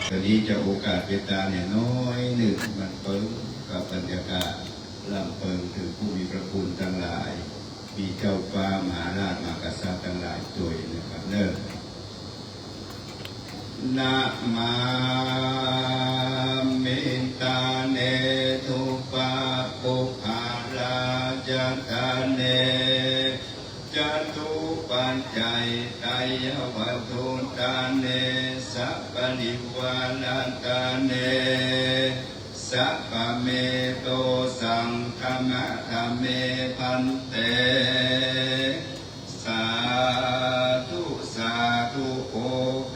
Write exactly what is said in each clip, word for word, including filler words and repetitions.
ตอนนี้จะโอกาสเป๋นตาแหน่น้อยนึ่ง มันเปิงกับบรรยากาศ รำเปิงเถิงผู้มีพระคุณตังหลาย มีเจ้าฟ้ามหาราชมหากษัตริย์ตังหลายตวยนะครับเนาะ นะมามิ ตาเน ทุปปะปุพพะราชะ ตาเน จตุปัจจัยตายะวัตถุ ตาเน สะปะริวาระ ตาเน สะปะเม โตสัง ขะมะ ขะเม ภันเต สาธุ สาธุ โอ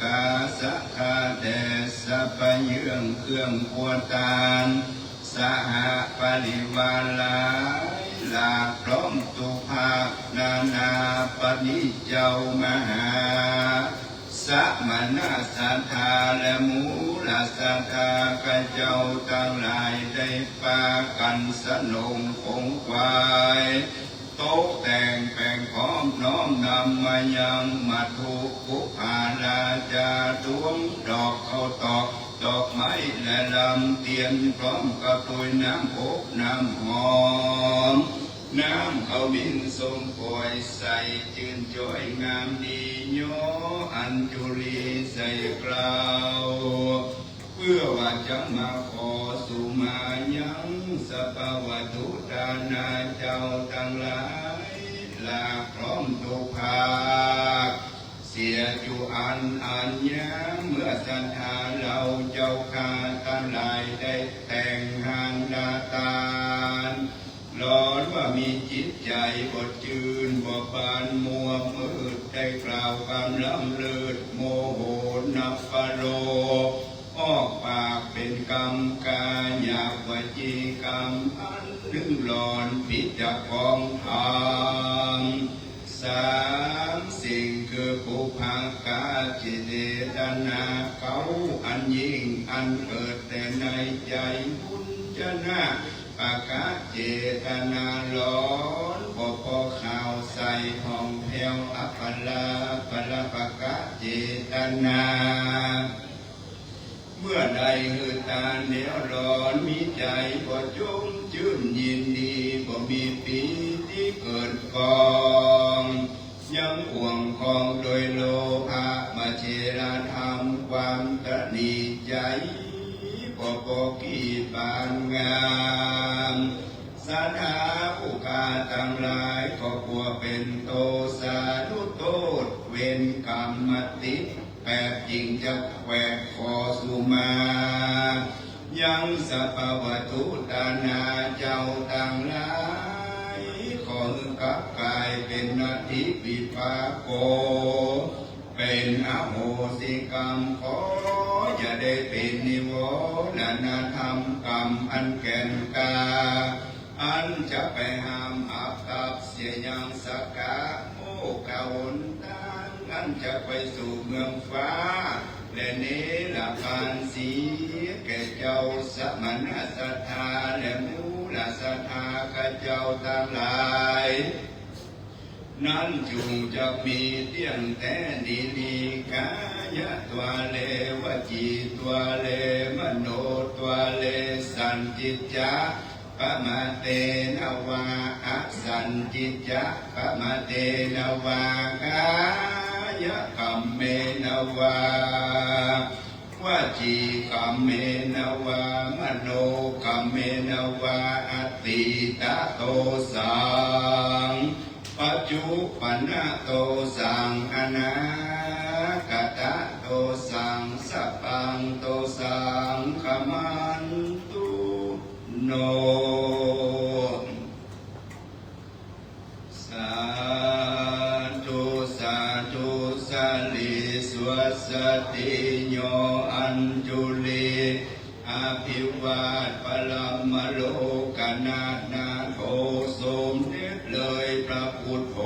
กาสะ ข้าแต่สะปะเยื่องเครื่องปัวตาน สหปริวารหลายหลากพร้อมทุกภาคนานา ปะนี้เจ้ามหา สมณะศรัทธาและมูลศรัทธาข้าเจ้าตังหลายได้ปากั๋นสนงขงขวาย ตกแต่งแป๋งพร้อมน้อมนำมายังมัตถุปุพพาราชา ตวงดอกข้าวตอก ดอกไม้และลำเตียน พร้อมกับถ้วยน้ำอบน้ำหอม น้ำขมิ้นส้มป่อยใส่ จื้นจ้อยงามดี ย่ออัญจุลีใส่เกล้า เปื้อว่าจะมาขอสุมายังสะปะวัตถุตานาเจ้าตังหลาย หลากพร้อมทุกภาค เสียจุอันอันยาม เมื่อศรัทธาเฮาเจ้าข้าตังหลายได้แต่งหานดาตาน หลอนว่ามีจิตใจ๋บ่จื้นบ่บานมัวมืด ได้กล่าวกำลำเลิศโมโหนับปะโล ออกปากเป๋นกรรมกายวจีกรรมอันนึ่งหลอนผิดจากของธรรม สามสิ่งคือปุพพะกะเจตนาเก๊าอันยิ่ง อันเกิดแต่ในใจ๋บุญญะ ปะกะเจตนาหลอน บ่ปอข่าวใสผ่องแผ้ว อัปปะรา ปะระปะกะเจตนา เมื่อได้หื้อตานแล้วหลอนมีใจ๋บ่จมจื้นยินดี บ่มีปีติเกิดกอง ยังห่วงคองโดยโลภะ มะเชรธรรม ความตระหนี่ใจ๋ บ่ปอกี้ปานงาม ศรัทธาผู้ข้าตังหลายก็กลัวเป๋นโตษานุโต้ษ เวรกรรมมาติด แปดจึงจะแขวะขอสุมา ยังสะปะวัตถุตานาเจ้าตังหลาย ขอหื้อกลับก๋ายเป๋นอธิวิปากโก เป๋นอโหสิกรรม ขออย่าได้เป๋นนิวรณธรรมกรรมอันแก่นกล้า อันจะไปห้ามอับตับเสียยังสักกะโมกขหนตาง อันจะไปสู่เมืองฟ้า และนิรพานสี แก่เจ้าสมณะศรัทธาและมูลศรัทธาข้าเจ้าตังหลาย นั้นจุ่งจักมีเตี้ยงแต๊ดีหลี กายะตวาเล วจีตวาเล มโนตวาเล สันติจจะ ปะมะเตนะวา อสันติจจะ ปะมะเตนะวา กายะกรรมเมนะวา วจีกรรมเมนะวา มโนกรรมเมนะวา อตีตะโตสัง ปัจจุปันนะโตสัง อนาคตะโตสัง สัพพังโตสัง ขมันตุ โน สาธุ สาธุ สะหลีสวัสสะติโย อัญจุลี อภิวาท ปรมโลกนาถนาโถ สมเด็จเลยพระพุทโธ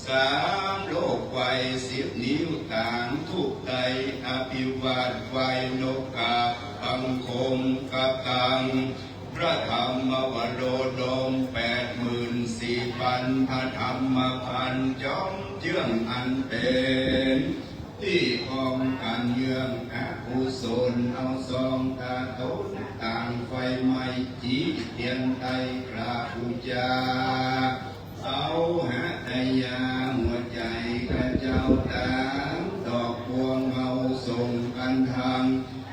สามโลกไหว้สิบนิ้วตางทุกไตร อภิวาทไหว้นกกาบบังคมกะตัง พระธรรมวโรดมแปดหมื่นสี่พัน พระธรรมพันธ์จอมเจื้องอันเป๋นตี้ป้องกั๋นเยื่องอโห กุศล เอาซองตาต๋นตั้งไฟไหม้ จีเตียนไต้กราบปู๋จา เอาหะตะยาหัวใจ๋ข้าเจ้าตังดอกบัว เอาส่งกันทาง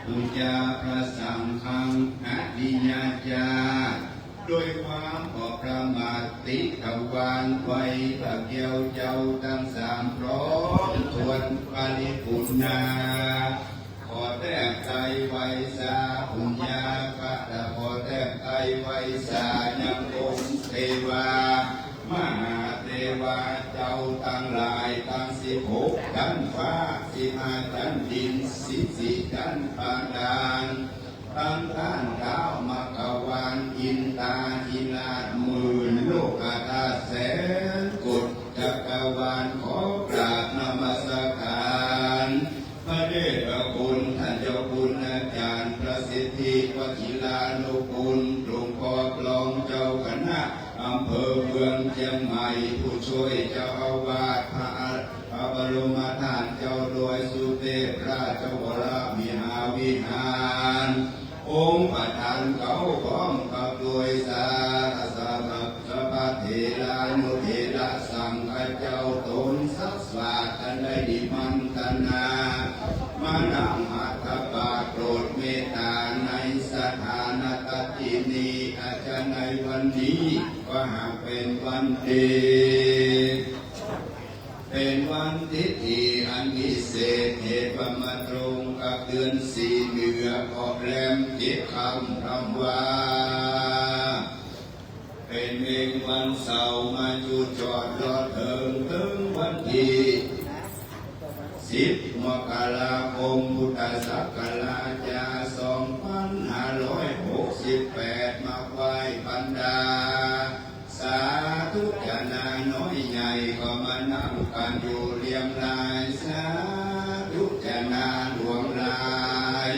ปู๋จาพระสังฆัง อริยะเจ้า ด้วยความบ่ประมาท ติดตะวานไว้ พระแก้วเจ้าตังสามพร้อมถ้วน ปริปุณณา ขอแต้มไตรไวสา ปุญญา ขอแต้มไตรไวสา ยังองค์เตวา มหาเตวา เจ้าตังหลาย ตังสิบหกจั๊นฟ้า สิบห้าจั๊นดิน สิบสี่จั๊นบาดาล ตังต้านเต๊ามัคควาน อินตาธิราชหมื่น โลกธาตุแสนโกฏ จักรวาล ขอกราบนมัสก๋าน พระเดชพระคุณท่านเจ้าคุณอาจ๋ารย์ พระสิทธิวชิรานุกูล หลวงป้อรองเจ้าคณะอำเภอเมืองเจียงใหม่ ผู้ช่วยเจ้าอาวาส พระ พระบรมธาตุเจ้าดอยสุเตพราชวรมหาวิหาร องค์ประธานเก๊าพร้อมกับโดยสาธารณสภา เถรานุเถระสังฆเจ้าต๋นสักสา ตันได้นิมันตนา มานั่งหัตถบาตรโปรดเมตต๋าในสถานที่นี้ อาจจะในวันนี้ก็หากเป๋นวันดี เป๋นวันทิฏฐิอันวิเศษ เหตุว่ามาตรงกับเดือนสี่เหนือ ออกแรมเจ็ดค่ำ รำว่า เป๋นเม็งวันเสาร์ มาจุจอดรอเถิง เถิงวันตี้สิบ มกราคม พุทธศักราชจา สองปันห้าร้อยหกสิบแปด มาไหว้บรรดา สาธุจนาน้อยใหญ่ ก็มานั่งกั๋นอยู่เรียงราย สาธุจนาหลวงหลาย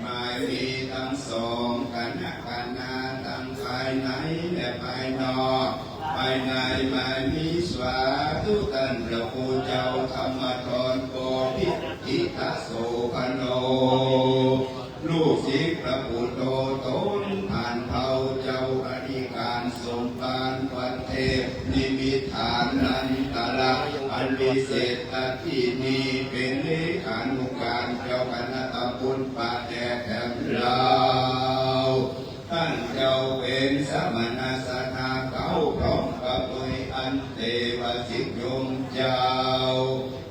หมายมีตังสอง คณะคณาตังภายในและภายนอก ภายในหมายมีสาธุต้านพระครูเจ้าธรรมธร โพธิทิตโสภณโณ ลูกศิษย์พระปุตโตต๋นผ่านเภา เจ้าอธิการสมภารวัดเทพนิมิตฐานันตาราม อันวิเศษณที่นี้ เป๋นเลขานุการเจ้าคณะตำบลป่าแดดแถมลาว ต้านเจ้าเป๋นสมณะศรัทธาเก๊า พร้อมกับโดยอันเตวสิทธิโยมเจ้า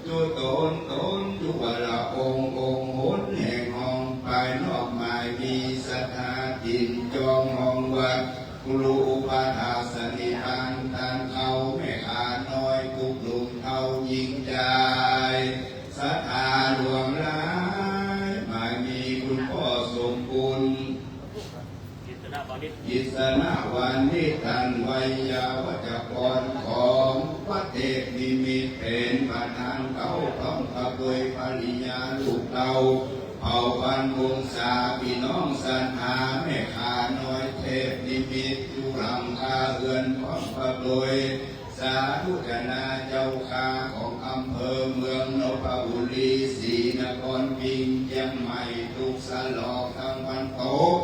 จุต๋นต๋นจุวละองค์ องค์หนแห่งห้อง ภายนอกหมายมีศรัทธาถิ่นจองห้องวัด ครูอุปัฏฐากสนนิบาต ต้านเฒ่าแม่ข้าน้อย กุกลุ่มเฒ่าหญิงจาย ศรัทธาหลวงหลาย หมายมีคุณป้อสมบูรณ์ กิษณะวานิช กิษณะวานิช ต้านไวยาวัจกรของวัดเทพนิมิตร เป๋นประธานเก๊า พร้อมกับโดยภริยาลูกเต้า เผ่าพันธุ์วงศา ปี้น้องศรัทธาแม่ข้าน้อยเทพนิมิตร อยู่หลังคาเฮือน พร้อมกับโดยสาธุจนาเจ้าข้าของอำเภอเมืองนนทบุรี ศรีนครพิงค์ เจียงใหม่ ตุ๊กสะหลอก ตางวันตก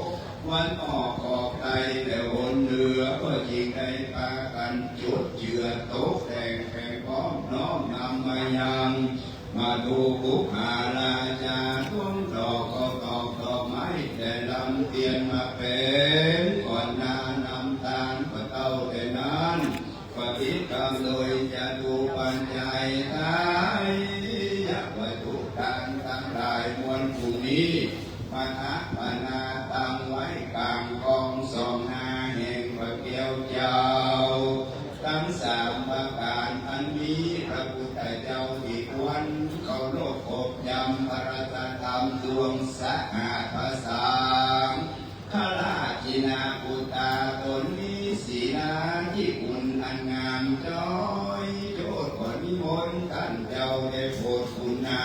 วันออก ขอบใต้และหนเหนือ เปื้อจิ่งได้ปากั๋นจุดเจือตกแต่งแผงพร้อมน้อมนำมายัง มาดูปุคคลาจาร์ ต้นดอกข้าวตอกดอกไม้ และลำเตียนมาเป๋นก่อนหน้านำตาน กว่าเต้าแต่นั้น ปฏิกรรมโดยจตุปัจจัยไตรยวัตถุตานตังหลายมวลผู้นี้ มาถาปนาตั้งไว้ก๋างกองส่องหน้าแห่งพระแก้วเจ้า ตังสามประก๋าน อันมีพระพุทธเจ้าตี้ควรเคารพกบยำ พระสัทธรรมดวงสะอาด พระสังฆราชนาปุตตาต๋นมีศีลาธิคุณอันงามจ้อยโจทย์ ขอนิมนต์ต้านเจ้าได้โผดกุณา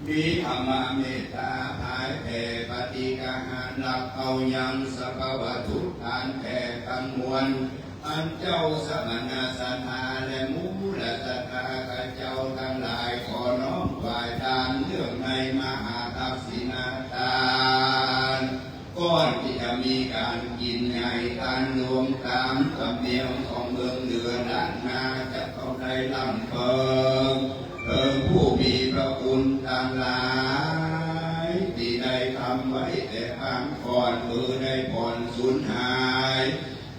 มีธรรมเมตตาผายแผ่ปาฏิกาหาริย์ รับเอายังสภาวะทุกข์อันแผ่ตังมวล อันเจ้าสมณะศรัทธาและมูลศรัทธาข้าเจ้าตังหลาย ขอน้อมไหว้ตานเรื่อง ในมหาทักษิณาทาน ก่อนตี้จะมีก๋านกิ๋นใหญ่ทานหลวงต๋ามสำเนียงของเมืองเหนือล้านนา จะต้องได้ร่ำเปิง เปิงผู้มีพระคุณตังหลาย ตี้ได้ทำไว้แต่ปางก่อน เปือได้ผ่อนสูญหาย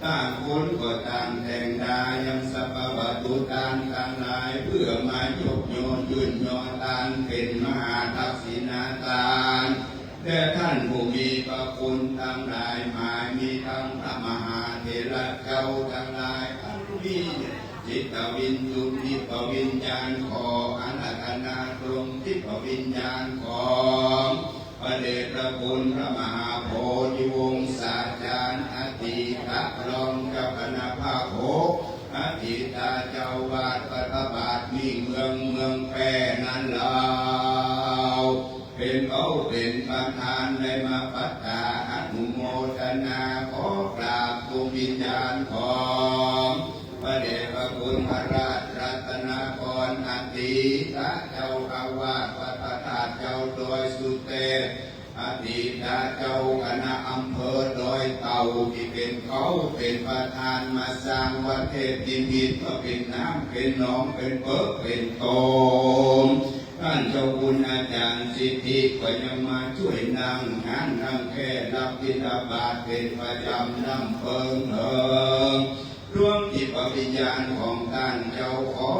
ต่างคนก็ต่างแต่งดา ยังสรรพวัตถุตานตังหลาย เปื้อมายกยอยื่นยอตานเป๋นมหาทักษิณาทาน แด่ต้านผู้มีพระคุณตังหลาย หมายมีตึงพระมหาเถระเจ้าตังหลาย อันมีจิตวิญญู ทิพวิญญาณ ขออาราธนาตรงทิพวิญญาณของพระเดชพระคุณพระมหาโพธิวงศาจารย์ อดีตรองเจ้าคณะภาคหก อดีตเจ้าอาวาสวัดพระบาทมิ่งเมือง เมืองแป้นั้นลาว เป๋นเป้าเป๋นประธาน ได้มาปัตตาอนุโมทนา ขอกราบดวงวิญญาณของพระเดชพระคุณพระราชรัตนกร อดีตเจ้าอาวาสวัดพระธาตุเจ้าดอยสุเทพ อดีตเจ้าคณะอำเภอดอยเต่า ตี้เป๋นเก๊าเป๋นประธานมาสร้างวัดเทพนิมิต มาเป๋นน้ำเป๋นหนอง เป๋นเปิ๊กเป๋นโตม ต้านเจ้าคุณอาจารย์สิทธิก็ยังมาจ้วยนั่งงานนั่งแค่ รับบิณฑบาตเป๋นประจ๋ำ ร่ำเปิงเถิงดวงทิพวิญญาณของต้านเจ้า ขอ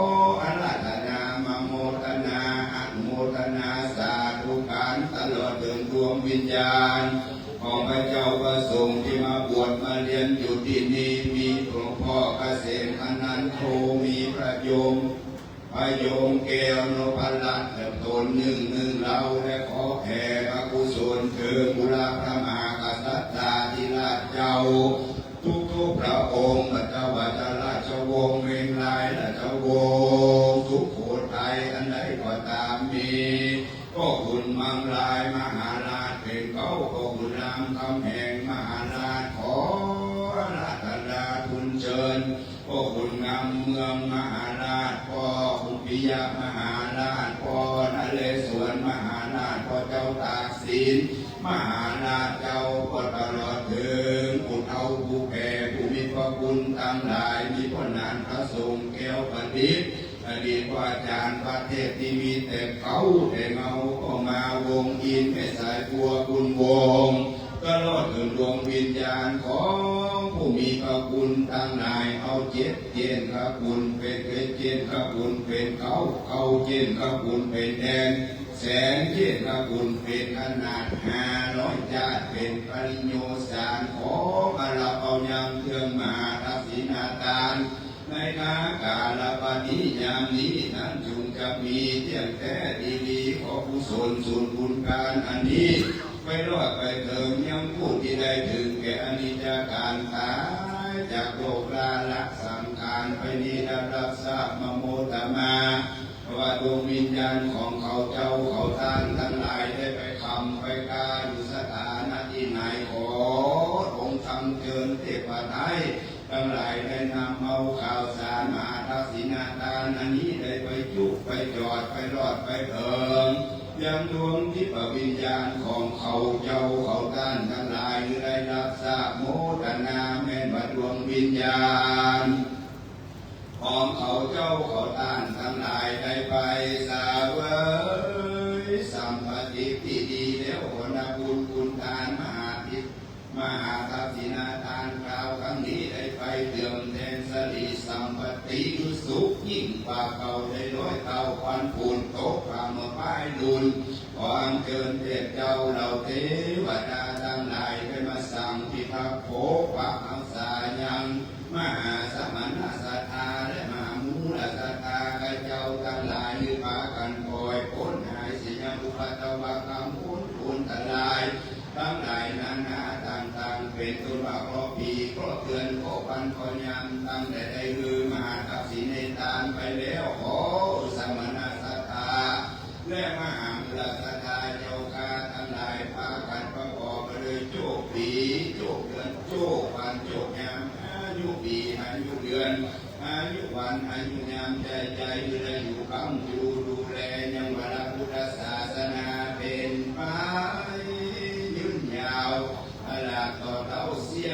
อาราธนามาโมทนา อนุโมทนาสาธุการ ตลอดเถิงดวงวิญญาณของพระเจ้าพระสงฆ์ตี้มาบวชมาเฮียนอยู่ตี้นี่ มีหลวงพ่อเกษมอนันโท มีพระโยม พระโยมแก้วนพรัตน์ และต๋นนึ่งนึ่งเล่า และขอแผ่พระกุศลเถิงบุรพระมหากษัตริย์ธิราชเจ้า ทุกๆพระองค์ บ่ว่าจะราชวงศ์เมงราย ราชวงศ์สุโขทัย อันใดก็ต๋าม มีพ่อขุนมังรายมหาราชเป๋นเก๊า พ่อขุนรามคำแหงมหาราช ขออาราธนาทูลเจิญ พ่อขุนงามเมืองมหาราช พ่อขุนปิยะมหาราช พ่อนเรศวรมหาราช พ่อเจ้าตากสินมหาราชเจ้า ก็ตลอดเถิงผู้เฒ่าผู้แก่ผู้มีพระคุณตังหลาย มีพ่อหนานพระสงฆ์แก้วประดิษฐ์ อดีตพระอาจารย์พระเทพนิมิต แต่เก๊าแต่เงาก็มาวงอินทร์ แม่สายบัวบุญวงศ์ ตลอดเถิงดวงวิญญาณของผู้มีพระคุณตังหลาย เอาเจ็ดเจ้นพระคุณเป๋น เจ็ดเจ้นพระคุณเป๋นเก๊า เก้าเจ้นพระคุณเป๋นแสน แสนเจ้นพระคุณเป๋นอนาถ ห้าร้อยจ้าดเป๋นปริโยสาร ขอมารับเอายังเทืองมหาทักษิณาทาน ในคาก๋าละบัดนี้ยามนี้นั้น จุ่งจะมีเตี้ยงแต๊ดีๆ ขอกุศลส่วนบุญก๋านอันนี้ ไปรอดไปเถิงยังผู้ตี้ได้เถิงแก่อนิจจก๋านต๋ายจากโลกราละสังขารไปนี้ ได้รับทราบมาโมทนา ว่าดวงวิญญาณของเขาเจ้าเขาต้านตังหลายได้ไปคำไปกาอยู่สถานะตี้ไหน ขอองค์ธรรมเจิญเทพไตร ตังหลายได้นำเอาข่าวสารมหาทักษิณาทานอันนี้ได้ไปจุไปจอดไปรอดไปเถิงยังดวงทิพวิญญาณของเขาเจ้าเขาต้านตังหลาย หื้อได้รับทราบโมทนาแม่นว่าดวงวิญญาณของเขาเจ้าเขาต้านตังหลายได้ไปเสวยสัมปติตี้ดีแล้ว ผลบุญคุณทานมหาทิพย์ มหาทักษิณาทานคราวครั้งนี้ได้ไปเติมแตงสิริสัมปติหื้อสุขยิ่งกว่าเก่าได้ร้อยเต้า ปันปูนตกผ่าเมื่อป้ายลุน ขออัญเจิญเทพเจ้าเหล่าเตวดาตังหลายได้มาสังพิทักษ์ปกปักรักษายังมหาสมณศรัทธาและมหามูลศรัทธาข้าเจ้าตังหลาย หื้อปากั๋นปล่อยป๊นหายเสียยังอุปัตตวะกังวลอันตราย ตังหลายนานาต่างๆ เป๋นต้นว่าเคราะห์ปีเคราะห์เดือนเคราะห์วันเคราะห์ยาม ตั้งแต่ได้หื้อมหาทักษิณาทานไปแล้ว ขอสมณศรัทธาและมหามูลศรัทธาเจ้าข้าตังหลาย ปากั๋นประกอบไปด้วยโจคปี โจคเดือน โจควัน โจคยาม อายุปี อายุเดือน อายุวัน อายุยาม ใจ๋ใจ๋ หื้อได้อยู่ค้ำอยู่ดูแลยังวรพุทธศาสนา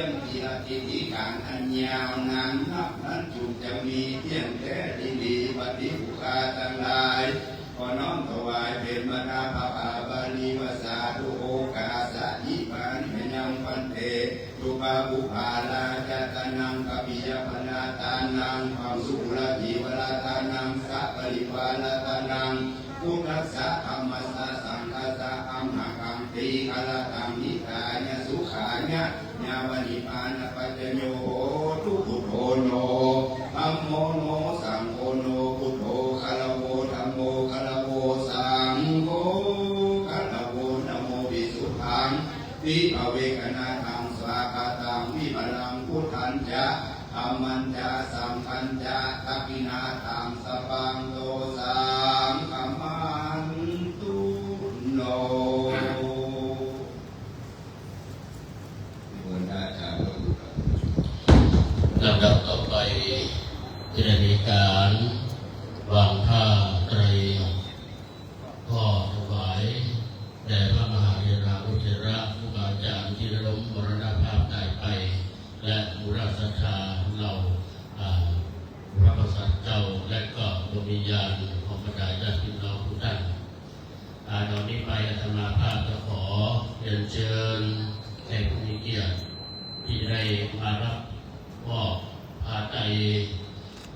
เตี้ยง ตี้ละทิฏฐิก๋านอันยาวนานนับนั้นจุ่งจะมีเตี้ยงแต๊ ดีหลี บัดนี้ผู้ข้าตังหลาย ขอน้อมถวายเป๋นบรรดาผ้าป่าบาลีว่า สาธุโอกาสะ อิมานิมะยัง ภันเต ตุปาปุปปาราชาตานัง กัปปิยะปะราตานัง ปังสุกุลจีวราตานัง สะปะริวาราตานัง พุทธัสสะ ธัมมัสสะ สังฆัสสะ อัมหะกัง ตีฆะระตัง หิตายะ สุขายะ ยาวะนิพพานะปัจจโย โหตุ พุทโธโน ธัมโมโน สังโฆโน พุทโธ คารโว ธัมโม คารโว สังโฆ คารโว นะโม วิสุทธัง วิภเวกนาทัง สวากาตัง วิมลัง พุทธัญจะ ธัมมัญจะ สังฆัญจะ ทักขิณาทัง สะปัง โต สังฆะมันตุโน ลำดับต่อไปจะได้มีการวางผ้าไตร ก็ถวายแด่พระมหาเถรานุเถระครูบาอาจารย์ตี้ได้ล้มมรณภาพต๋ายไป และมูลศรัทธาเหล่า อ่า พระกษัตริย์เจ้า และก็ดวงวิญญาณของบรรดาญาติพี่น้องทุกท่าน อ่า ต๋อนนี้ไปอาตมาภาพจะขอเรียนเชิญแขกผู้มีเกียรติตี้จะได้มารับมอบผ้าไตร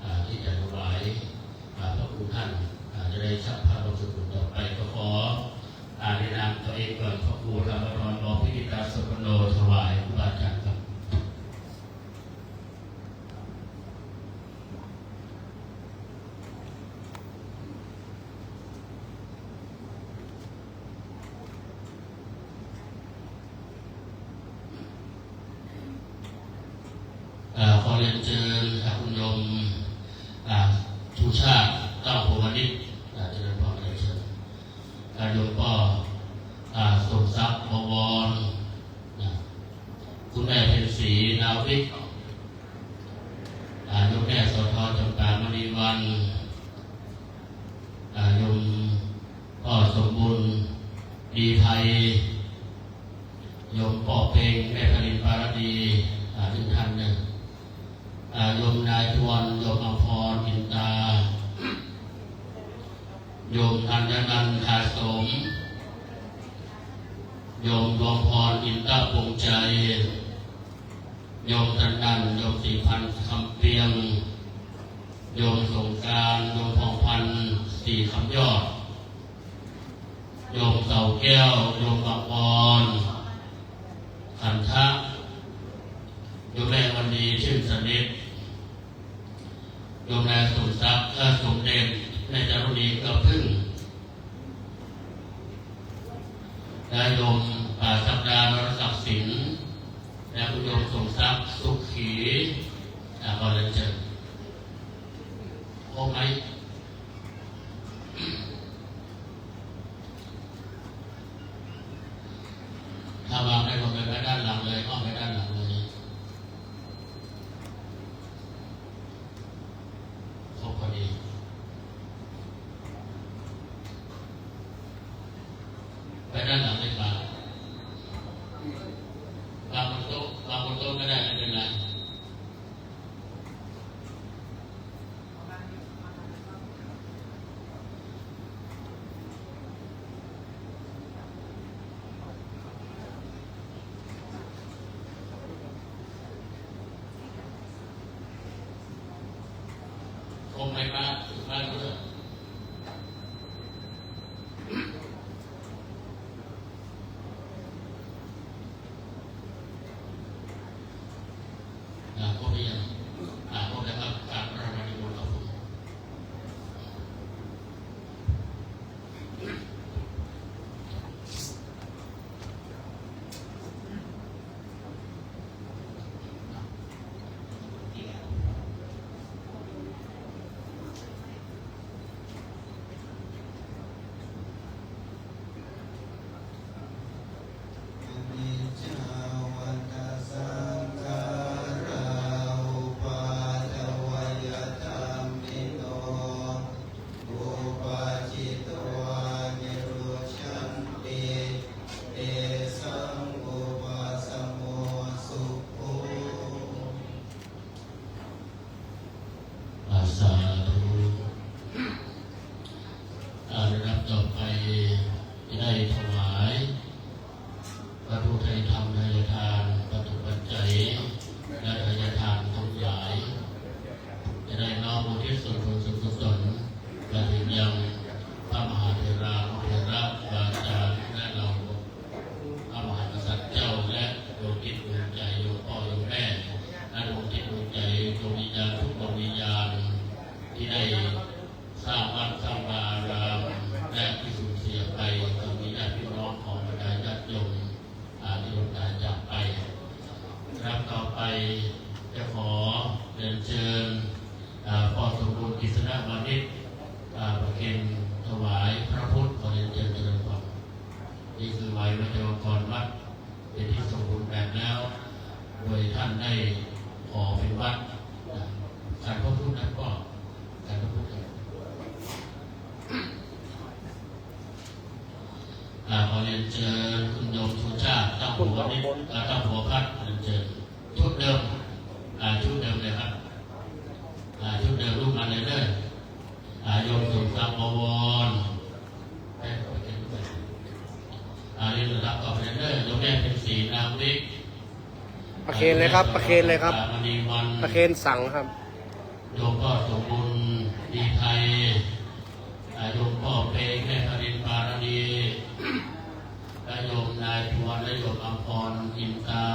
อ่า ตี้จะถวาย อ่า พระคุณท่าน อ่า จะได้ฉับผ้าบางสกุลต่อไป ก็ขอ อ่า แนะนำตัวเองก่อน พระครูธรรมทร ม.พิธิตาโสภณโณ ถวายครูบาอาจารย์ครับ อ่า ขอเรียนเชิญ อ่า คุณโยม อ่า ชูชาติ เต้าพรหมนิต อ่า เจริญพร เรียนเชิญ อ่า โยมป้อ อ่า สมศักดิ์ บวร นะ คุณแม่เพ็ญศรี นาวิก อ่า โยมแม่ สอทอ จำปามณีวรรณ อ่า โยมป้อสมบุญ ดีไทย โยมป้อเพ็ง แม่พลิน ปาราดี อ่า หนึ่งท่านเน่อ อ่า โยมนายทวน โยมอภรณ์ อินตา โยมธัญนันท์ ทาสม โยมดวงพร อินตะวงศ์ชัย โยมธัญนันท์ โยมศรีพันธ์ คำเปียง โยมสงกรานต์ โยมผ่องพันธ์ ศรีคำยอด โยมเสาแก้ว โยมบังออน ขันทะ โยมแม่วันดี ชื่นสนิท โยมนายสมศักดิ์ เอ่อ สมเด็จ แม่จารุณี เกื้อพึ่ง และโยม อ่า ศักดา วรศักดิ์สิน และคุณโยมสมศักดิ์ สุขี อ่า ขอเรียนเชิญ ครบไหม ถ้าวางได้ก็ไปด้านหลังเลย อ้อมไปด้านหลังเลย ครบพอดี ไปด้านหลังเลยครับ วางบนโต๊ะ วางบนโต๊ะก็ได้ ไม่เป็นไร ครบไหมครับ บ้านเพื่อน อ่า ครบหรือยัง อ่า ครบแล้วครับ กราบนมัสการนิมนต์ครับผม ค ได้ถวายวัตถุไทยธรรม ไทยทาน ปัจจุปัจจัย และไทยทานทั้งหลาย จะได้น้อมอุทิศส่วนบุญส่วนกุศล มาถึงยังพระมหาเถรานุเถระ ครูบาอาจารย์ และเหล่าพระมหากษัตริย์เจ้า และดวงจิตดวงใจโยมพ่อโยมแม่ และดวงจิตดวงใจดวงวิญญาณทุกดวงวิญญาณ ที่ได้ สร้างวัดสร้างวาอาราม และที่สูญเสียไป ก็มีญาติพี่น้องของบรรดาญาติโยม อ่า ที่ล้มตายจากไป ครับ ต่อไปจะขอเรียนเชิญ อ่า พ่อสมบูรณ์ กฤษณวานิช อ่า ประเคนถวายพระพุทธ ขอเรียนเชิญเจริญพร นี่คือไหว้วัจจกรวัด เป็นที่สมบูรณ์แบบแล้ว โดยท่านได้ขอเป็นวัด นะ การพระพุทธนะพ่อ การพระพุทธ อ่า ขอเรียนเชิญคุณโยมชูชาติ ตั้งหัวนิด อ่า ตั้งหัวพัด เรียนเชิญ ชุดเดิม อ่า ชุดเดิมเลยครับ อ่า ชุดเดิม ลุกมาเลยเด้อ อ่า โยมสมศักดิ์ บวร อ่า เรียนระดับต่อไปเด้อ โยมแม่เพ็ญศรี นามวิก ประเคนเลยครับ ประเคนเลยครับ มณีวัน ประเคนสังครับ โยมพ่อสมบูรณ์ ดีไทย อ่า โยมพ่อเพลง แม่ธนิน ปาราดี และโยมนายพวน และโยมอัมพร อินตา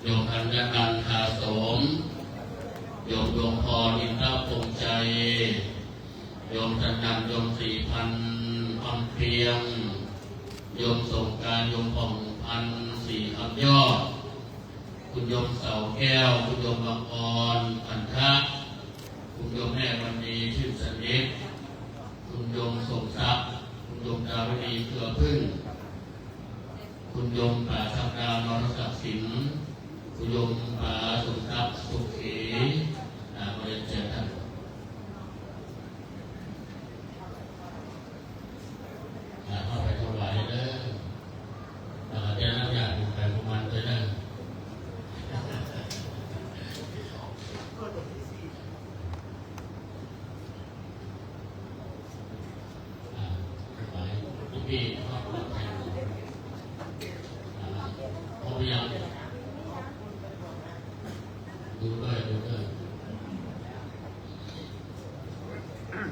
โยมธัญญานันท์ ทาโสม โยมดวงพร อินทพงษ์ชัย โยมสนั่น โยมศรีพันธ์ คำเพียง โยมสงกรานต์ โยมผ่องพันธ์ ศรีคำยอด คุณโยมเสาแก้ว คุณโยมบังออน พันธะ คุณโยมแม่วันดี ชื่นสนิท คุณโยมสมศักดิ์ คุณโยมดาวดี เครือพึ่ง คุณโยมป๋าศักดา นรศักดิ์สิน คุณโยมป๋าสมศักดิ์ สุขี อ่า ขอเรียนเชิญท่าน อ่า เข้าไปถวายเด้อ อ่า เดี๋ยวน้ำยาปรุงไปปรุงมันไปเด้อ อ่า ถวายหลวงพี่ อ่า พร้อมหรือยัง ดูด้วย ดูด้วย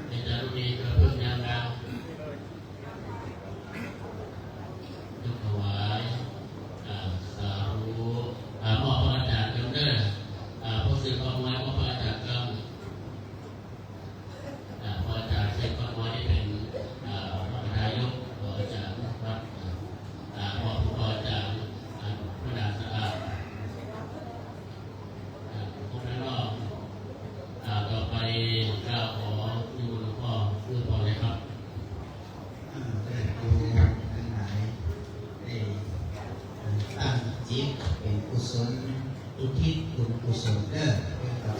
เดี๋ยวจะมีกระเบื้องยางดาว ยกถวาย อ่า สาธุ อ่า มอบพระอาจารย์กันเด้อ อ่า พวกซื้อของไว้มอบพระอาจารย์กัน อ่า พระอาจารย์เสกพระน้อยนี่เป็น อ่า พระนายก พระอาจารย์วัด อ่า พระครูอาจารย์ อ่า พระดาสะอาด อ่า พวกนั้นก็ อ่า ต่อไปกล่าวขอนิมนต์หลวงพ่อเพื่อพรเลยครับ อ่า ญาติโยมทั้งหลายได้ อ่า ตั้งจิตเป็นกุศล อุทิศบุญกุศลเด้อ เกี่ยวกับ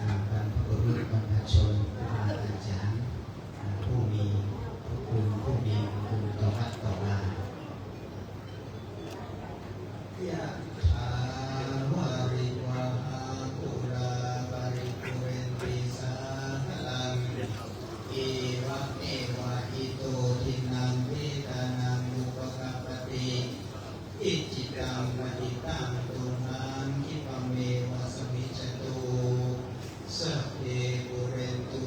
อ่า บรรพบุรุษบรรพชน ครูบาอาจารย์ อ่า ผู้มีพระคุณ ผู้มีบุญคุณต่อวัดต่อวา ยะถา วาริวะหา ปูรา ปะริปูเรนติ สาคะลัง เอวะเมวะ อิโต ทินนัง เปตานัง อุปะกัปปติ อิจฉิตัง ปะจิตตัง ตุมหัง ขิปปะเมวะ สะมิชฌะตุ สัพเพ ปูเรนตุ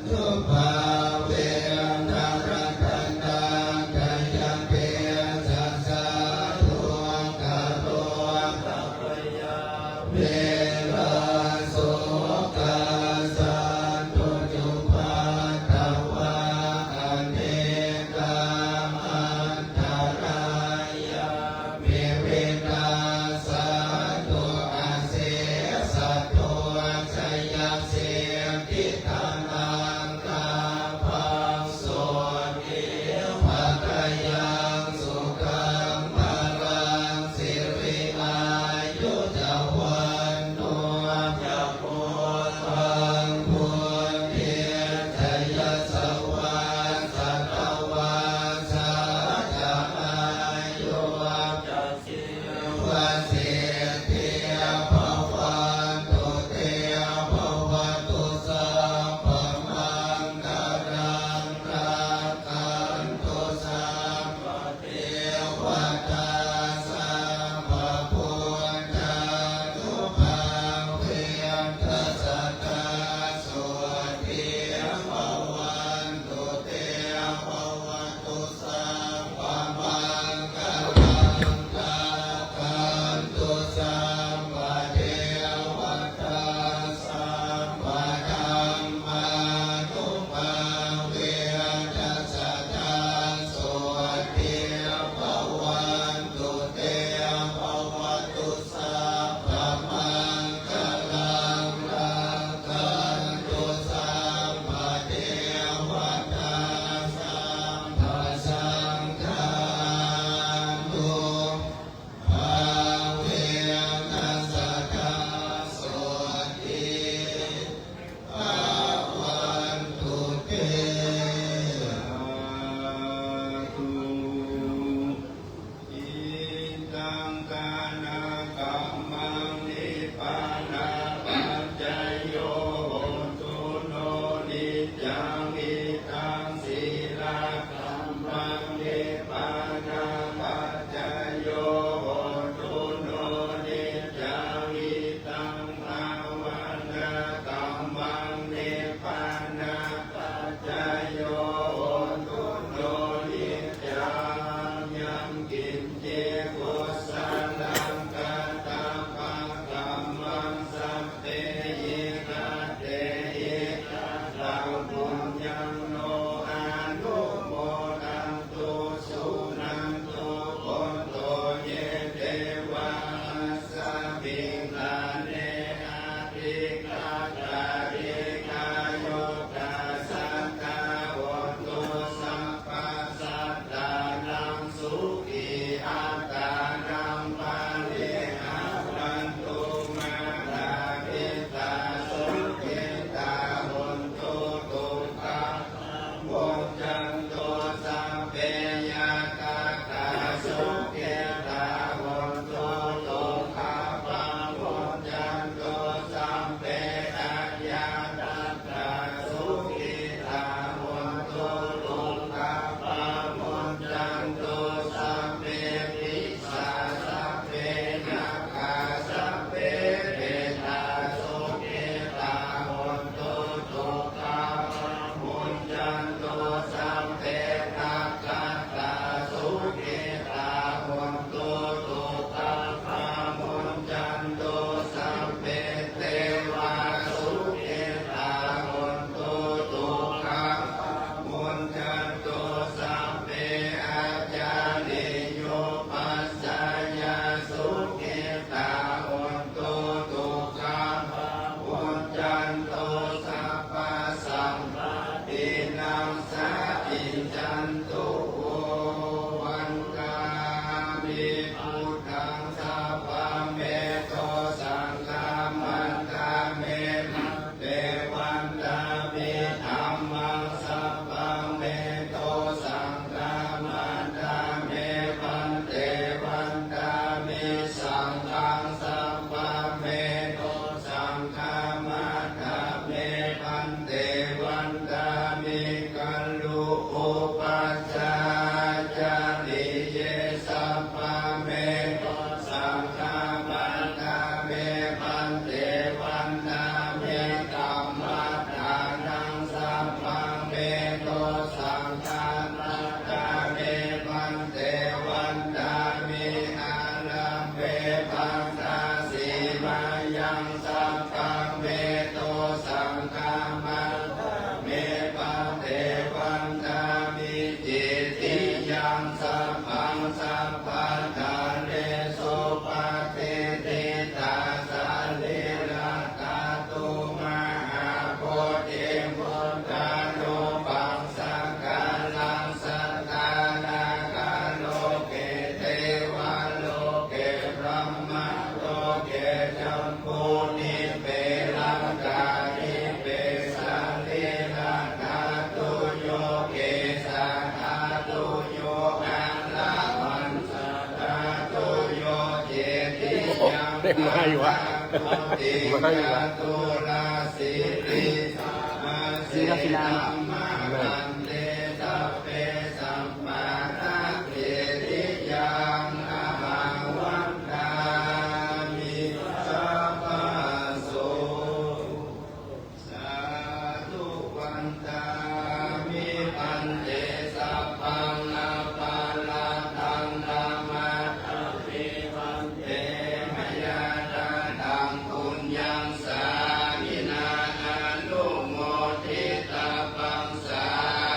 นุภาเวนะ รัตนัตตะยะเตจสา ทุกขโร เวรา โสกา สันตุ จุปัฏฐวา อเนกา อันตรายา ปิวินาสสันตุ อเสสะโต จยสิทธิธนัง ลาภัง โสตถี ภะคะยัง สุขัง พะลัง สิริอายุ จะวันโน จะโพธัง โพธิ จยสวา สะตะวาสา จะอายุ จะ สิทธิ ภะวันตุ เต ภะวะตุ สัพพะมังคะลัง รักขันตุ สัพพะเตวะตา สัพพะพุทธานุภาเวนะ สะทา โสตถี ภะวันตุ เต ภะวะตุ สัพพะมังคะลัง รักขันตุ สัพพะเตวะตา สัพพะธัมมานุภาเวนะ สะทา โสตถี ภะวันตุ เต ภะวะตุ สัพพะมังคะลัง รักขันตุ สัพพะเตวะตา สัพพะสังฆานุภาเวนะ สะทา โสตถี ภะวันตุ เต สาธุ อิทังทานะกัมมัง นิพพานะปัจจโย โหตุโน นิจจัง อิทังสีละกัมมัง นิพพานะปัจจโย โหตุโน นิจจัง อิทังภาวนากัมมัง นิพพานะปัจจโย โหตุโน นิจจัง ยังกิญจิกุศลังกัตถะปะกัมมัง สัพเพหิ กะเตหิ กะตัง ปุญญัง โน อะนุโมทันตุ สุนันตุ โพนโต เย เตวา อัสสะมิง ฐาเน อะ ทิกขัตถา ดีฆายุกขัสสะ ทา โหนตุ สัพพะสัตตานัง สุขี อัตตานัง ปะริหารันตุ มาตาปิตา สุขิตา โหนตุ ตุ๊กขะ มุจจันตุ สัพเพ ญาตากา สุขิตา โหนตุ ตุ๊กขะ ปะ มุจจันตุ สัพเพ อาญาตากา สุขิตา โหนตุ ตุ๊กขะ ปะ มุจจันตุ สัพเพ ปี สา สัพเพ นาคา สัพเพ เปตา สุขิตา โหนตุ ตุ๊กขะ ปะ มุจจันตุ สัพเพ นักขัตตา สุขิตา โหนตุ ตุ๊กขะ ปะ มุจจันตุ สัพเพ เตวา สุขิตา โหนตุ ตุ๊กขะ ปะ มุจจันตุ สัพเพ อาจาริโยปัชฌายา สุขิตา โหนตุ ตุ๊กขะ ปะ มุจจันตุ สัพพะสัมปะตตีนัง สาอิจันตุ โว วันดามิ พุทธัง สัพพะเมโต สังฆัง วันดามิ เต วันดามิ ธัมมัง สัพพะเมโต สังฆัง วันดามิ ภันเต วันดามิ สังฆัง สัพพะเมโต สังฆัง วันดามิ ภันเต วันดามิ ก มาอยู่วะ มาอยู่วะ นี่ก็สินาเนาะ สาธุ วันทามิ ภันเต สัพพัง อปาราธัง ขมาสมิ ภันเต มะยา ตะทัง ปุญญัง สามินา อนุโมทิตาปัง สา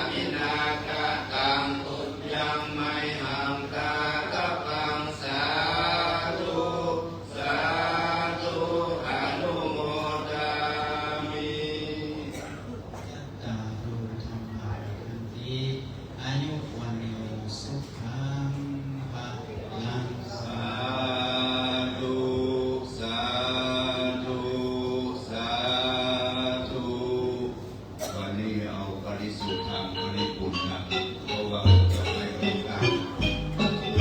มินา กะตัง ปุญญัง มะหัง ทาตะปัง สาธุ สาธุ อนุโมทามิ จัตตาโร ธัมมา วัฑฒันติ อายุ วัณโณ สุขัง พะลัง สาธุ สาธุ สาธุ วันนี้เอาปริสุทธัง ปริปุณณัง เพราะว่าจะให้โอกาส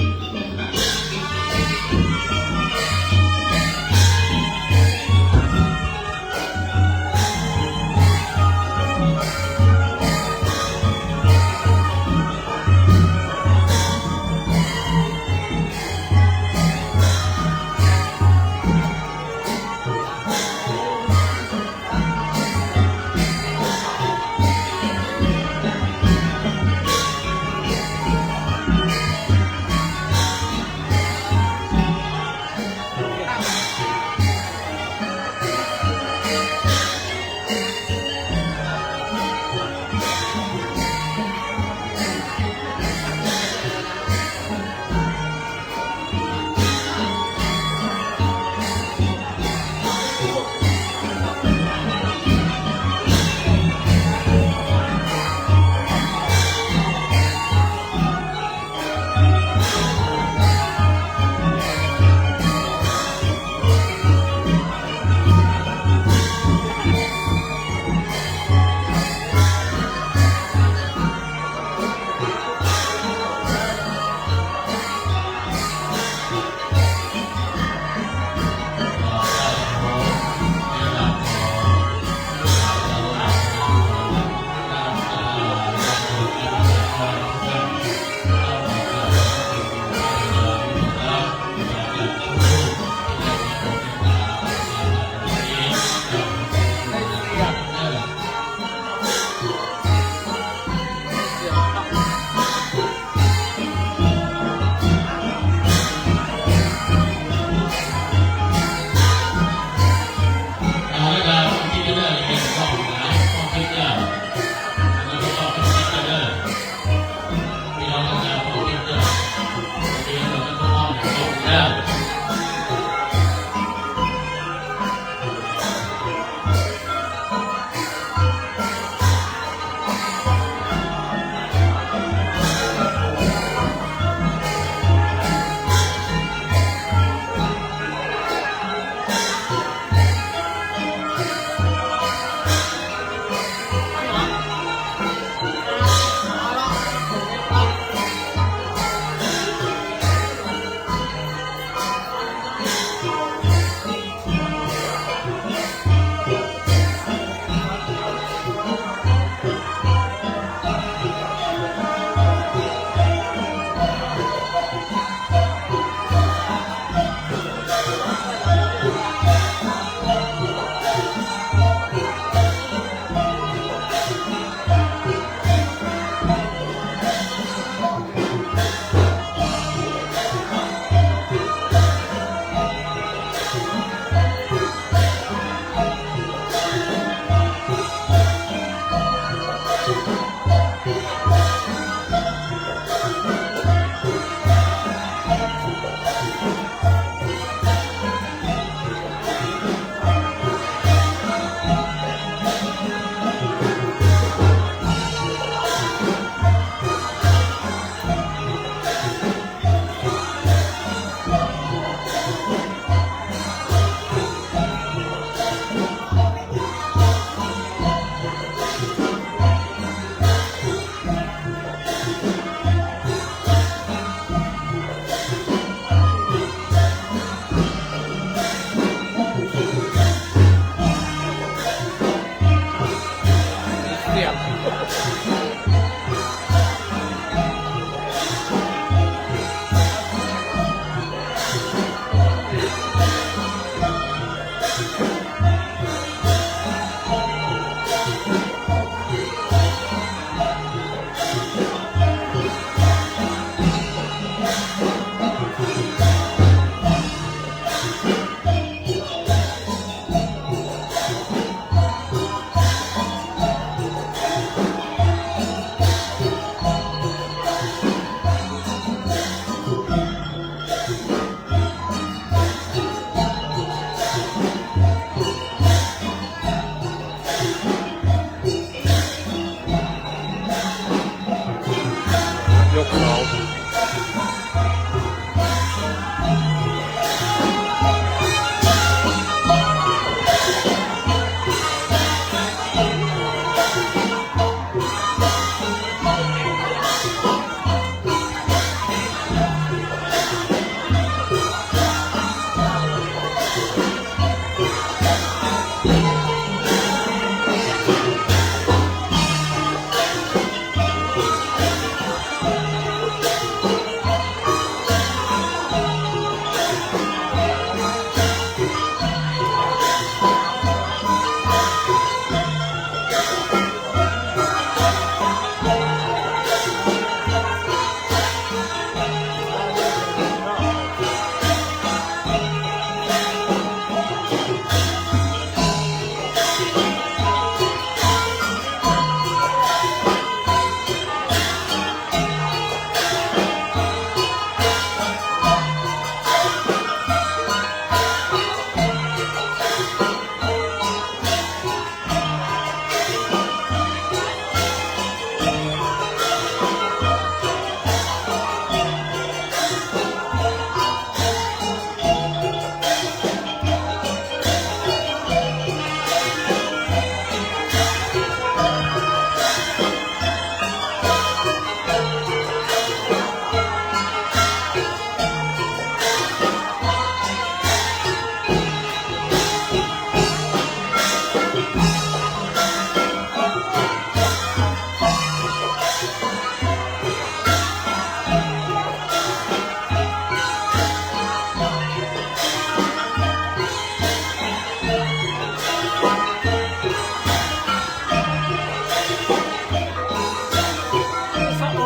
ยกเขา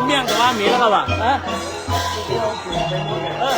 เมี่ยงกับว่าหมีแล้วก็ว่า ฮะ เออ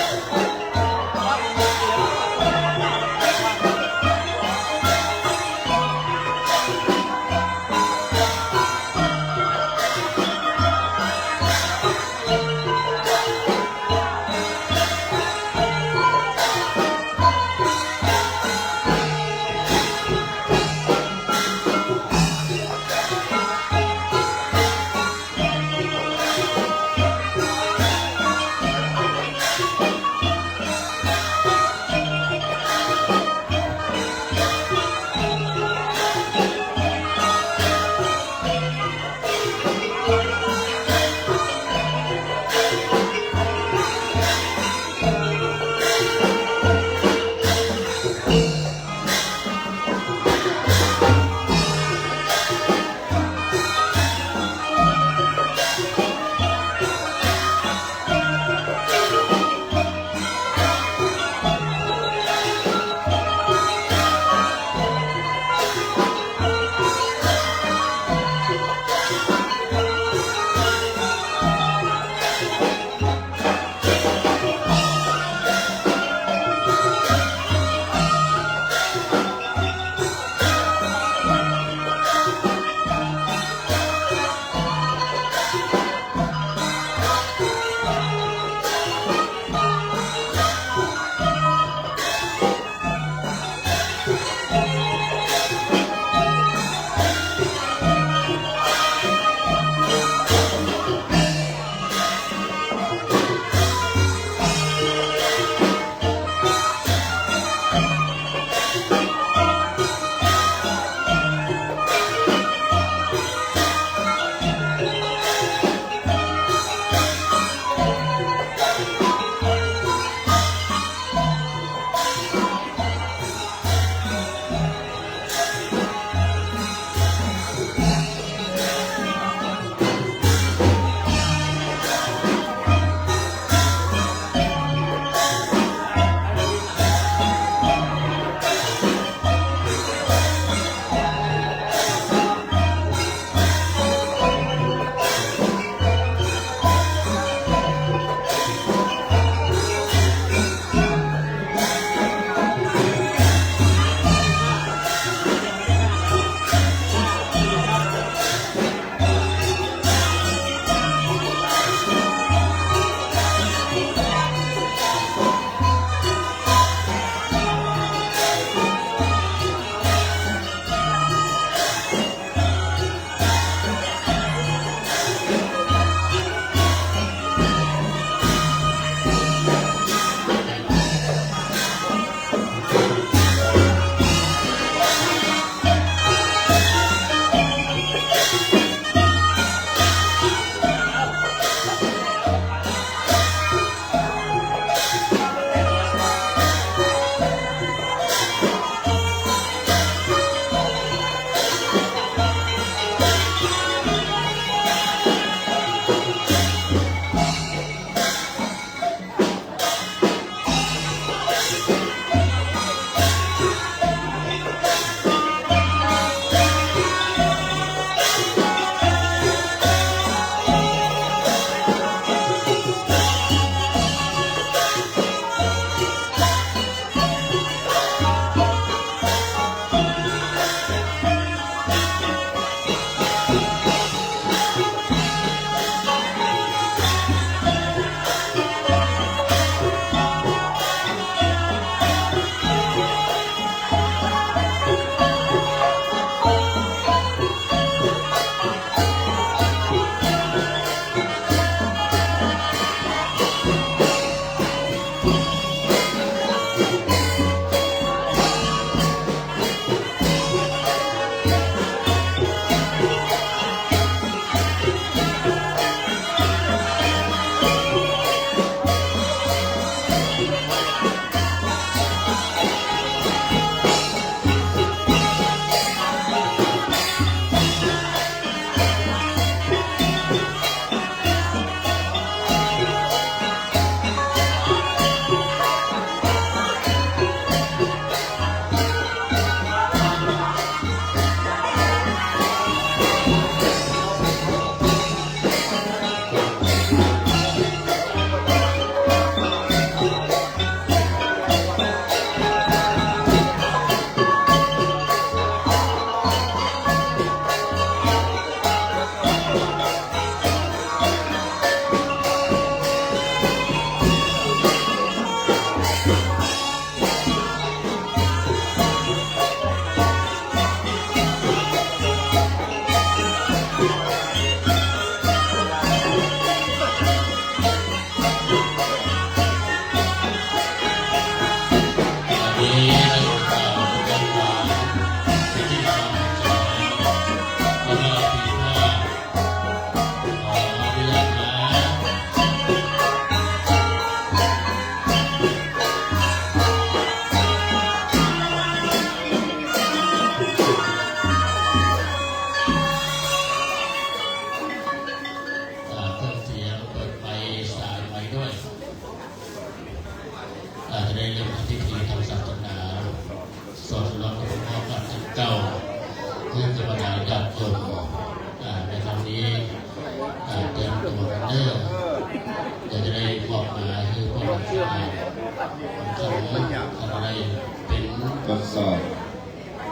สอบ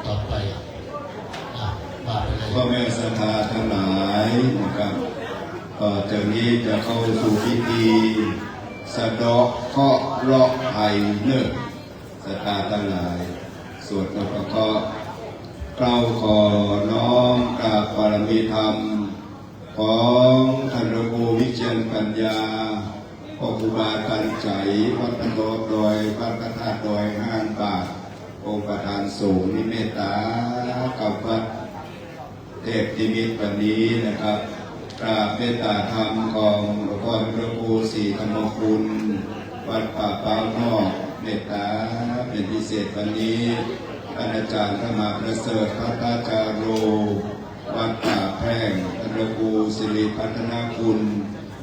ต่อไป อ่ะ ว่าไปเลย พ่อแม่ศรัทธาทั้งหลายนะครับ ต่อจากนี้จะเข้าสู่พิธีสะเดาะเคราะห์เลาะภัยเนอะ ศรัทธาทั้งหลาย สวดนพเคราะห์ เกล้าขอน้อมกราบปรมีธรรม ของท่านพระครูวิเชียรปัญญา พ่อครูบาอาจารย์ใจ๋ วัดบ้านดอย วัดพระธาตุดอยห้าบาท องค์ประธานสงฆ์นิเมตตากับวัดเทพนิมิตรวันนี้นะครับ กราบเมตตาธรรมของหลวงพ่อพระครูศรีธรรมคุณ วัดป่าพร้าวนอก เมตตาเป็นพิเศษวันนี้ ท่านอาจารย์ธรรมประเสริฐ พัทธาจาโร วัดป่าแพร่ง ท่านพระครูสิริพัฒนคุณ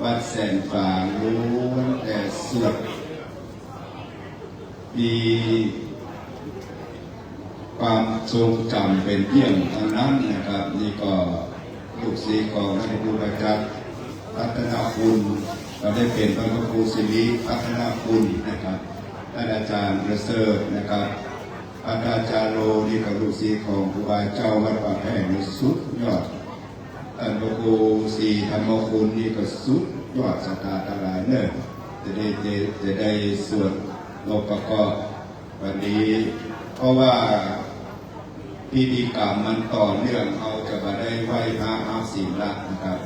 วัดแสนฝาง ล้วนแต่สวด มีความทรงจ๋ำเป๋นเยี่ยมตังนั้นนะครับ นี่ก็ลูกศิษย์ของท่านพระครูประจักษ์พัฒนคุณ ก็ได้เป๋นพระครูสิริพัฒนคุณนะครับ ท่านอาจารย์ประเสริฐนะครับ พัทธาจาโร นี่ก็ลูกศิษย์ของครูบาเจ้าวัดป่าแพร่ง สุดยอด ท่านพระครูศรีธรรมคุณนี่ก็สุดยอด ศรัทธาตังหลายเนอะ จะได้ จะ จะได้สวดนพเคราะห์วันนี้ เพราะว่าพิธีกรรมมันต่อเนื่อง เฮาจะบ่ได้ไหว้พระอาบศีลละนะครับ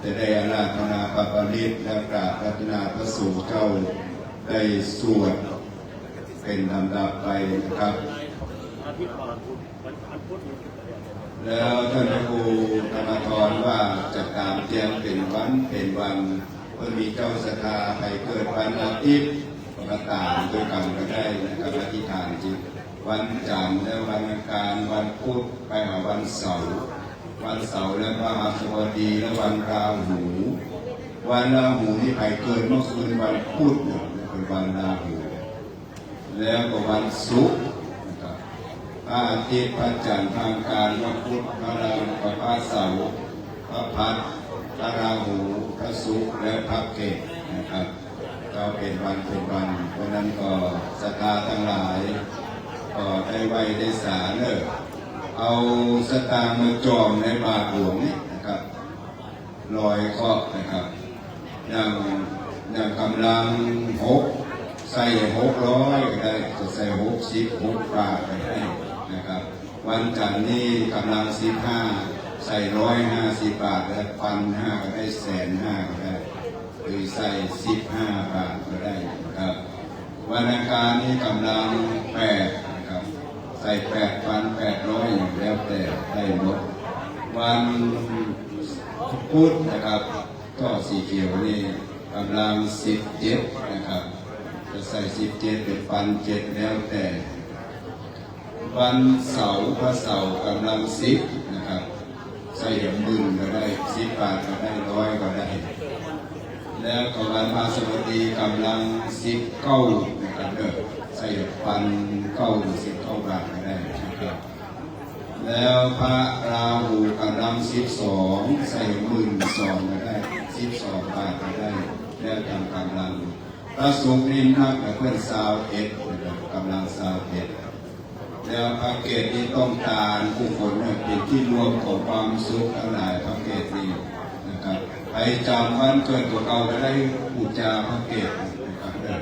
จะได้อาราธนาปาปริตร และกราบอาราธนาพระสงฆ์เจ้า ได้สวดเป๋นลำดับไปนะครับ แล้วท่านพระครูธรรมธรว่าจะต๋ามเตียนเป๋นวันเป๋นวัน เปื้อมีเจ้าศรัทธาใผเกิดวันอาทิตย์ก็มาต๋ามตวยกั๋นก็ได้นะครับ อธิษฐานจิต วันจันทร์และวันอังคาร วันพุธไปหาวันเสาร์ วันเสาร์และพฤหัสบดีและวันราหู วันราหูนี่ใผเกิดเมื่อคืนวันพุธเนี่ย เป๋นวันราหู แล้วก็วันศุกร์นะครับ พระอาทิตย์ พระจันทร์ พระอังคาร พระพุธ พระราหู พระเสาร์ พระพัด พระราหู พระศุกร์ และพระเกตนะครับ ก็เป๋นวันเป๋นวัน เพราะนั้นก็ศรัทธาตังหลาย ก็ได้ไหว้ได้สาเนอะ เอาสตางค์มาจ่อมในบาตรหลวงนี่นะครับ ร้อยเคราะห์นะครับ อย่าง อย่างก๋ำลังหก ใส่หกร้อยก็ได้ จะใส่หกสิบ หกบาทก็ได้นะครับ วันจันทร์นี่ก๋ำลังสิบห้า ใส่ร้อยห้าสิบบาท และปันห้าก็ได้ แสนห้าก็ได้ หรือใส่สิบห้าบาทก็ได้นะครับ วันอังคารนี่ก๋ำลังแปดนะครับ ใส่แปดปันแปดร้อย แล้วแต่ได้หมด วันพุธนะครับ ก็สีเขียวนี่ก๋ำลังสิบเจ็ดนะครับ จะใส่สิบเจ็ดหรือปันเจ็ด แล้วแต่ วันเสาร์ พระเสาร์ก๋ำลังสิบนะครับ ใส่หมื่นก็ได้ สิบบาทก็ได้ ร้อยก็ได้ แล้วก็วันพฤหัสบดีก๋ำลังสิบเก้านะครับเนอะ ใส่ปันเก้าหรือสิบเก้าบาทก็ได้นะครับ แล้วพระราหูก๋ำลังสิบสอง ใส่หมื่นสองก็ได้ สิบสองบาทก็ได้ แล้วต๋ามก๋ำลัง พระศุกร์นี่นักกับเปิ้นซาวเอ็ดนะครับ ก๋ำลังซาวเอ็ด แล้วพระเกตนี่ต้องตานกู้คนนะ เป๋นตี้รวมของความสุขตังหลาย พระเกตนี่นะครับ ใผจ๋ำวันเกิดของเก่าก็ได้ปู๋จาพระเกตนะครับเนอะ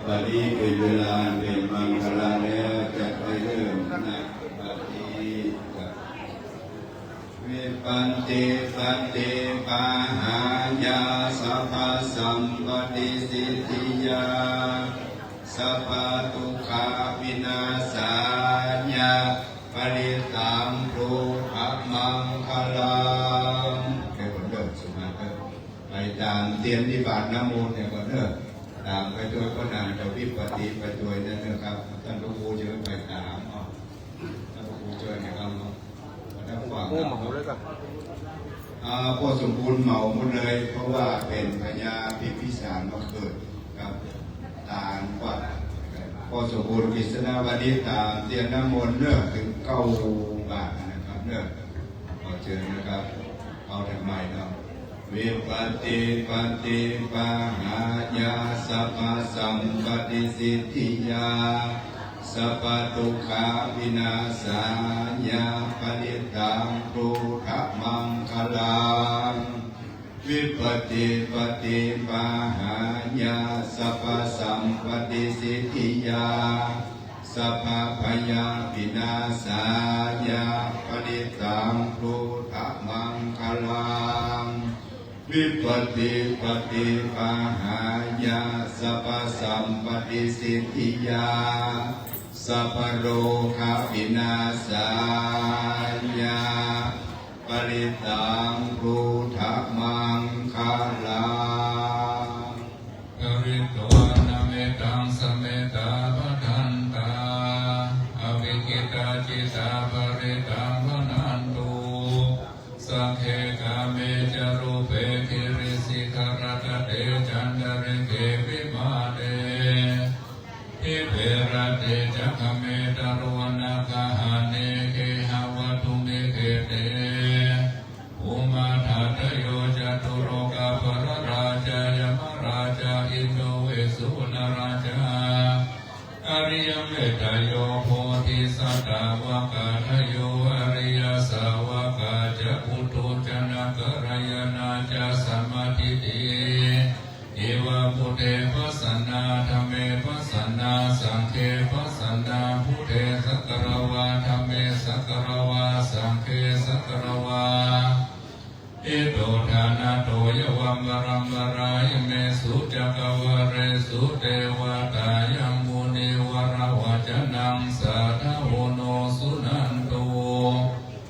บัดนี้เป๋นเวลาเป๋นมังคละแล้ว จะได้เริ่มนะ บัดนี้ครับ Vipattipaṭibāhāya sabbasampattisiddhiyā sabbadukkhavināsāya parittaṃ brūtha maṅgalaṃ เดี๋ยวก่อนเด้อ สุมาเตอร์ ไปต๋ามเตียนที่บาตรน้ำมนต์เนี่ยก่อนเด้อ ต๋ามไปตวยพระนางจะวิปัสสติไปตวยนั่นนะครับ ท่านพระครูจะไปต๋าม อ๋อ ท่านพระครูเชิญนะครับ ท่านผู้ฟัง โอ้ เหมาเลยครับ อ่า พ่อสมบูรณ์เหมาหมดเลย เพราะว่าเป๋นพญาพิมพิสารมาเกิดครับ ต๋ามวัด พ่อสมบูรณ์กฤษณวณิช ต๋ามเตียนน้ำมนต์เนอะ เถิงเก้าบาทนะครับเนอะ ขอเชิญนะครับ เอาแถวใหม่เนาะ Vipattipaṭibāhāya sabbasampattisiddhiyā sabbadukkhā vināsāya parittaṃ brūtha maṅgalaṃ. Vipattipaṭibāhāya sabbasampattisiddhiyā sabbabhayavināsāya parittaṃ brūtha maṅgalaṃ. Vipattipaṭibāhāya sabbasampattisiddhiyā sabbarogavināsāya parittaṃ brūtha maṅgalaṃ. Pharitvāna mettaṃ samettā bhadantā, avikkhittacittā parittaṃ bhaṇantu. Sagge kāme ca rūpe girisikharataṭe cantalikkhe vimāne, dīpe raṭṭhe ca gāme taruvanagahane gehavatthumhi khette, bhummā dhārayo ca lokapālā ca yamarājā indo visuddhā rājā, ariyametteyyo bodhisattāva āgatāyo ariyasāvakā ca puthujjanakalyāṇā ca samādiṭṭhī iva buddhe pasannā dhamme pasannā saṅghe pasannā buddhe sagārava dhamme sagārava saṅghe sagārava. Ito ṭhānato yāva paramparā imesu cakkavāḷesu devatā yaṃ munivaravacanaṃ sādhavo no suṇantu.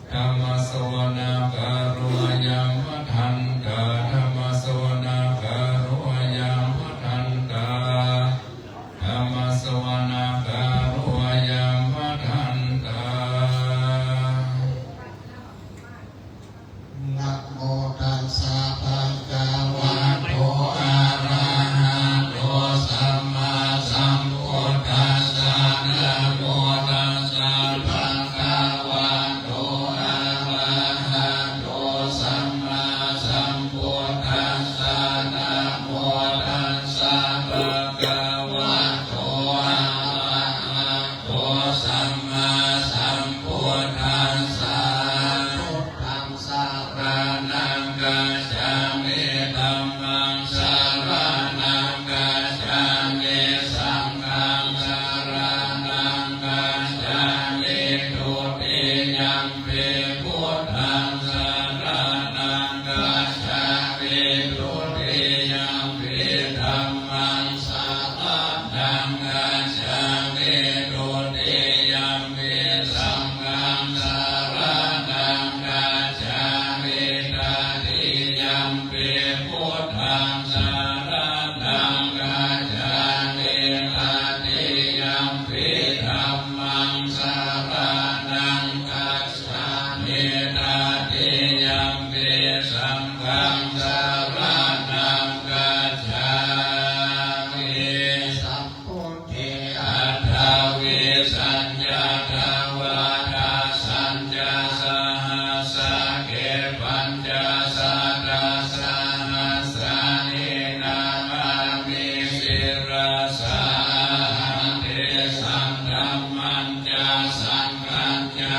Dhammassavanakālo ayam bhadantā. Dhammassavanakālo ayam bhadantā. Dhammassavanakālo ayam bhadantā. Namo tassa bhagavato arahato sammāsambuddhassa. Namo tassa bhagavato arahato sammāsambuddhassa. Namo tassa bhagavato arahato sammāsambuddhassa. Buddhaṃ saraṇaṃ gacchāmi. Dhammaṃ saraṇaṃ gacchāmi. Saṅghaṃ saraṇaṃ gacchāmi. Dutiyampi buddhaṃ saraṇaṃ gacchāmi. Dutiyampi dhammaṃ saraṇaṃ gacchāmi. Dutiyampi saṅghaṃ saraṇaṃ gacchāmi. Tatiyampi buddhaṃ saraṇaṃ gacchāmi. Tatiyampi dhammaṃ saraṇaṃ gacchāmi. Tatiyampi saṅghaṃ saraṇaṃ gacchāmi. Sambuddhe aṭṭhavīsañca dvādasañca sahassake pañcasatasahassāni namāmi sirasā ahaṃ. Tesaṃ dhammañca saṅghañca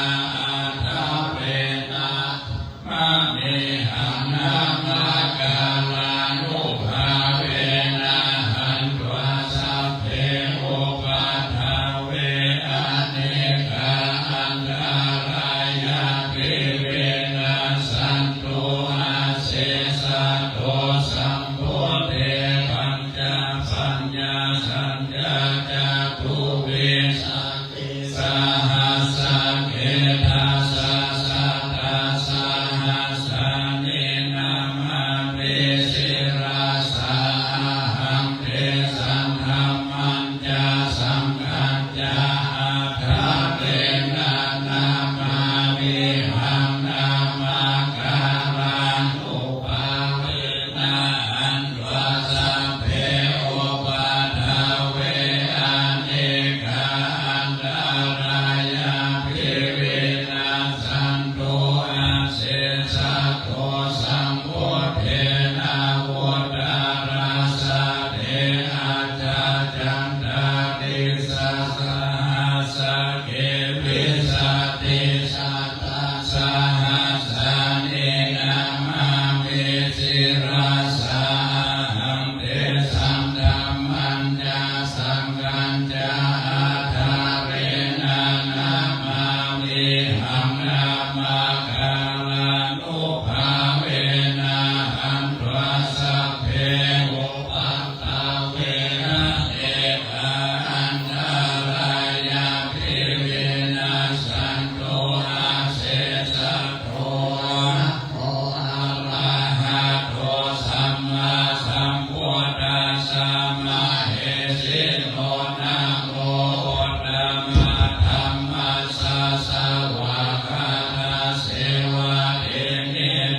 ādarena namāmihaṃ. Namakārānubhāvena hantvā sabbe upaddave anekā antarāyāpi vinassantu asesato. Sambuddhe pañcapaññāsañca catuvīsati sahassake dasasatasahassāni namāmi si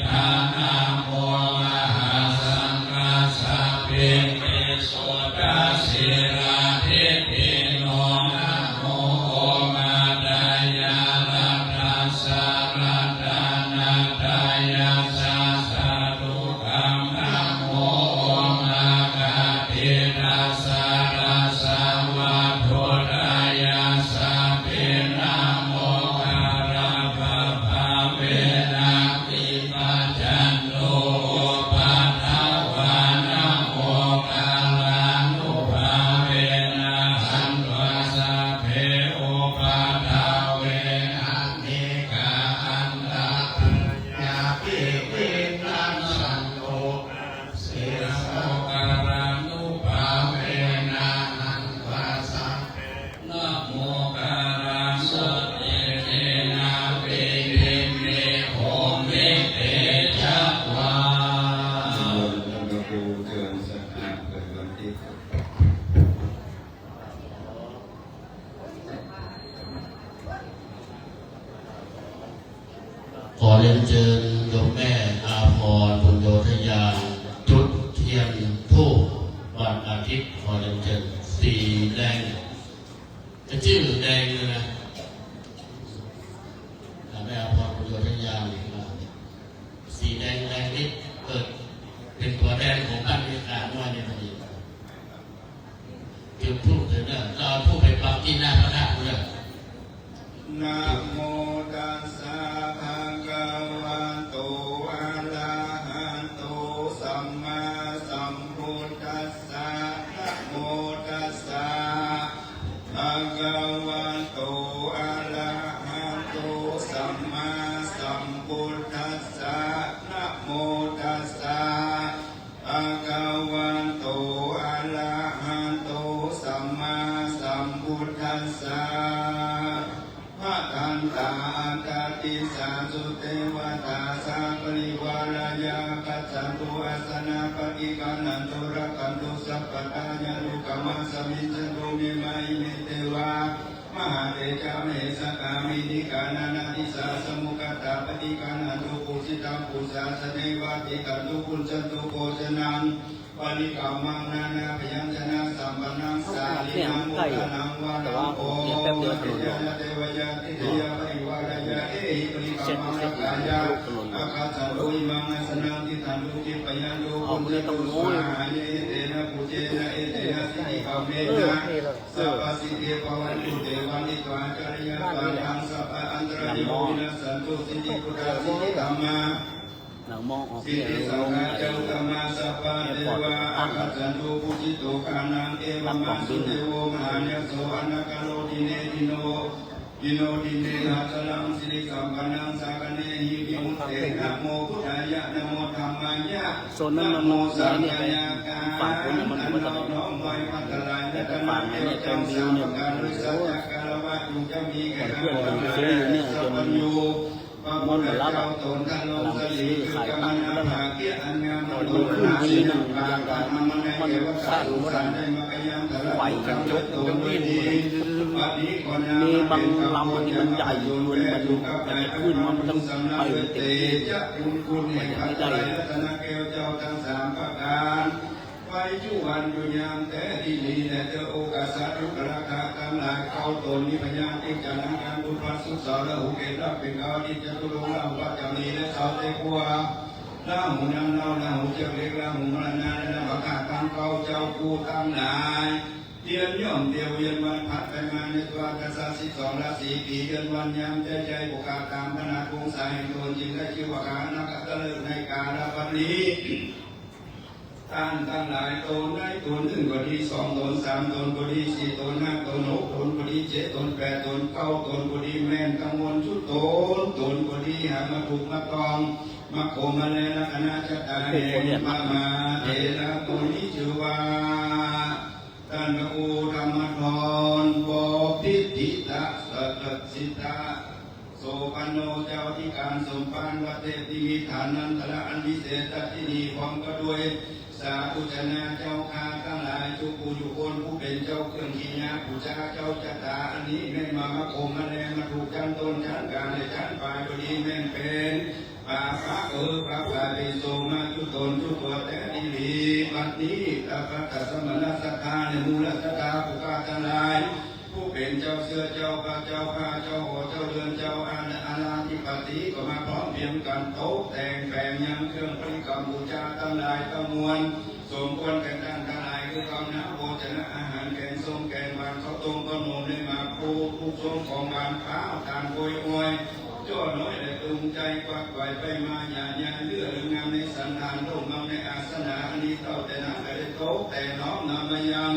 Namo mahāsaṅghassāpi visuddhasīladiṭṭhino. Namo omātyāraddhassa ratanattayassa sādhukaṃ. Namo omakātītassa tassa vatthuttayassapi. Namokārappabhāvena vigacchantu upaddavā. Namokārānubhāvena hantvā sabbe upaddave anekā antarāyāpi vinassantu. Namokārattejena vidhimhi homi tejavā. นิมนต์ท่านพระครูเจริญศักดิ์เปิดวันที่ ขอเรียนเชิญโยมแม่อาภรณ์ ปุญโญทยาน จุดเทียนธูปวันอาทิตย์ ขอเรียนเชิญ สีแดง จะชื่อแดงเลยนะ แม่อาภรณ์ ปุญโญทยาน สีแดง แดงนิด เกิดเป็นตัวแดงของท่านนี่ ขาน้อยนี่พอดี จุดธูปเถอะเนอะ เราเอาธูปไปปักที่หน้าพระธาตุเนอะ Namo tassa bhagavato arahato sammāsambuddhassa. Namo tassa bhagavato arahato sammāsambuddhassa. Namo tassa bhagavato arahato sammāsambuddhassa. Bhadantā aṭṭhaṃ disā sudevatā saparivārā yaṃ gacchantu asanā paṭiggaṇhantu rakkhantu sabbadā. Yaṃ dukkhamā samijjhantu me māyime devā mahātejā mahesakā veṇhikā nānādisā samāgatā paṭiggaṇhantu pūjitaṃ pūjāsanevā tiṭṭhantu bhuñjantu bhojanam paṇikkhamam nānābyañjanasampannaṃ sālīnam udanaṃ vanaṃ bodhiyā devāya tiṭṭheyya parivāreyya ehi paṇikkhamam rakkhaye. Āgacchantu imaṃ āsanaṃ tiṭṭhantu khippayantū bhuñjantu svāhāyeti. Etena pūjena etena siddhikammena sabbasiddhi bhavantu te. Vanditvā ācariyapādaṃ sabba antarāyo vinassantu. Siddhi buddhā siddhi dhammā siddhi saṅghā ca uttamaṃ. Sabbe devā āgacchantu pūjito ghanaṃ. Evaṃ mahāsuddevo mahāyaso anāgaro dine dino dino dine ajjharaṃ sirisampannaṃ sākanehi vimucce. Namo buddhāya, namo dhammāya, namo saṅghāya. ฝั่งโน้นมันก็จะ แต่ฝั่งอันเนี้ย ตรงวิวเนี่ย โอ้โห เพื่อนๆ มันซื้ออยู่เนี่ย จน งดหมดแล้วอะ กำลังซื้อขายตัดหมดแล้วนะ พอดูขึ้นทีหนึ่ง อย่างกับมันสร้างรถไฟกันยก มีบางลำที่มันใหญ่อยู่ มัน มันจะขึ้นมา มันต้องไปมันเต็มที่ มันยังไม่ได้ ไว้อยู่วันอยู่ยามแต่ดีนี้แลเถิด โอกาสสาธุกราคาตังหลาย เก้าต๋นนี้พญาติจานัง กันบุญพระศุกร์เสาร์ราหูเกตุ เป๋นเก้าอาทิตย์ จตุรงค์ราหู พระจำนี้และเสาร์เตกัว ราหูน้ำเน่า ราหูเจือกเหล็ก ราหูมรณะ และนภคาตังเก้าเจ้ากู้ตังหลาย เตียนย่อมเตียวเวียนวันผัดไปมาในตวาดกษัตริย์สิบสองราศี ปีเดือนวันยามใจใจ โอกาสต๋ามขนาดวงศาแห่งต๋น จึงได้จื้อว่า กาละนกะตะฤกษ์ ในกาละบัดนี้ ต้านตังหลาย ต๋นใดต๋นนึ่งก็ดี สองต๋น สามต๋นก็ดี สี่ต๋น ห้าต๋น หกต๋นก็ดี เจ็ดต๋น แปดต๋น เก้าต๋นก็ดี แม่นตังมวลจุดต๋น ต๋นก็ดี หากมาถูกมาต้อง มาโคมมาแลลักษณะชะตาแห่งพระมหาเถระต๋นนี้จื้อว่า ต้านพระครูธรรมธร บพิตถิตะ สัตสิตะ โสภณโณ เจ้าอธิการสมภารวัดเทพนิมิตฐานันตระ อันวิเศษณที่นี้ พร้อมก็ด้วยสาธุชนเจ้าข้าตังหลาย จุผู้อยู่คนผู้เป๋นเจ้าเครื่องกิยาปู๋จาเจ้าชะตา อันนี้แม่นมา มาโคมมาแล มาถูกจั้นต้นจั้นก๋างและจั้นป๋ายก็ดี แม่นเป๋น ปาปะ เออ ปาปะ เปโสมาจุตนจุตัวแต๊ดีหลี บัดนี้ ตาปะตะสมณะศรัทธา ในหมู่ศรัทธาผู้ข้าตังหลาย ผู้เป๋นเจ้าเสื้อ เจ้าผ้า เจ้าผ้า เจ้าหอ เจ้าเฮือน เจ้าอาณา อาณาธิปติ ก็มาพร้อมเพรียงกั๋น ตกแต่งแป๋งยังเครื่องบริกรรมบูชาตังหลายตังมวล สมควรแก่ต้านตังหลาย คือข้าวหนาว โภชนะอาหาร แก๋งส้มแก๋งหวาน ข้าวต้มข้าวหนม ได้มาปูทุกส้มของหวาน ข้าวตาลโกยอวย จ้อน้อยและตึงใจ๋ กวัดไหวไปมา อย่าหย่าเยื่อเรื่องงามในสันฐาน โด่งเงาในอาสนะ อันนี้เต้าแต่นั้นก็ได้ตกแต่งน้อมนำมายัง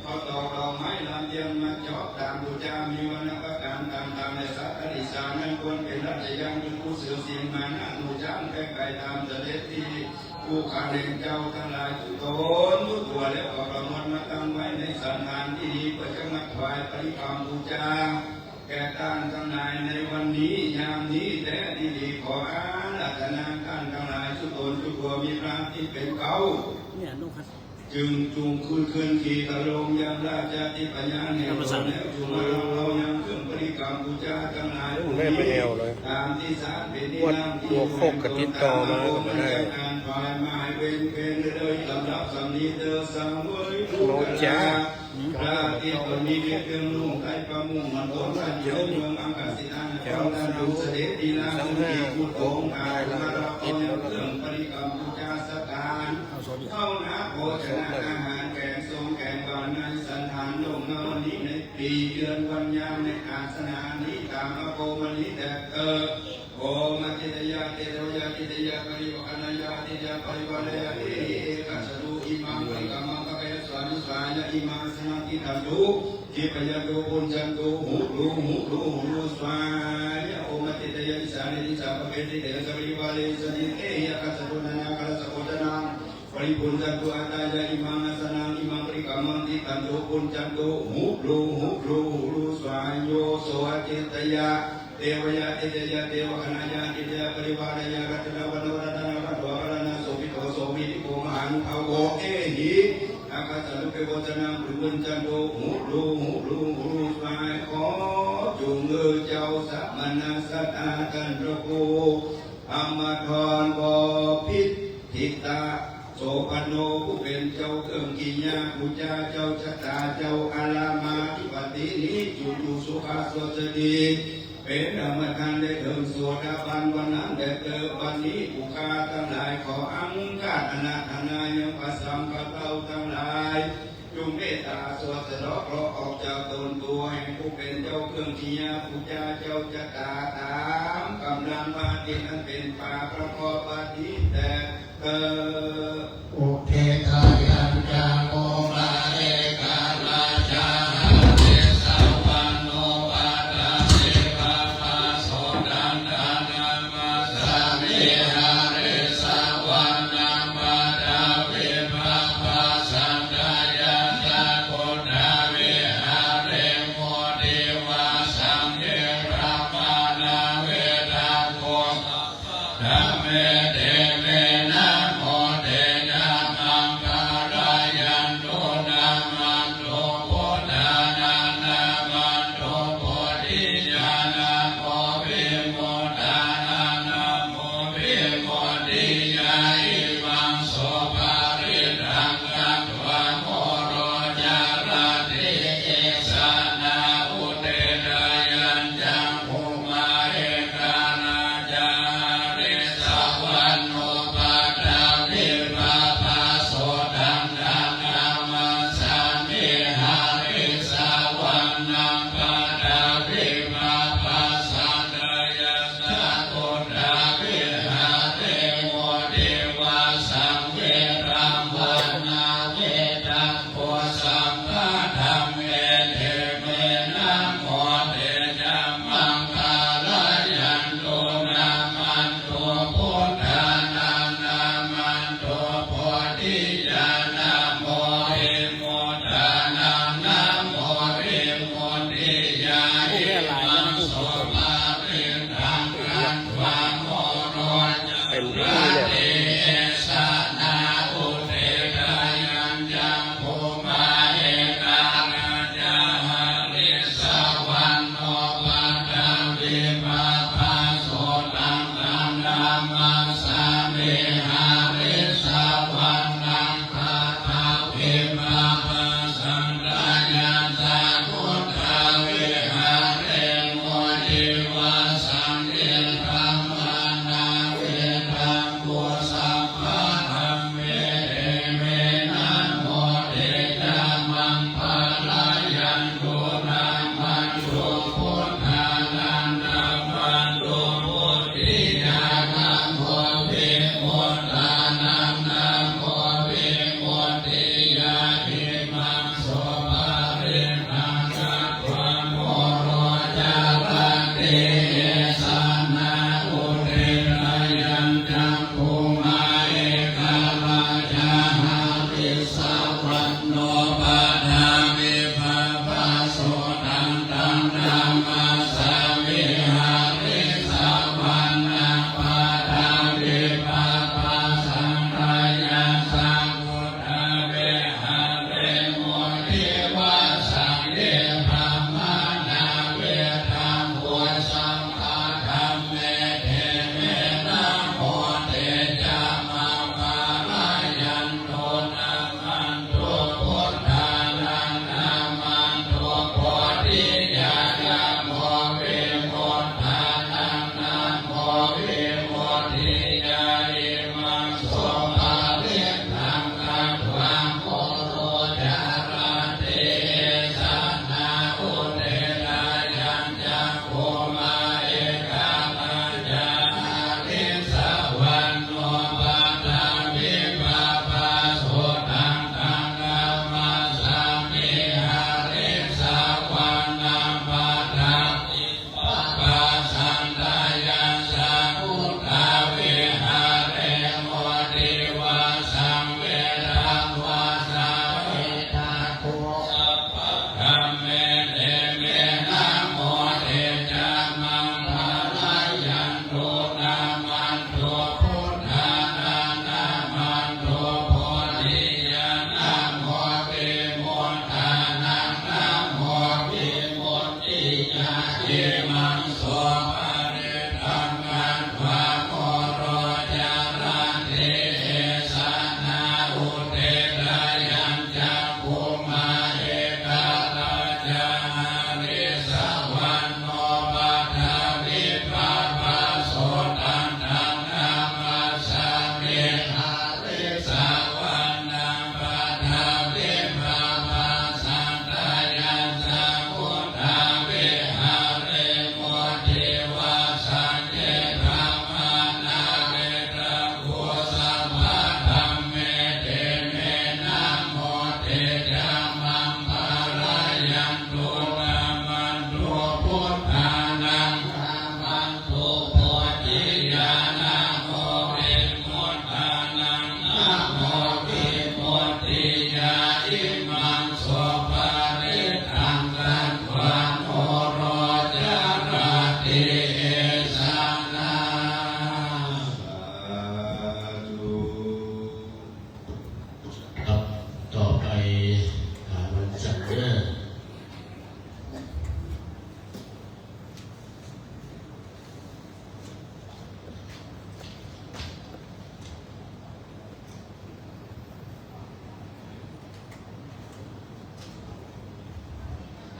ข้าวตอกดอกไม้ลำเทียนมาจอบตามบูชา มีวรรณประก๋านต่างๆ และสัตว์อริสานั้นควรเป๋นราชญาณ คือผู้เสือสิงห์ ม้า นาค หนูช้าง แพะไก่ ตามเสด็จที่ ผู้ข้าแต่เจ้าตังหลายทุกตนทุกตัว แล้วก็ประมวลมาตั้งไว้ในสันฐานที่นี้ เพื่อจะมาถวายบริกรรมบูชา แก่ต้านตังหลายในวันนี้ ยามนี้แต๊ดีหลี ขออาราธนาต้านตังหลายทุกตนทุกตัว มีพระที่เป๋นเก๊า เนี่ย นกครับ จึงจุ่งคืน คืนขี่ตะลงยังราชาธิปยานแห่งตนแล้ว จุ่งมาลองเอายังเครื่องบริกรรมบูชาตังหลาย โอ้ แม่ไปแอวเลย ตามที่สารเป๋นที่นั่งที่ ตัวโคกกะติ๊ดต่อมาก็มาได้ การฝ่ายหมายเว้นเว้นโดยลำดับสำนีเตอสังเวย โนจ๊ะ พระอาทิตย์ตนนี้เรียกเครื่องนุ่งไตรประมุ่งมณฑล ราชเมืองอังคสิตานคร ท่านดูเสด็จดีนางสุนีผู้ตรงอายุมารับเอายังเครื่องบริกรรมบูชาสถาน ข้าวหนาวโภชนะอาหาร แก๋งส้มแก๋งหวาน ในสันฐานโด่งเงานี้ ในปี๋เดือนวันยาม ในอาสนะนี้ ต๋ามอโภคมณีแต๊เต๊อะ โอมอาทิตยาเตวยาทิตยาปริวาคณายาทิตยาปริวารายาเตหิ เอกัสสะตุ อิมังปริกรรมัง กะเปสวานุสายะ อิมังอาสนังทิฏฐันตุ ทิฏฐยันตุ ภุญจันตุ หุลู หุลู หุลู สวายะ โอมอาทิตยาอิสาเนติสา กะเปติเตสะปริวาเรสะ นิเตหิ อาคัสสะตุ นานาคารัสสะโภชะนัง ปริภุญจันตุ อัตตายะ อิมังอาสนัง อิมังปริกรรมัง ทิฏฐันตุ ภุญจันตุ หุลู หุลู หุลู สวายะ โสอาทิตยา เตวยาทิตยา เตวคณายาทิตยา ปริวารายา รัตนวโนรัตนวัตโต รัตนโสภิโต โสภิติโก มหานุภาโว เอหิ อาคัสสะตุ เปโวชะนัง ปริภุญจันตุ หุลู หุลู หุลู สวายะ ขอจุ่งเออเจ้าสมณะศรัทธาต้านพระครู ธรรมธร บพิตร ทิตะโสภณโณ ผู้เป๋นเจ้าเครื่องกิริยาบูชา เจ้าชะตา เจ้าอารามาธิปตินี้ จุติสุขะสวัสดี เป๋นธรรมทานได้เถิงโสดาบันวันนั้นแต๊เต๊อะ บัดนี้ผู้ข้าตังหลายขออังคาดอาราธนายังพระสังฆะเต้าตังหลาย จุ่งเมตตาสวดสะเดาะเคราะห์ออกจากต๋นตั๋วแห่งผู้เป๋นเจ้าเครื่องกิริยาบูชา เจ้าชะตา ต๋ามก๋ำลังพระอาทิตย์อันเป๋นปาประกอบบัดนี้แต๊เต๊อะ อุทธิตายัญจะโมคะเอกราชาหริสวรรณโณ ปะทะวิภัพพะโส ตัณฐานะ มัสสามิ หริสวรรณปะทะวิภัพพะ สัตถายันตะปุณณวิหาริง มุนิวาสัง เย บรมมานาเวทังโก ธัมเม เต เม นะ โม เต จะ มัง คะ รา ยันตุ นะ มันตุ พุทธานัง นะ มันตุ โพธิญาณัง นะ โม วิมุตตานัง นะ โม วิมุตติญา อิมัง สุปาริตัง กัตถวา โมโร จารัตติ เอสานา อุทธิตายัญจะ โมคะเอกราชาหริสวรรณโณ ปะทะ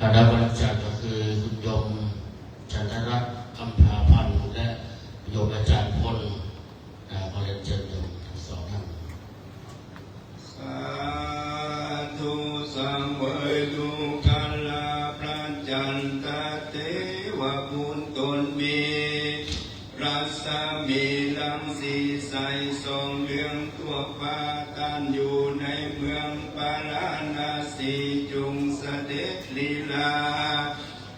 คณะวันจันทร์ก็คือคุณโยมจันทรัตน์ อำภาพันธ์ และโยมอาจารย์พล อ่า ขอเรียนเชิญโยมทั้งสองท่าน สาธุ เสวยสุขัลลา พระจันทะเทวบุตรตนมี รัศมีรังสีใสส่องเรืองทั่วฟ้า ต้านอยู่ในเมืองปาราณสี จงเสด็จลีลา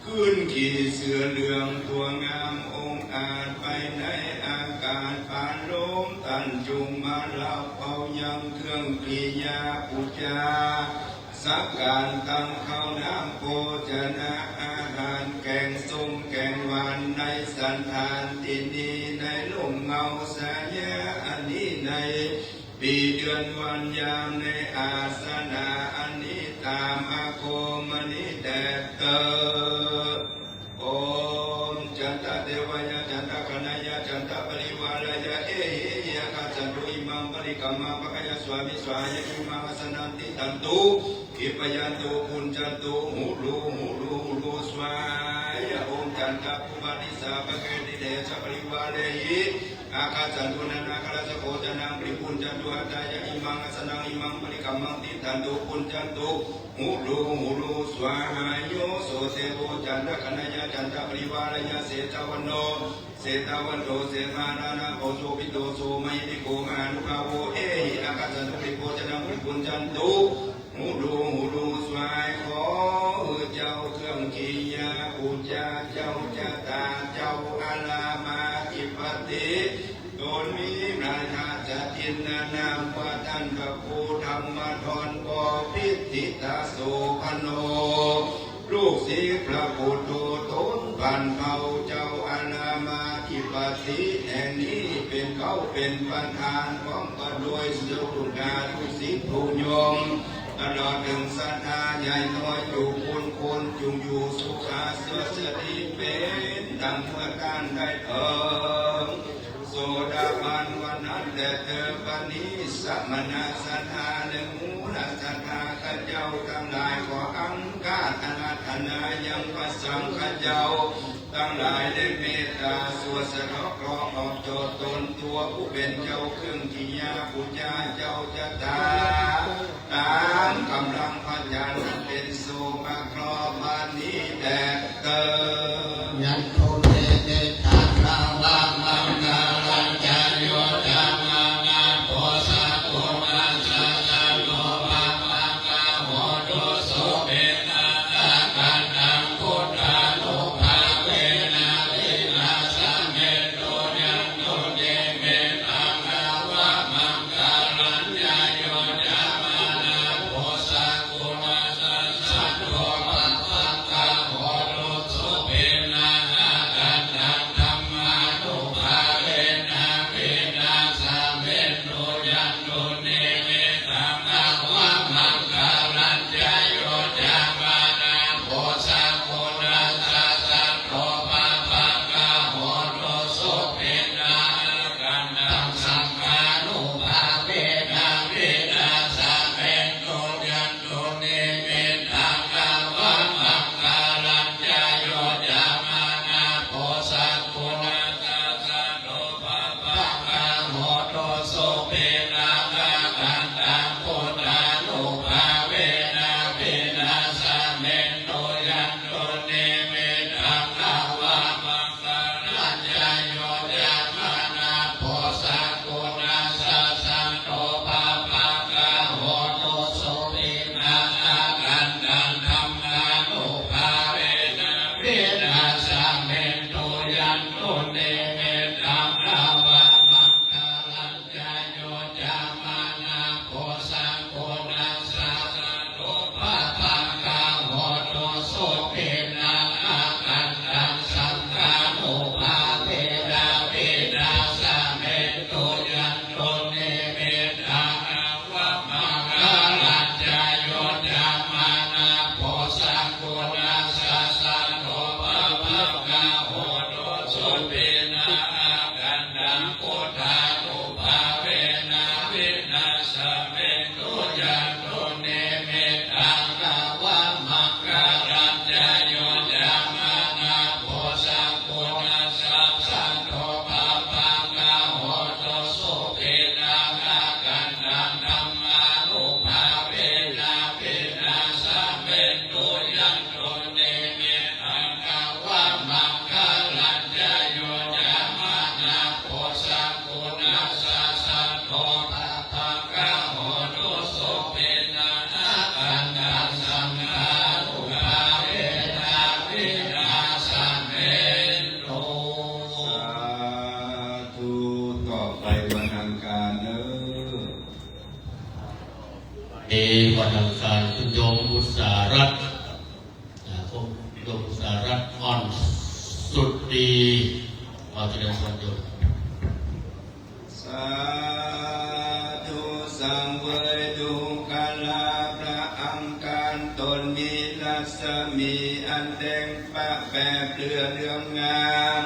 ขึ้นขี่เสือเหลืองตัวงามองอาจไปในอากาศ ปานลมต้านจงมารับเอายังเครื่องกิริยาปู๋จา สักการตั้งข้าวน้ำโภชนะอาหาร แกงส้มแกงหวานในสัณฐานตี้นี้ ในร่มเงาสายาอันนี้ ในปี๋เดือนวันยามในอาสนะอันนี้ ต๋ามอาคมอันนี้แต๊เต๊อ โอม จันทะเทวายะ จันทะกะนะยะ จันทะปริวารายะ เอหิ อาคัจฉันตุ อิมังปะริกรรมัง ภะคะยะสวามิ สวาหายะ อิมังอาสนะนัง ทิฏฐันตุ ขิปปะยันตุ ภุญจันตุ หุลู หุลู หุลู สวาหายะ โอม จันทะปุปปะนิสสาปะเกติเตชะปริวาเรหิ อาคัจฉันตุ นานาคารัสสะโขจนะ ปริภุญจันตุ อัตถายะ อิมังอาสนะนัง อิมังปะริกรรมัง ทิฏฐันตุ ภุญจันตุ หุลู หุลู สวาหายะ โส เตโว จันทะกะนะยะ จันทะปริวารายะ เสสะวันโณ เสสะวันโณ เสสะนานาโภ โสภิตโต โสมหิทธิโก มหานุภาโว เอหิ อาคัจฉันตุ ปริภโภชนะ ปริภุญจันตุ หุลู หุลู สวาหายะ ขอหื้อเจ้าเครื่องกิริยาปู๋จา เจ้าจะตา เจ้าอารามาธิปติ ตนมีพระราชจินนานามว่าต้านพระครูธรรมธร ป.พิติตโสภณโณ ลูกศิษย์พระปุทโธต๋นบ้านเผ่า เจ้าอารามาธิปติแห่งนี้ เป๋นเขาเป๋นประธาน พร้อมกั๋นโดยเจ้าตุกาลูกศิษย์ผู้โยม ตลอดเถิงศรัทธาใหญ่น้อย อยู่ปู้นคน จุ่งอยู่สุขะเสถียร เป๋นดั่งเมื่อก้าวได้เถิง โสดาบันวันนั้นแต๊เต๊อ บัดนี้สมณะศรัทธาและมูลศรัทธาข้าเจ้าตังหลาย ขออังคาอาราธนายังพระสังฆเจ้าตังหลาย ได้เมตตาสวดสะเดาะเคราะห์ออกจากต๋น ตั๋วผู้เป๋นเจ้าเครื่องกิริยาปู๋จา เจ้าจะตา ต๋ามก๋ำลังพระอาจารย์เป๋นโสภะเคราะห์บัดนี้แต๊เต๊อ ยันตุเต เมธัง อะวะมังคะลัญจะ โย จะมะนะ โภ สะกุณัสสะ สันโต ภะคะวะโต สุเปนะ อาคันตัง พุทธานุภาเวนะ วินาสเมตุ ยันตุ นิมิตตัง อะวะมังคะลัญจะ โย จะมะนะ โภ สะกุณัสสะ สันโต ภะคะวะโต สุเปนะ อาคันตัง ธัมมานุภาเวนะ วินาสเมตุ ยันตุ นิมิตตัง อะวะมังคะลัญจะ โย จะมะนะ โภ สะกุณัสสะ สันโต ภะคะวะโต สุเปนะ อาคันตัง สังฆานุภาเวนะ วินาสเมตุ ยันตุ นิมิตตัง อะวะมังคะลัญจะ โย จะมะนะ โภ สะกุณัสสะ สันโต ภะคะวะโต สุเปนะ อาคันตัง พุทธานุภาเวนะ วินาสเมตุ ยันตุ นิมิตตัง อะวะมังคะลัญจะ โย จะมะนะ โภ สะกุณัสสะ สันโต ภะคะวะโต สุเปนะ อาคันตัง ธัมมานุภาเวนะ วินาสเมตุ ยันตุ นิมิตตัง อะวะมังคะลัญจะ โย จะมะนะ โภ สะกุณัสสะ สันโต ภะคะวะโต สุเปนะ อาคันตัง สังฆานุภาเวนะ วินาสเมตุ ยันตุ นิมิตตัง อะวะมังคะลัญจะ โย จะมะนะ โภ สะกุณัสสะ สันโต ภะคะวะโต สุเปนะ อาคันตัง พุทธานุภาเวนะ วินาสเมตุ ยันตุ นิมิตตัง อะวะมังคะลัญจะ เนอะ เอ วันอังคาร คุณโยมอุตสาหรัตน์ อ่า คุณโยมอุตสาหรัตน์ อ่อนสุดดี ขอเจริญพรโยม สาธุ สังเวยดูกรา พระอังคารต๋นมีรัศมีอันเด่นประแปบเปลือเหลืองงาม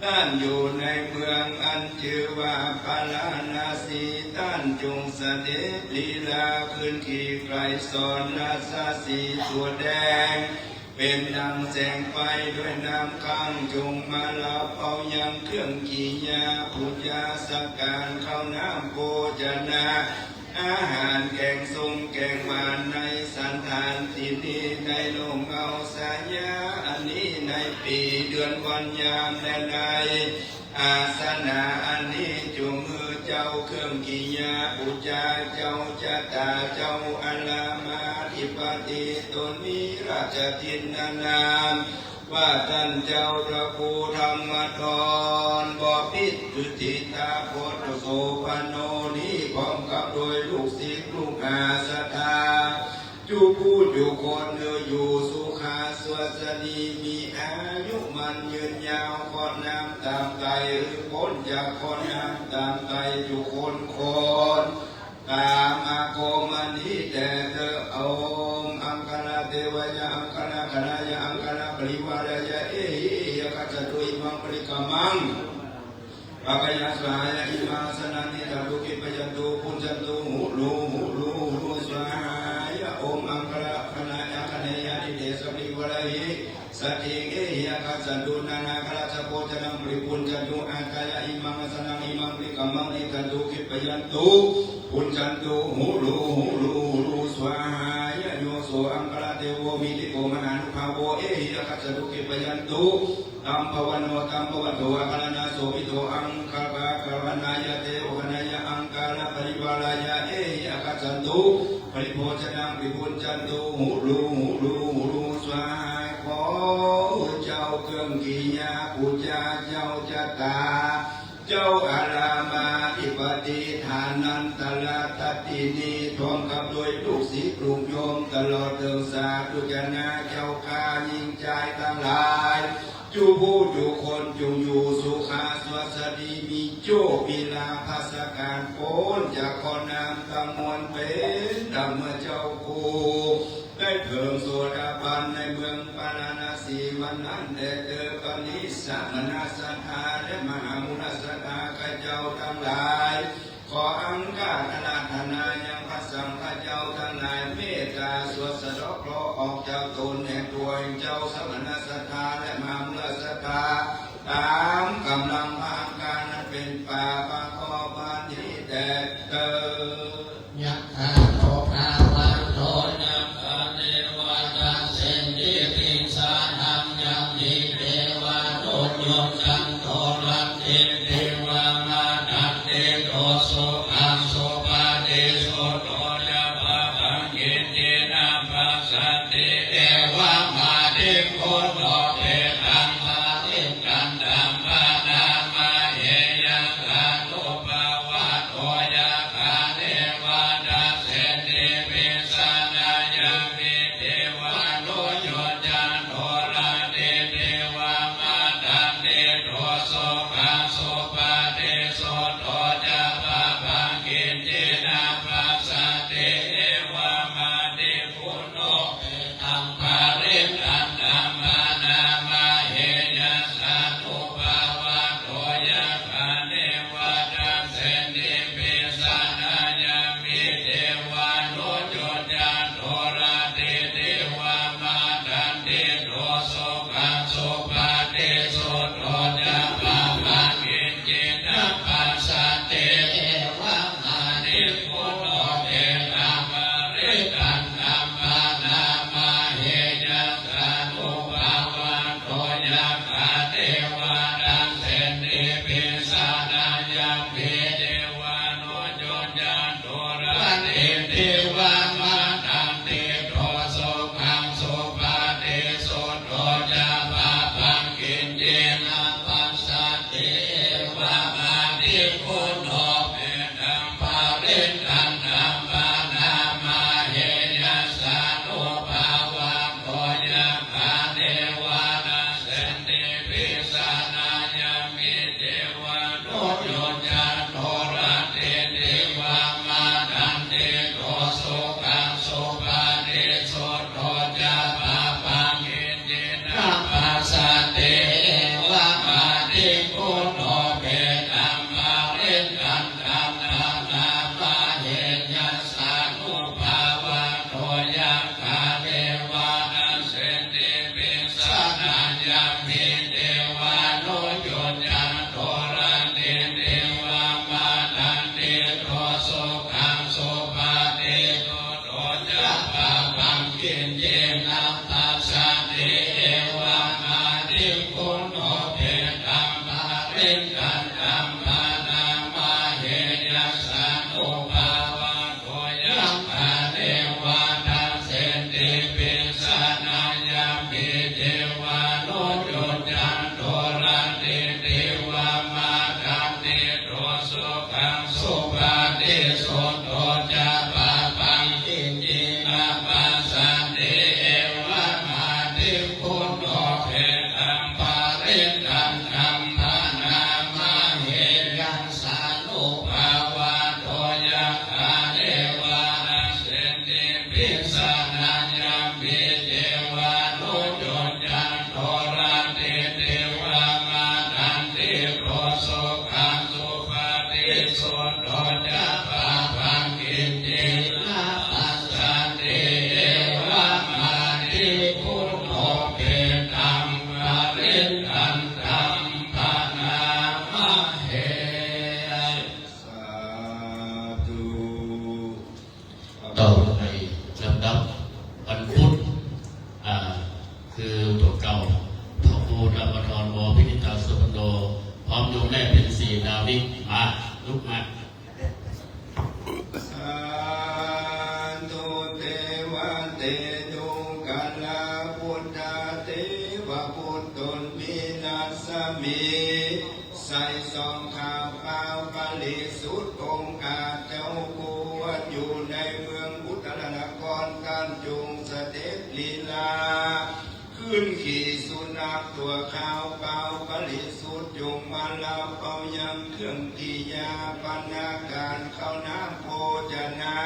ต้านอยู่ในเมืองอันจื้อว่าพาราณสี ต้านจุ่งเสด็จลีลาขึ้นขี่ไกรสรราชสีห์ตั๋วแดง เป๋นดังแสงไฟด้วยน้ำข้าง จุ่งมารับเอายังเครื่องกิริยาปู๋จาสักการะ ข้าวน้ำโภชนะ อาหารแกงส้มแกงหวานในสันฐานตี้นี้ ในโฮงเฮาสายาอันนี้ ในปี๋เดือนวันยามและในอาสนะอันนี้ จุ่งหื้อเจ้าเครื่องกิริยาปู๋จา เจ้าชะตา เจ้าอารามาธิปติต๋นมีราชทินนานาม ว่าต้านเจ้าพระครูธรรมธร บ่อพิตร สุทธิตาโคตโสภณโณนี้ พร้อมกับโดยลูกศิษย์ลูกหาศรัทธา จุผู้จุคน หื้ออยู่สุขะสวัสดี มีอายุมั่นยืนยาว เคราะห์น้ำตามไต หื้อป๊นจากเคราะห์น้ำตามไตจุคนคน ต๋ามอาคมอันนี้แต๊เต๊อะ โอม อังคณะเตวายะ อังคณะคณายะ อังคณะปริวารายะ เอหิยะคัสสะตุ อิมังปริกรรมัง ปะกะยะ สวาหายะ อิมังอาสนะง ทิฏฐันตุ ขิปปะยันตุ ภุญจันตุ หุลู หุลู หุลู สวาหายะ โอม อังคณะคณายะ อังคเนยะ ทิเตสะปริวาราหิ สัตถิง เอหิยะคัสสะตุ นานาคารัสสะโภชนัง ปริภุญจันตุ อาจายะ อิมังอาสนะง อิมังปริกรรมัง ทิฏฐันตุ ขิปปะยันตุ ภุญจันตุ หุลู หุลู หุลู สวาหายะ โย โส อังคณะเตโว มิติโก มหานุภาโว เอหิยะคัสสะตุ ขิปปะยันตุ ตัมปะวันโณ ตัมปะวันโถ อังคณะนา โสภิตโต อังคณะคณายะ เตโว คณายะ อังคณะปริวารายะ เอหิยะคัสสะตุ ปริภุญจันตัง ปริภุญจันตุ หุลู หุลู หุลู สวาหายะ ขอเจ้าเครื่องกิริยาปู๋จา เจ้าชะตา เจ้าอารามาธิปติ ฐานันตระทัตตินี พร้อมกับโดยลูกศิษย์ลูกโยม ตลอดเถิงสาธุชนเจ้าข้า ญิงจายตังหลาย จุผู้จุคน จุ่งอยู่สุขะสวัสดี มีโจคมีลาภ ภัสสะก๋านป๊นจากเคราะห์น้ำตังมวล เป๋นดังเมื่อเจ้าครู ได้เถิงโสดาปันในเมืองปาราณสีวันนั้นแต๊เต๊อะ บัดนี้สมณะศรัทธาและมหามุนีศรัทธาข้าเจ้าตังหลาย ขออังคาอาราธนายังพระสังฆเจ้าตังหลาย เมตตาสวดสะเดาะเคราะห์ออกจากต๋นแห่งตั๋วแห่งเจ้า สมณะศรัทธาและมหามุนีศรัทธา ต๋ามก๋ำลังพระอังคานั้นเป๋นป่า ประกอบบัดนี้แต๊เต๊อะ ยะถา โต ภะคะวะโต ยะถา เตวะ ทัสเสติ ติสสะนะ ยัง นิ เตวะ โต โย จัน โต รัตติ เตวะ มะ ทันติ โต สุขัง สุปะติ สุ โต จะ ปะ ปัง กิจ จิ นะ ปัสสะติ เอวะ มะ ทิ คุ โน เป ตัง ปะ ริ จันตัม ปะ นะ มะ เห ยะ ถา นุ ภะ วะ โต ยะ ถา เตวะ ทัสเสติ ติสสะนะ ยัง นิ เตวะ โต โย จัน โต รัตติ เตวะ มะ ทันติ โต สุขัง สุปะติ สุ โต จะ ปะ ปัง กิจ จิ นะ ปัสสะติ เอวะ มะ ทิ คุ โน เป ตัง ปะ ริ จันตัม ปะ นะ Bhagavato yaṃ khāṇe vā dassenti pisāṇāya bhikkhave anucujjhanto rattiṃ divā matandito sukhaṃ supati, suddho ca pāpaṃ kiñci na passati, evamādiguṇopetāṃ parittañca bhaṇāma he. Yaṃ sānubhāvato yaṃ khāṇe vā dassenti pisāṇāya bhikkhave anucujjhanto rattiṃ divā matandito sukhaṃ supati, suddho ca pāpaṃ kiñci na passati, evamādiguṇopetāṃ parittañca bhaṇāma he. สาธุ ต่อไปลำดับวันพุธ อ่า คือพวกเก่า พระครูธรรมทร ว.พินิจจสุปันโน พร้อมโยมแม่เพ็ญศรี นาวิก มา ลุกมา Santo te vate dukkhala buddha deva buddhon vinasami. ใสส่องขาวเปล่าบริสุทธิ์องอาจ เจ้าผู้อยู่ในเมืองอุตตรนคร ต้านจงเสด็จลีลา ขึ้นขี่สุนัขตัวขาวเปล่าบริสุทธิ์ จงมารับเอายังเครื่องกิริยา ภัณฑาหาร ข้าวน้ำโภชนะ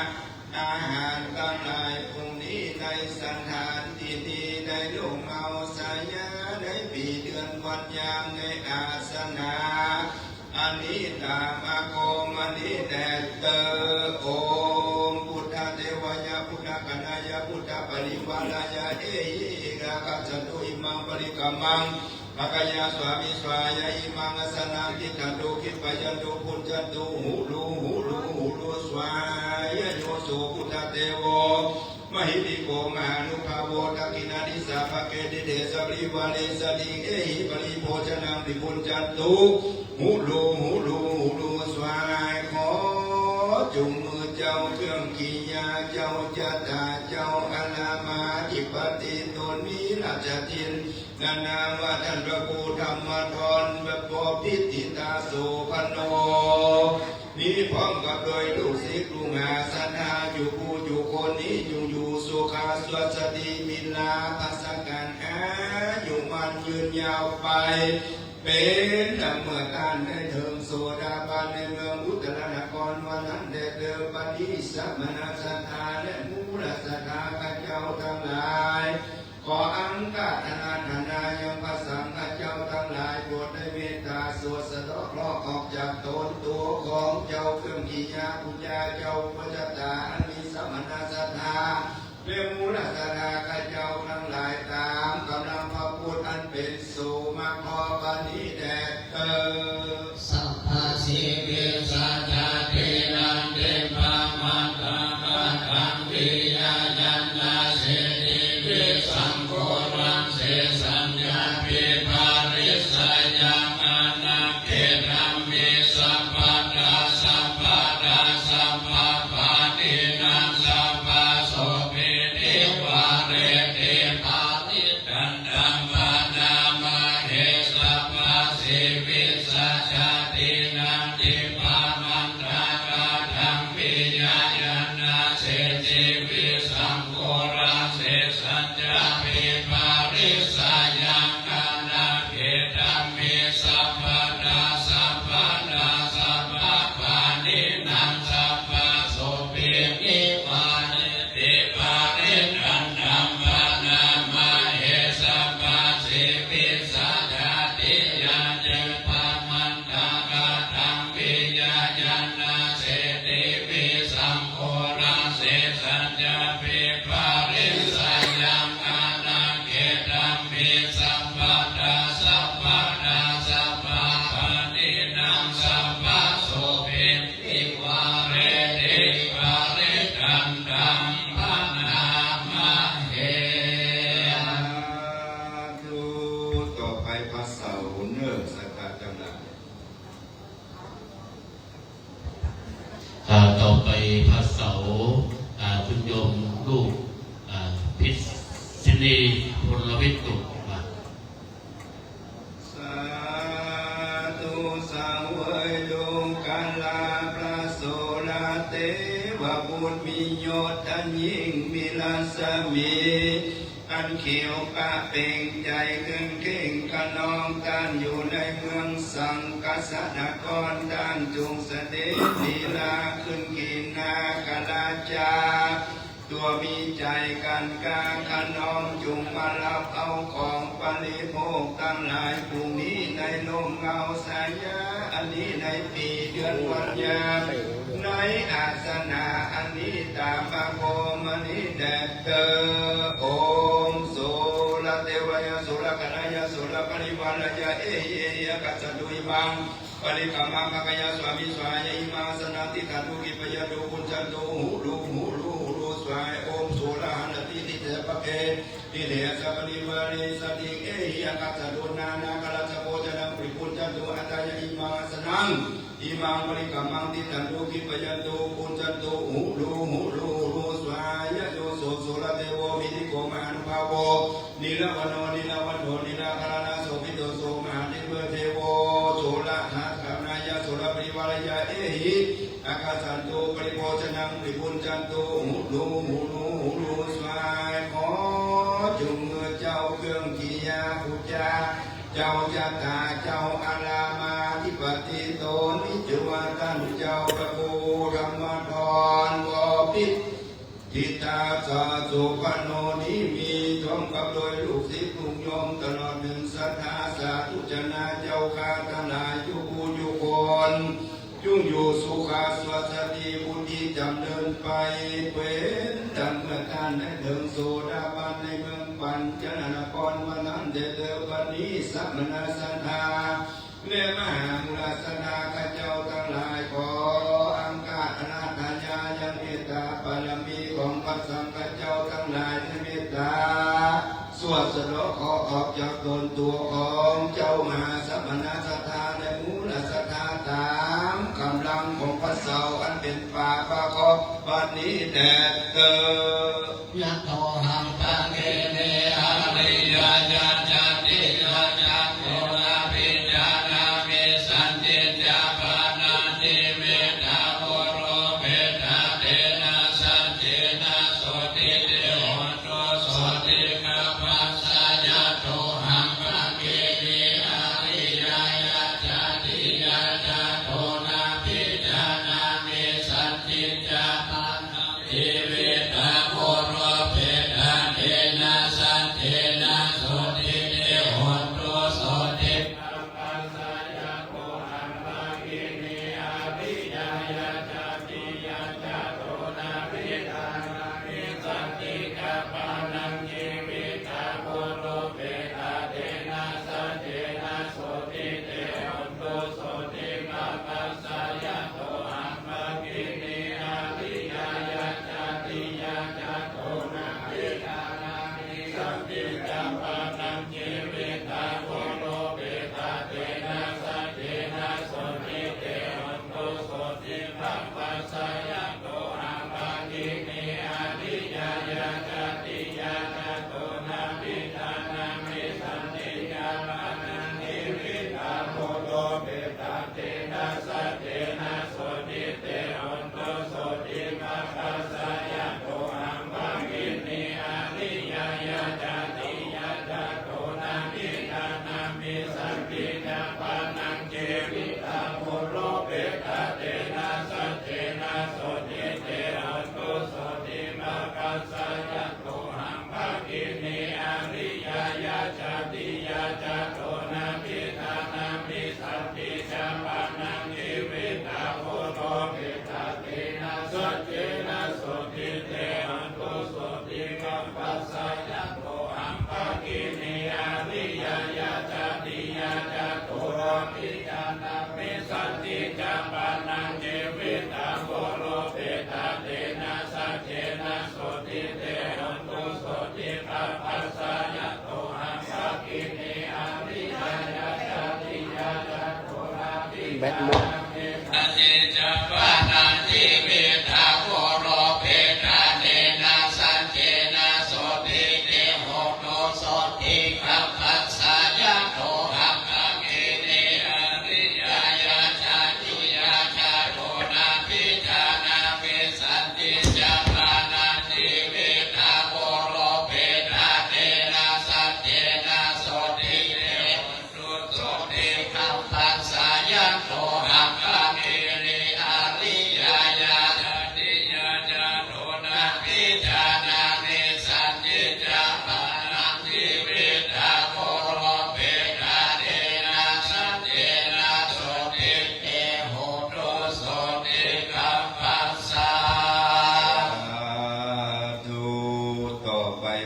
อาหารตังหลายองค์นี้ในสถานตี้นี้ ได้ลงเฮาสายาในปี๋เดือนวันยามในอาสนะอันนี้ ต๋ามอาคมอันนี้แต๊เต๊อ Om buddha devāya buddha gaṇāya buddha parivārāya ehi rakkhatu imaṃ parikkaṃaṃ. Bhāgayā svāmi svāya imaṃ āsanaṃ tiṭṭhantu khippāyantu bhuñjantu hulu hulu hulu svāya. Yo so buddha devo mahiddhiko mahānubhāvo dakkhiṇā disā bhagge diṭṭhe saparivārena saddhiṃ ehi paribhojanaṃ abhibhuñjantu hulu hulu hulu svāya. ขอจุงมือเจ้าเครื่องกิริยา เจ้าจัตตา เจ้าอารามาธิปติ ตนมีราชทิน นานาว่าต้านพระครูธรรมทร พระปอพิติตาโสภณโณ นี้พร้อมกับโดยลูกศิษย์ลูกหาศรัทธาอยู่ผู้อยู่คนนี้ จุงอยู่สุขะสวัสสะดี มีลาภะสงัด อายุมั่นยืนยาวไป เป๋นดังเมื่อต้านได้เถิงโสดาบันในเมืองอุตตรนครวันนั้นแต๊เต๊อ บัดนี้สมณะศรัทธาและมูลศรัทธาข้าเจ้าตังหลาย ขออังคาธนาธนายังพระสังฆะเจ้าตังหลาย โปรดได้เมตตาสวดสะเดาะเคราะห์ออกจากต๋นตั๋วของเจ้าเครื่องกิริยา ปุจจาเจ้าพระจัตตา อันมีสมณะศรัทธาและมูลศรัทธาข้าเจ้าตังหลาย ต๋ามก๋ำลังพระพุทธอันเป๋นโสมะเคราะห์บัดนี้แต๊เต๊อ Sabbasīvisajātīnaṃ tippamatā kataṃ viya yaṃ nāseti visaṃ ghoraṃ sesaññāpi parisayaṃ anakkhidamhi sabbadā sabbadā sabbapāṇīnaṃ sabbasopi nivāreti pari dantaṃ bhaṇāma he. Sabbasīvisajātīnaṃ tippamatā kataṃ viya yaṃ nāseti visaṃ ghoraṃ sesaññāpi parisayaṃ anakkhidamhi sabbadā sabbadā sabbapāṇīnaṃ sabbasopi nivāre ti paridantaṃ bhaṇāma he. Sabbasīvisajātīnaṃ tippamatā kataṃ viya yaṃ nāseti visaṃ ghoraṃ sesaññāpi parisayaṃ anakkhidamhi sabbadā sabbadā sabbapāṇīnaṃ sabbasopi nivāre ti paridantaṃ bhaṇāma he. สาธุ ต่อไปพระเสาเนอ ศรัทธาจังหวัด อ่า ต่อไปพระเสา อ่า คุณโยมลูก อ่า พิษณุพลวิทย์ ลูก มา สาธุ เสวยโลกาลาพระโสดาเทวบุตร มียศอันยิ่งมีรัศมี อันเขียวปะเป่ง ใจ๋เคืองเค่งคะนอง ต้านอยู่ในเมืองสังคสนคร ต้านจุ่งเสด็จลีลาขึ้นขีนาคราชา ตั๋วมีใจ๋กันกล้าคะนอง จุ่งมาฮับเอาของบริโภคตังหลาย ผู้มีในฮ่มเงาสายญาอันนี้ ในปี๋เดือนวันยาม ในอาสนะอันนี้ ต๋ามมาโภมนี้แต๊เต๊อ โอม โสรเตวายะ โสรกะณายะ โสรปริวารายะ เอหิ เอหิ อักขัสสันตุ อิมัง ปริกรรมัง ภะคะยะสามิ สหายะ อิมังอาสนัง ติฏฐันตุ ขีปยันตุ ภุญจันตุ หุรุ หุรุ หุรุ สวาย โอม โสรหะระติ นิเทศะ ภะคะเว นิเทศะ ปริวาเรสัตถิ เอหิ อักขัสสันตุ นานาคารัสสะ โภชะนัง ปริภุญจันตุ อัตถายะ อิมังอาสนัง อิมังปริกรรมัง ติฏฐันตุ ขีปยันตุ ภุญจันตุ หุรุ หุรุ หุรุ สวายะ โย โส โสรเตโว หิติโก มหานุภาโว นิรวรรณโณ นิรวัตโถ นิราคาราโสภิตโต โส มหาเทวะเทโว โสรหะระกะณายะ โสรปริวารายะ เอหิ อักขัสสันตุ ปริโภชะนัง ปริภุญจันตุ หุรุ หุรุ หุรุ สวาย ขอจุ่งเจ้าเคืองกิริยาปู๋จา เจ้าจัตตา เจ้าอารามอธิปติ โตนนี้จื้อว่าต้านเจ้าพระครูธรรมธร ว พิษ จิตตาสาสุพรรณโณ นี้มี พร้อมกับโดยลูกศิษย์ลูกโยม ตลอดเถิงศรัทธาสาธุชนเจ้าข้าตังหลาย กู้ผู้กู้คน จุ่งอยู่สุขะ สวัสดี บุญดีจ๋ำเริญไป เป๋นดั่งเมื่อต้านได้เถิงโสดาบันในเมืองปัญจนคร วันนั้นแต๊เต๊อ บัดนี้สมณะศรัทธา และมหามูลศรัทธาข้าเจ้าตังหลาย ขออังคาอาราธนายังเมตตาบารมีของพระสังฆเจ้าตังหลาย ในเมตตา สวดสะเดาะเคราะห์ออกจากตนตั๋วของเจ้ามหาสมณะศรัทธา และมูลศรัทธาต๋ามก๋ำลังของพระเสาอันเป๋นปาประกอบ บัดนี้แต๊เต๊อ Yatthāhaṃ bhagini ariyāya jātiyā jātunabhijānāmi, santi ca pāṇaṃ jīvitā purūpetha, tena saccena sotthi te hotu, sotthi gabbhassa. Yatthāhaṃ bhagini ariyāya jātiyā jātunabhijānāmi, santi ca pāṇaṃ jīvitā purūpetha, tena saccena sotthi te hotu, sotthi gabbhassa. Yatthāhaṃ bhagini ariyāya jātiyā jātunabhijānāmi, santi ca pāṇaṃ jīvitā purūpetha, tena saccena sotthi te hotu, sotthi gabbhassa. Yatthāhaṃ bhagini ariyāya jātiyā jātunabhijānāmi, santi ca pāṇaṃ jīvitā purūpetha, tena saccena sotthi te hotu, sotthi gabbhassa. Yatthāhaṃ bhagini ariyāya jātiyā jātunabhijānāmi, santi ca pāṇaṃ jīvitā purūpetha, tena saccena sotthi te hotu, sotthi gabbhassa. Yatthāhaṃ bhagini ariyāya jātiyā jātunabhijānāmi, santi ca pāṇaṃ jīvitā purūpetha, tena saccena sotthi te hotu, sotthi gabbhassa. Yatthāhaṃ bhagini ariyāya jātiyā jātunabhijānāmi, santi ca pāṇaṃ jīvitā purūpetha, tena saccena sotthi te hotu, sotthi gabbhassa. Yatthāhaṃ bhagini ariyāya jātiyā jātunabhijānāmi, santi ca pāṇaṃ jīvitā purūpetha, tena saccena sotthi te hotu, sotthi gabbhassa. Yatthāhaṃ bhagini ariyāya jātiyā jātunabhijānāmi, แบตหมด santi ca pāṇaṃ jī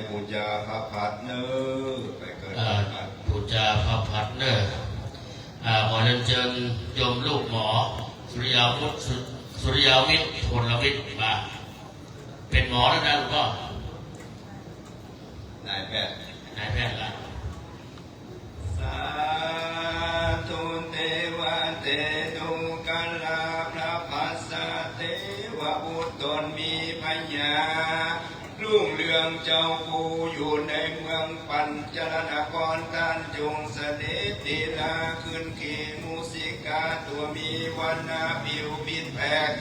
ปู๋จาพระพัดเน่อ ไปเกิด อ่า พระพัด ปู๋จาพระพัดเน่อ อ่า ขอเรียนเจิญโยมลูกหมอ สุริยาวุฒิ สุ สุริยาวิทย์ พลวิทย์ มา เป๋นหมอแล้วนะหลวงป้อ นายแพทย์ นายแพทย์ละ สาธุ เตวะเตโน กาลาพระพัสสะ เตวะบุตรต๋นมีพญา รุ่งเรืองเจ้าผู้อยู่ในเมืองปัญจลนคร ต้านจงเสด็จทีหลังขึ้นขี่มูสิกา ตั๋วมีวรรณะผิวผิดแผก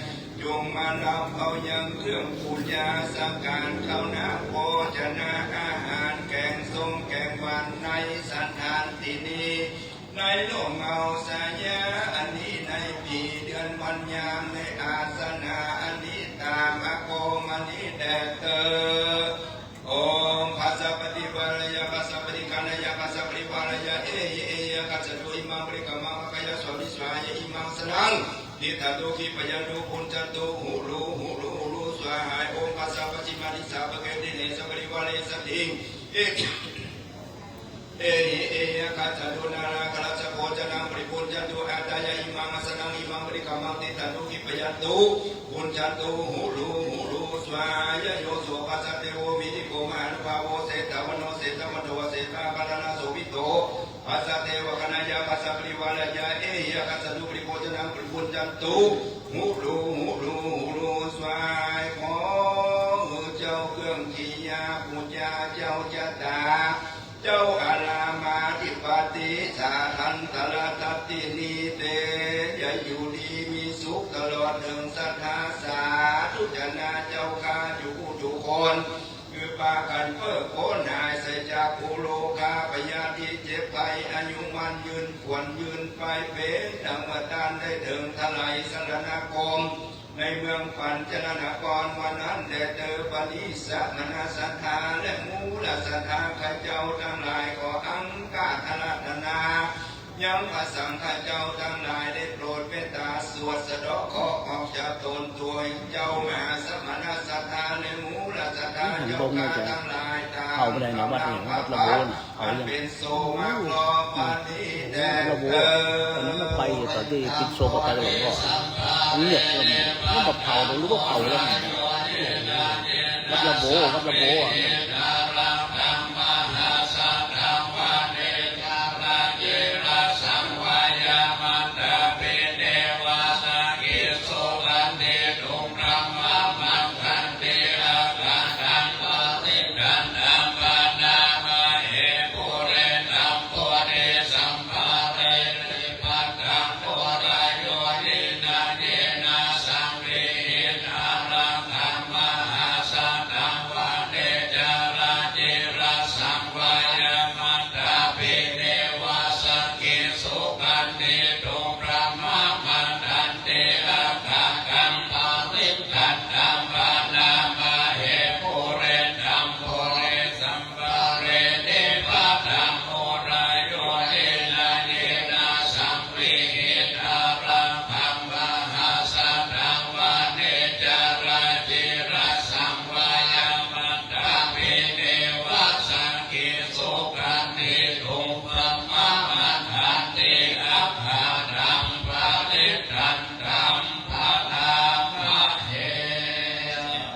จงมารับเอายังเครื่องปู๋จาสักการะ ข้าวน้ำโภชนะอาหาร แกงส้มแกงหวานในสถานตี้นี้ ในร่มเงาสายาอันนี้ ในปี๋เดือนวันยาม ในอาสนะอันนี้ ต๋ามอากรมอันนี้แด่เต๊อะ โอม ภัสสะปะฏิวาระยะ ภัสสะปะฏิฆานะยะ ภัสสะปะริวาระยะ เอหิ เอหิ ยะคัสสะตุ อิมัง ปะริกรรมัง มะคะยะ สวามิ สวาหายะ อิมัง สะรัง ทิฏฐันตุ ขีปะยันตุ ภุญจันตุ หุลุ หุลุ หุลุ สวาหาย โอม ภัสสะปัจฉิมาทิสสา ปะเก ติเน สะปะริวาเร สัตถิง เอ เอหิ เอหิ ยะคัสสะตุ นาลาคะรัสสะ โภชะนัง ปะริภุญจันตุ อัตถายะ อิมัง อาสะนะ อิมัง ปะริกรรมัง ติฏฐันตุ ขีปะยันตุ ภุญจันตุ หุลุ หุลุ สวาหายะ โย โส ภัสสะ เตโว วินิโก มหานุภาโว เสตาวัณโณ เสตวันโท วะ เสตาภะระณะ โสภิตโต ภัสสะ เตวะคะนะยะ ภัสสะปะริวาระยะ เอหิ ยะคัสสะตุ ปะริภุญจันตุ หุลุ หุลุ หุลุ สวาหาย ขอเจ้าเครื่องกิริยาปู๋จา เจ้าจะต๋า เจ้าอารามาธิปติ สาทันตะระทัตตินี เต จะอยู่ดีมีสุขตลอดเถิงศรัทธา สาธุจะนาเจ้าข้า จุ๊กจุ๊กคน คือปากั๋นเปิ้งป๊นหายไส้จากกู้โรคาพยาธิเจ็บไข้ อายุมั่นยืน ขวัญยืนไป เป๋นดังว่าต้านได้เถิงถลายสรณคม ในเมืองปัญจลนคร วันนั้นแลเต๊อะ บัดนี้สมณศรัทธาและมูลศรัทธาข้าเจ้าตังหลาย ขออังคาอาราธนา ยังพระสังฆเจ้าตังหลายได้โปรดเมตต๋าสวดสะเดาะเคราะห์ออกจากต๋นตั๋วเจ้ามหาสมณศรัทธาและมูลศรัทธาเจ้าข้าตังหลาย ต๋ามกำลังพระบาท อันเป๋นโสมากรองปาฏิแด่เต๊อะ อันนั้นไปต๋อนตี้ปิดโสมไปก็หลวงพ่อ อันนี้เนี่ยมันมาเผาหรือว่าเผาแล้ว วัดละโบ วัดละโบอ่ะ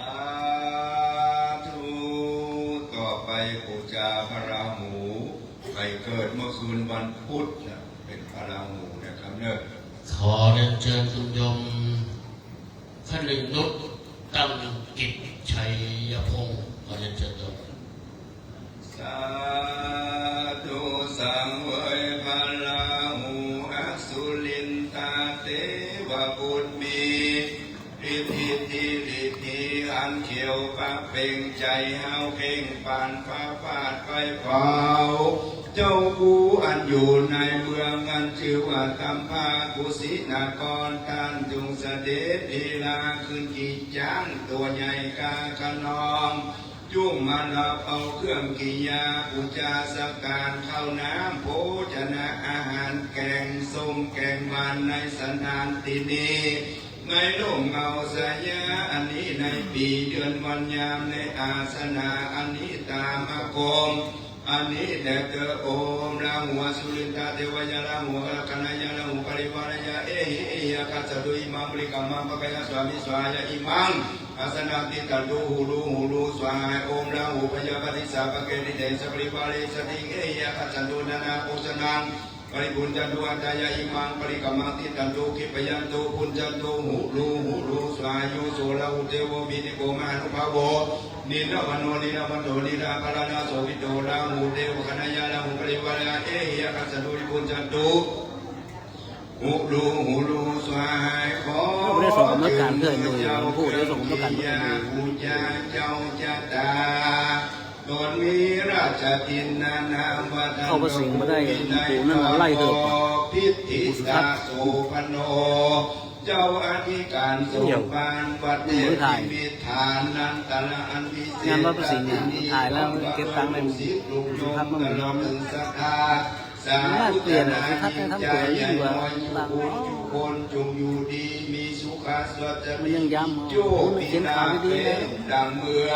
สาธุ ต่อไปปู๋จาพระราหู ไปเกิดเมื่อคืนวันพุธนะ เป๋นพระราหูนะครับเนอะ ขอเรียนเจิญคุณโยม คนึงนุช ตั้งกิจชัยพงศ์ ขอเรียนเจิญโยม สาธุ สังเวยพระราหู อสุรินทาเตวบุตร มี ฤทธิ ฤทธิ อันเขียวปะเป่ง ใจ๋ห้าวเพ่ง ปานฟ้าฟาดไฟเผา เจ้าผู้อันอยู่ในเมืองอันจื้อว่าตัมภะกุสินคร ต้านจงเสด็จทีหลังขึ้นขี่จ๊างตั๋วใหญ่ก้าคะนอง จุ่งมารับเอาเครื่องกิริยาปู๋จาสักการะ ข้าวน้ำโภชนะอาหาร แกงส้มแกงหวานในสถานตี้นี้ ในร่มเงาสายาอันนี้ ในปี๋เดือนวันยามในอาสนะอันนี้ ตามอาคมอันนี้แด่เตอ โอม ราหูอสุรินทะเทวายา ราหูอารักขณายา ราหูปริวารายา เอหิ เอหิ อักขัสสะตุ อิมัง บริกรรมัง ภะคะยาสามิ สวาหายะ อิมัง อาสนะติฏฐันตุ หูรู หูรู สวาหาย โอม ราหูพยาบาท ทิสาปะเก นิเทสะ ปริวาเรสะติง เอหิ อักขัสสันตุ นานาโภชนัง ปริภุญจันตุ อัตถายะ อิมัง บริกรรมัง ติฏฐันตุ ขิปปะยันตุ ภุญจันตุ หูรู หูรู สวาหายุ โส ราหูเตโว พีติโก มหานุภาโว นิลวะโน นิลวันโต นิลาภะระณะ โสภิตโต ราหูเตวะคณายา ราหูปริวารายา เอหิ อักขัสสันตุ ปริภุญจันตุ หูรู หูรู สวาหาย ขอ ไม่ได้ส่งกรรมการเพื่อนดู เจ้า ผมพูดได้ส่งกรรมการเพื่อนดู เจ้า เจ้าชะตา ตนมีราชทินนานามว่า เข้าพระสิงห์มาได้ ปู่นั่นน่ะไล่เถอะ พิธิตาโสภโน เจ้าอธิการสมภารวัดเทพนิมิตฐานันตระอันวิเศษ งานวัดพระสิงห์เนี่ย ถ่ายแล้วเก็บตังค์ได้ ลูกศิษย์ลูกโยม ตลอดถึงศรัทธา น่าเกลียดอะ สุทัศน์เนี่ยทำตัวยิ่งกว่า ทุกคนจงอยู่ดีมีสุขะ สวัสดี มันยังย้ำ โย เขียนข่าวดีๆ ดังเมื่อ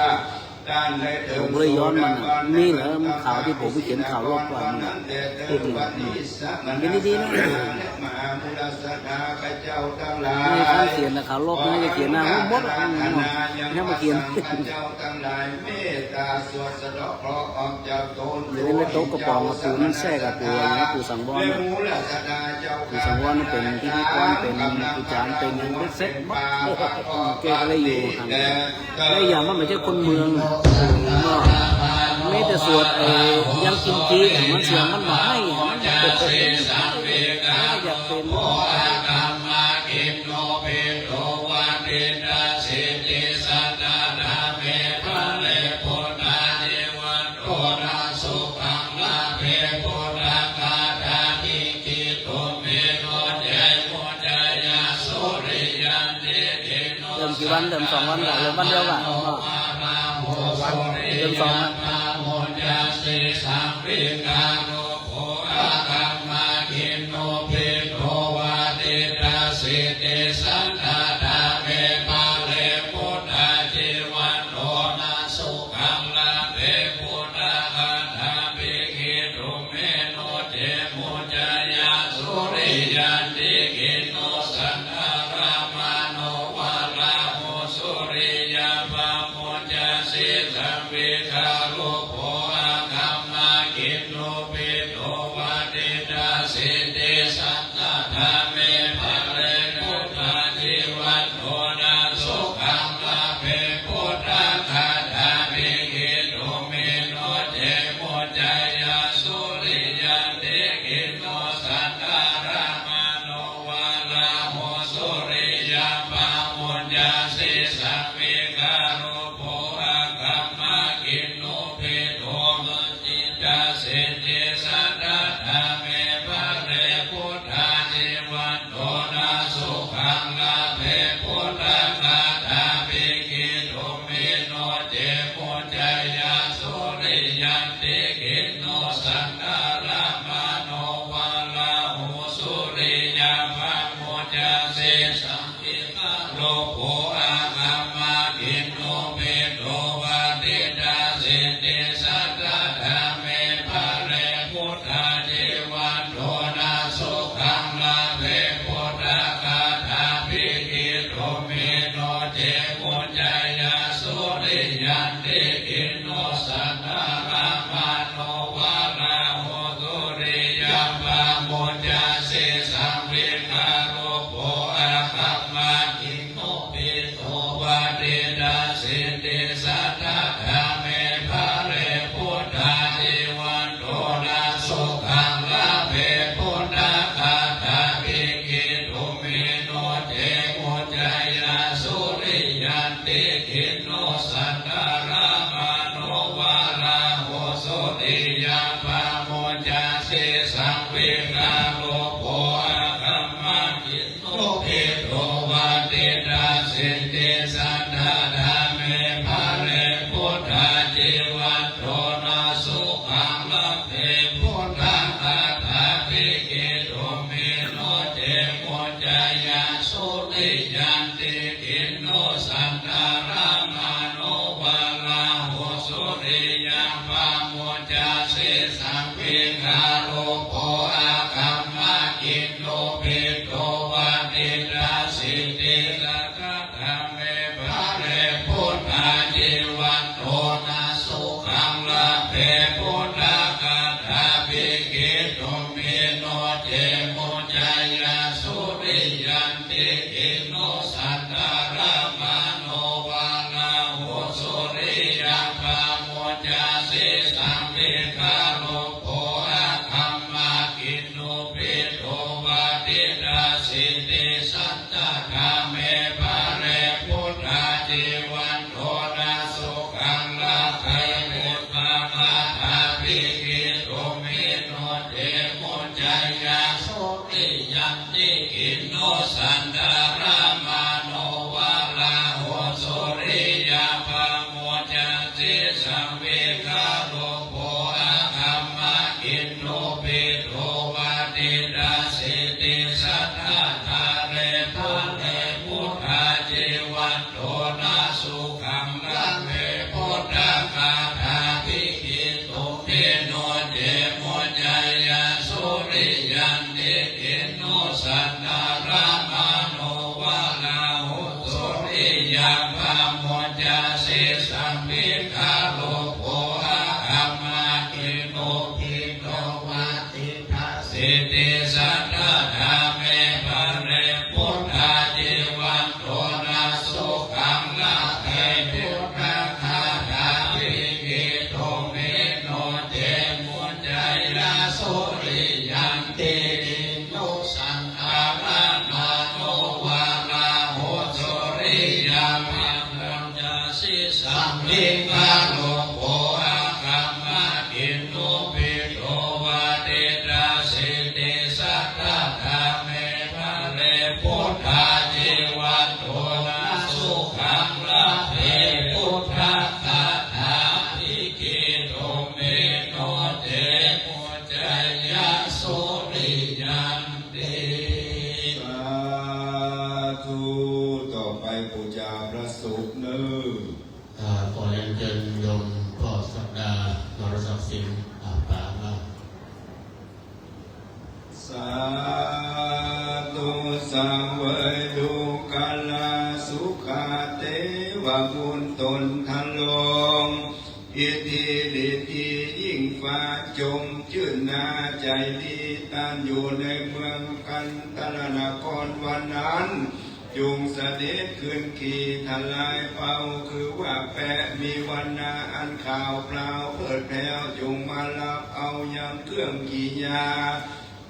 ผมเลยย้อนมันน่ะ มีเหรอ มันข่าวตี้ผมไปเขียนข่าวรอบก่อนมันน่ะ เขียนดีๆ นะ มหามูลสัตว์ข้าพเจ้าทั้งหลาย ไม่ทันเขียนนะ ข่าวรอบนะ จะเขียนนะ หมดแล้ว ยังมาเขียน ข้าพเจ้าทั้งหลาย เมตตาสวดสะเดาะเคราะห์ออกจากตน เดี๋ยวนี้โต๊ะกระป๋องกับปู่นั่นแทรกกับปู่นะ ปู่สังวรนะ ปู่สังวรนี่เป๋นพิธีกร เป๋นอาจ๋ารย์ เป๋นหยังเบ็ดเสร็จหมด แกก็เลยอยู่ห่างไกล และอย่างมันไม่ใช่คนเมือง มีแต่สวด เอ่อ ยังกินจี มันเสียงมันบ่ให้ มันอยากเป๋น เติมกี่วัน เติมสองวันก่อน เติมวันเดียวก่อน เติมสองวัน เต พุทธา จีวันโต นะ สุขัง ลาเภ พุทธคาถา ภิกขิ ตุมหิ โน เจ มุจจายา สุริยันติ อินโน สันทะ รามะ โน วาราหุ สุริยัง ปะมุจจาสิ สัง วิคา โลโภ อะคัมมะ กิณฑุ ปิโต วา ติตาสิติ สัตถะ ทาเม ปะเร พุทธา จีวันโต นะ สุขัง ลาเภ พุทธคาถา ภิกขิ ตุมหิ โน เจ มุจจายา สุริยันติ อินโน สันทะ รามะ โน วาราหุ สุริยัง ปะมุจจาสิ สัง วิคา โลโภ อะคัมมะ กิณฑุ ปิโต วา ติตาสิติ สัตถะ ทาเร ปะเร พุทธา จีวันโต นะ สุขัง ลาเภ พุทธคาถา ภิกขิ ตุมหิ โน เจ มุจจายา สุริยันติ อินโน สันทะ รามะ โน วาราหุ สุริยัง ปะมุจจาสิ สัง วิคา โลโภ อะคัมมะ กิณฑุ ปิโต วา ติตาสิติ สัตถะ ทาเม ปะเร พุทธา จีวันโต นะ สุขัง ลาเภ พุทธคาถา ภิกขิ ตุมหิ โน เจ มุจจายา สุริยันติ อินโน สันทะ รามะ โน วาราหุ สุริยัง ปะมุจจาสิ สัง วิคา โลโภ อะคัมมะ กิณฑุ ปิโต วา ติตาสิติ สัตถะ ทาเม ปะเร พุทธา จีวันโต นะ สุขัง ลาเภ พุทธคาถา ภิกขิ ตุมหิ โน เจ มุจจายา สุริยันติ สาธุ ต่อไปบูชาพระสงฆ์เนอะ อ่า ขอเรียนเชิญโยมพ่อศักดา วรศักดิ์สิงห์ อ่า ป๋ามา สาธุ สะเวย ดูกราสุขะ เตวะ บุญตนทะลง อิทธิฤทธิยิ่งฟ้าจงจื้นหน้าใจ๋ดี ต้านอยู่ในเมืองกันตละนครวันนั้น จุ่งเสด็จขึ้นขี่ทะลายเป่า คือว่าแปะมีวรรณาอันขาวเปล่าเผิดแผ้ว จุ่งมารับเอายังเครื่องกิริยา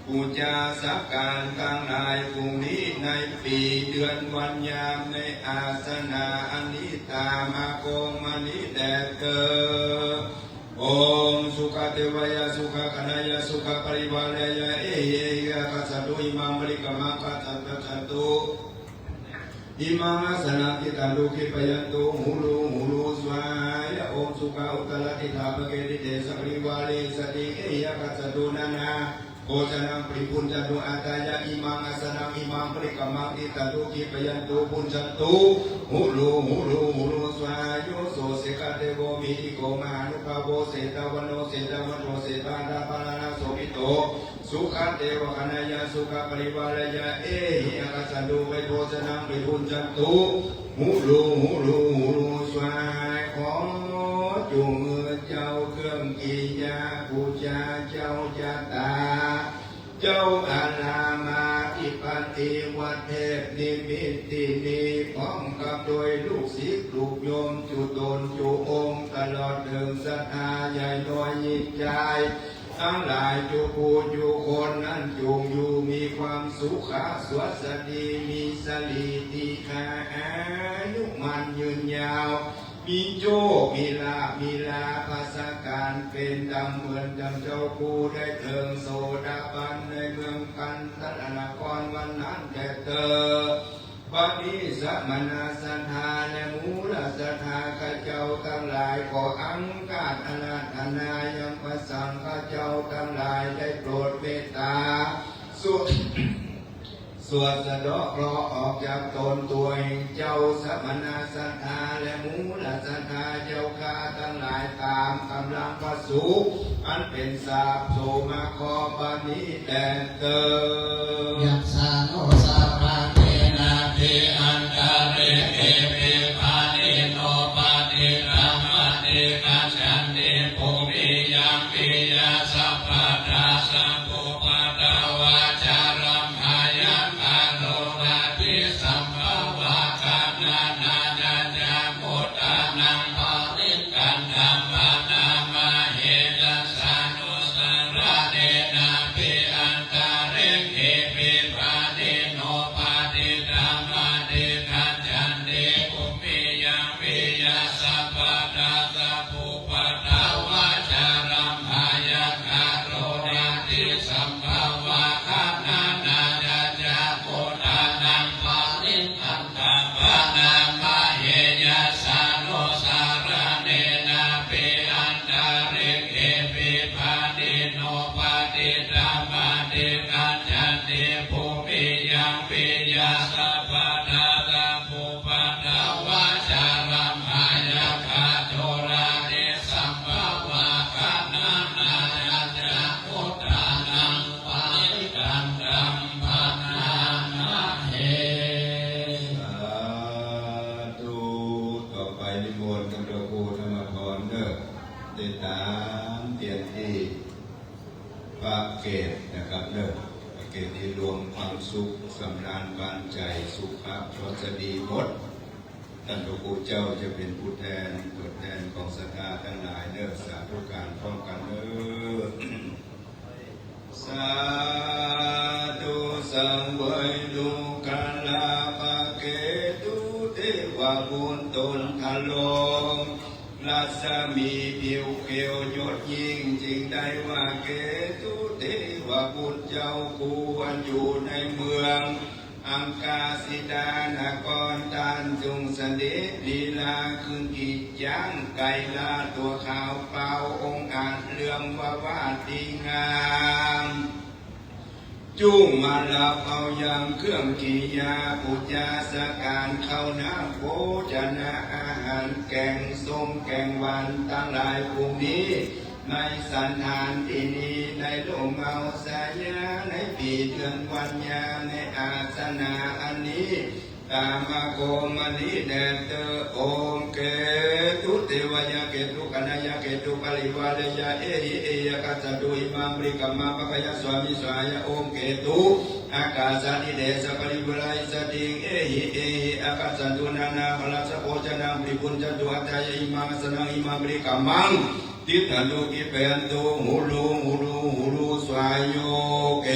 ปู๋จาสักก๋านตังหลาย พรุ่งนี้ในปี๋เดือนวันยาม ในอาสนะอันนี้ต๋ามากองมานี้แต๊เต๊อ โอม สุขะเตวะยะ สุขะคณะยะ สุขะปริวารายะ เอหิ เอหิ อักขัสสะตุ อิมัง บริกขะมัง อักขัสสะตุ อิมัง อาสนะ ติฏฐันตุ ขีปะยันตุ หุ ลุ หุ ลุ สวาหายะ โอม สุขะอุตตะระ ติฏฐาภะเก ติเตสะ ปริวาเรสะติ เอหิ อักขัสสะตุ นานา โภชะนัง ปริภุญจันตุ อัตถายะ อิมัง อาสนะ อิมัง บริกขะมัง ติฏฐันตุ ขีปะยันตุ ภุญจันตุ หุ ลุ หุ ลุ หุ ลุ สวาหายุ โส เสขะเตโว มหิทธิโก มหานุภาโว เสตะวันโน เสตะวันโต เสตะหันทะ พาราณะ โสภิตโต สุขะเตวะคณะยะ สุขะปริวารายะ เอหิ อักขัสสะตุ ปริภุญจันตุ หุ ลุ หุ ลุ หุ ลุ สวาหาย ขอจุ่งเจ้าเครื่องกิริยา ปู๋จาเจ้าจะต๋า เจ้าอารามาธิปติ วัดเทพนิมิตตินี พร้อมกับโดยลูกศิษย์ลูกโยม จุ๊ต๋นจุ๊องค์ ตลอดเถิงศรัทธาใหญ่น้อยยิ่งใหญ่ ตังหลายจุ๊ผู้จุ๊คนนั้นจุ่งอยู่มีความสุขะสวัสดี มีสะหลีทีฆาอายุมั่นยืนยาว มีโชคมีลาภ มีลาภะสะก๋านเป๋นต๋ามเหมือนดั่งเจ้าผู้ได้เถิงโสดาปันในเมืองกันตละนครวันนั้นแต๊เต๊อ บัดนี้สมณะศรัทธาและมูลศรัทธาข้าเจ้าตังหลาย ขออังคาสอาราธนายังพระสังฆะเจ้าตังหลายได้โปรดเมตต๋า สวด สวดสะเดาะเคราะห์ออกจากต๋นตั๋วแห่งเจ้าสมณะศรัทธาและมูลศรัทธาเจ้าข้าตังหลายต๋ามก๋ำลังพระสูงอันเป๋นสาบโสมาคอบัดนี้แต๊เต๊อ Yassāno sabbāni nātī antarikkhemhi bhāge ยาสัพพะทาสะปุปปะทา วาจารัมภะยักขะโทราติสัมภะวะ ขะณะนาจะจักขุทานัง ปะริตตันตะปะนามะ เฮยะสะโนสะระเณนะปิ อันตะริกเขปิ ปะนิโน ปะติฏฐัง ปะติกัจฉันติ ภูมิยัง ปิยาสัพพะทาสะปุปปะทา วาจารัมภะยักขะโทราติสัมภะวะ ขะณะนาจะจักขุทานัง ปะริตตันตะปะนามะ เฮ สาธุ ต่อไปนิมนต์ต้านพระครูธรรมธรเน่อ ได้ต๋ามเตียนตี้ พระเกศนะครับเน่อ พระเกศตี้รวมความสุข สำราญบานใจ๋ สุขภาพก็จะดีหมด ต้านพระครูเจ้าจะเป๋นผู้แทน ตั๋วแทนของศรัทธาตังหลายเน่อ สาธุก๋านพร้อมกั๋นเน่อ สาธุ สังเวยดูกรา พระเกตุเทวบุตรต๋นทรง รัศมีผิวเขียวหยดยิ่ง จึงได้ว่าเกตุเทวบุตรเจ้าคู่ อันอยู่ในเมืองอังคสิดานคร ต้านจงเสด็จลีลาขึ้นกี่จ๊าง ไกรลาตัวขาวเปล่า องอาจเหลืองวาวาดดีงาม จุ่งมาลาเปล่ายังเครื่องกิริยา ปู๋จาสการข้าวน้ำโภชนะอาหาร แก๋งส้มแก๋งหวานตังหลาย ผู้มีในสัณฐานตี้นี้ ในร่มเงาสายา ในปีเดือนวันยา ในอาสนะอันนี้ ต๋ามมาโคมมะลิแด่เต๊อ โอมเกตุเตวะยะเกตุกะนะยะเกตุปะริวาระยะ เอหิ เอหิ อักขัสสันตุ อิมังบริกขมัง ภะคะยะสวามิสวาหะ โอมเกตุ อักขัสสะติเตสะปะริวาระหิสติง เอหิ เอหิ อักขัสสันตุ นานาพะละสะโภชะนัง ปะริภุญจันตุ อัตถายะ อิมังอาสนะ อิมังบริกขมัง ทิฏฐันตุ ขีปะยันตุ หุลุง หุลุง หุลุง สวาหะ โย เก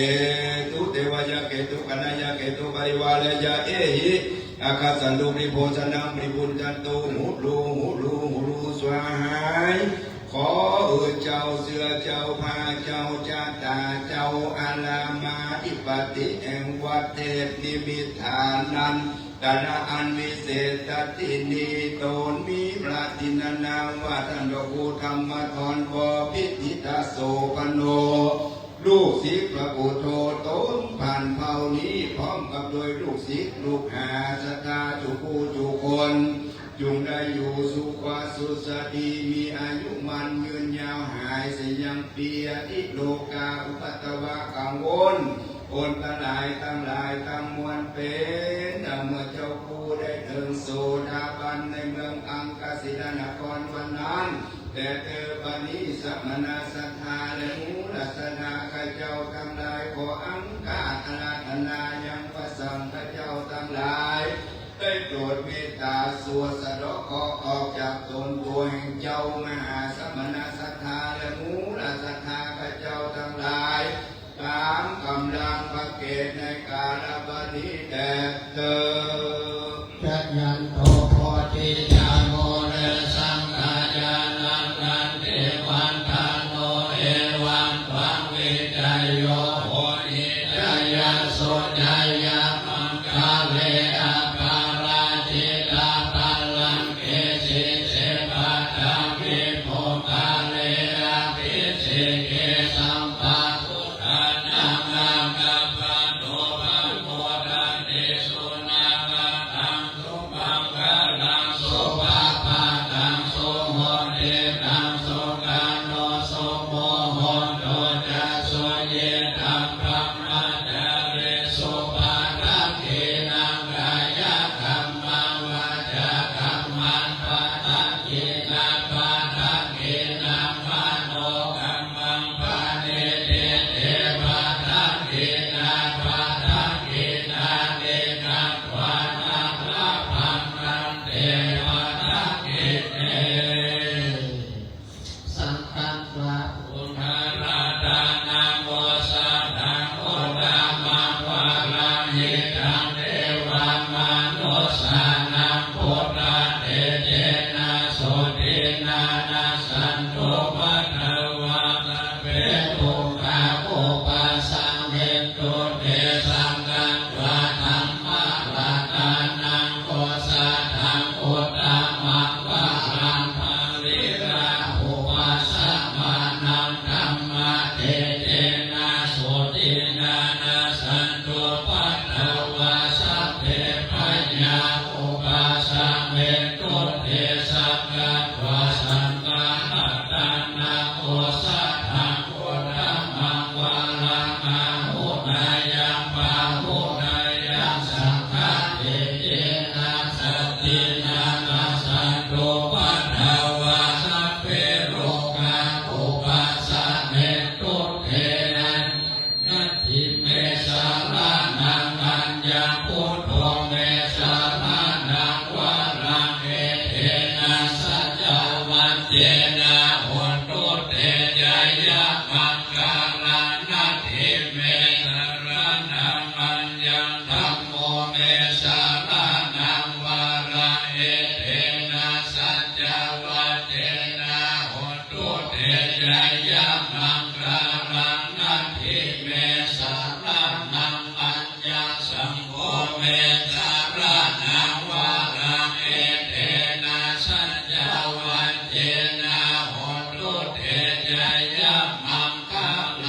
ตุเตวะยะเกตุกะนะยะเกตุปะริวาระยะ เอหิ อักขัสสันตุ ปะริโภชะนัง ปะริภุญจันตุ หุลุง หุลุง หุลุง สวาหะ ขอเอื้อเจ้าเสื้อเจ้าผ้าเจ้าจะต๋า เจ้าอารามาธิปติแห่งวัดเทพนิมิตฐานัน ตระอันวิเศษตี้นี้ ต๋นมีพระทินนานามว่าต้านพระครูธรรมธร ว พิติตโสภณ ลูกศิษย์พระครูโท ต๋นผ่านเผ่านี้ พร้อมกับโดยลูกศิษย์ลูกหาศรัทธาจุกู้จุคน จุ่งได้อยู่สุขะสุขะดี มีอายุมั่นยืนยาว หายเสยยังเปีย ตี้โรคาอุปัตตวะกังวล คนตังหลายตังหลายตังมวลเป๋น ดังเมื่อเจ้าครูได้เถิงโสดาบันในเมืองอังคสิดานครวันนั้น แต่เต๊อบัดนี้สมณะศรัทธาและหมู่ราษฎาข้าเจ้าตังหลาย ขออังคาอาราธนายังพระสังฆเจ้าตังหลาย ได้โปรดเมตต๋าสวดสะเดาะเคราะห์ออกจากต๋นตั๋วแห่งเจ้ามหาสมณะศรัทธาและหมู่ราษฎาข้าเจ้าตังหลาย ต๋ามก๋ำลังพระเกศในกาละบัดนี้แด่เต๊อ Jayanto bodhiyā mūle sakyānaṃ nandivaḍḍhano, evaṃ tvaṃ vijayo hohi jayassu jayamaṅgale, aparājitapallaṅke sīse paṭhavipokkhare, abhiseke sabbabuddhānaṃ aggappatto sakkatvā saṅgharattanaṃ osathaṃ uttamaṃ varaṃ āhuneyyaṃ pāhuneyyaṃ saṅghāṭicchena saddhiṃ nassantupaddavā sabbe rogā vūpasamentu te. Natthi me saraṇaṃ aññaṃ buddho me saraṇaṃ varaṃ etena saccavajjena hotu te jayamaṅgalaṃ. Natthi me saraṇaṃ aññaṃ dhammo me saraṇaṃ varaṃ etena saccavajjena hotu te jayamaṅgalaṃ. Natthi me saraṇaṃ aññaṃ saṅgho me saraṇaṃ varaṃ etena saccavajjena hotu te jayamaṅgalaṃ.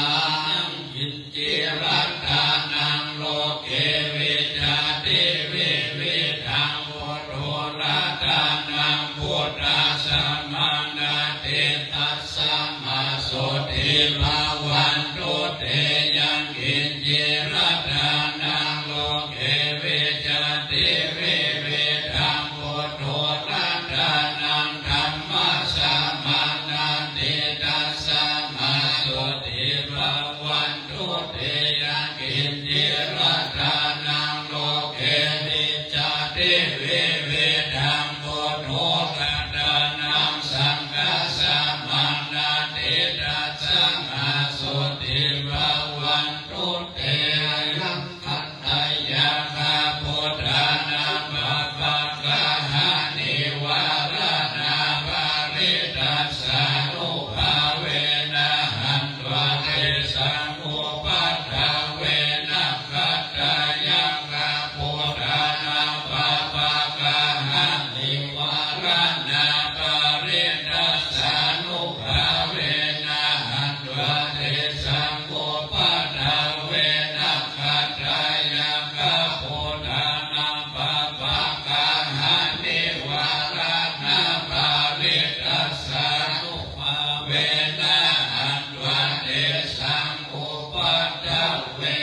Yaṅkiñci ratanaṃ loke vijjati vividhaṃ puthu ratanaṃ buddhasamaṃ natthi tasmā sotthī bhavantu te. Yaṅkiñci ratanaṃ loke vijjati vividhaṃ puthu ratanaṃ dhammasamaṃ natthi tasmā sotthī bhavantu te. Yaṅkiñci ratanaṃ loke vijjati vividhaṃ puthu ratanaṃ saṅghasamaṃ natthi tasmā sotthī bhavantu te. Ayaṃ khattayakkhabhūtānaṃ pāpaggahaṃ nivāraṇā parittassānubhāvena hantvā tesaṃ upaddave. Nakkhattayakkhabhūtānaṃ pāpaggahaṃ nivāraṇā parittassānubhāvena hantvā tesaṃ upaddave. Nakkhattayakkhabhūtānaṃ pāpaggahaṃ nivāraṇā parittassānubhāvena hantvā tesaṃ upaddave.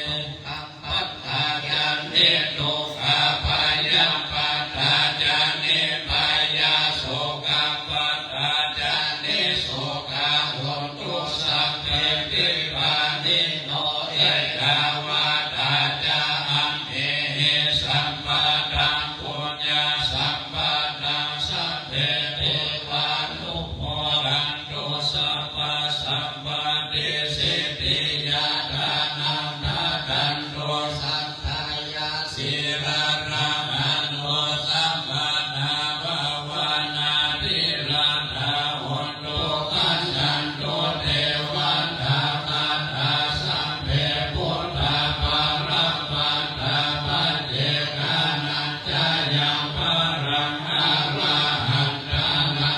Dukkhappattā ca niddukkhā bhayappattā ca nibbhayā sokappattā ca nissokā hontu sabbepi pāṇino. Ettāvatā ca amhehi sambhataṃ puññasampadaṃ sabbe devānumodan tu sabbasampattisiddhiyā. Dānaṃ dadantu saddhāya sīlaṃ rakkhantu sabbadā bhāvanābhiratā hontu gacchantu devatāgatā. Sabbe buddhā balappattā paccekānañca yaṃ balaṃ arahantānaṃ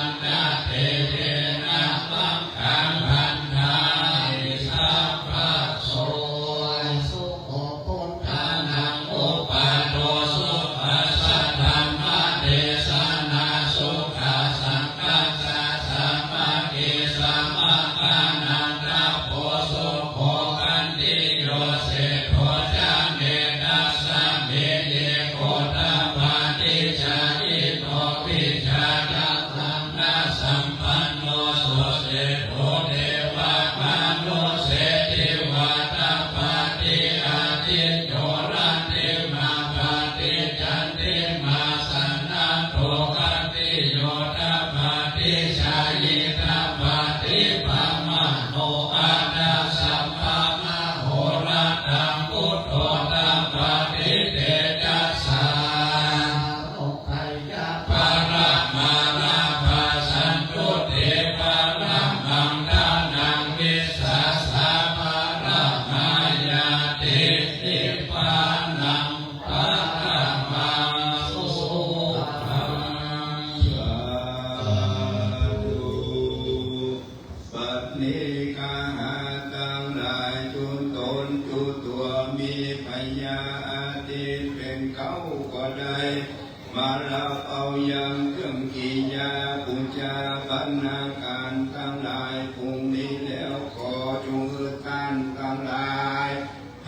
เครื่องกิริยาปู๋จาบรรณาก๋านตังหลาย ปู้นี้แล้วขอจุ่งหื้อต้านตังหลาย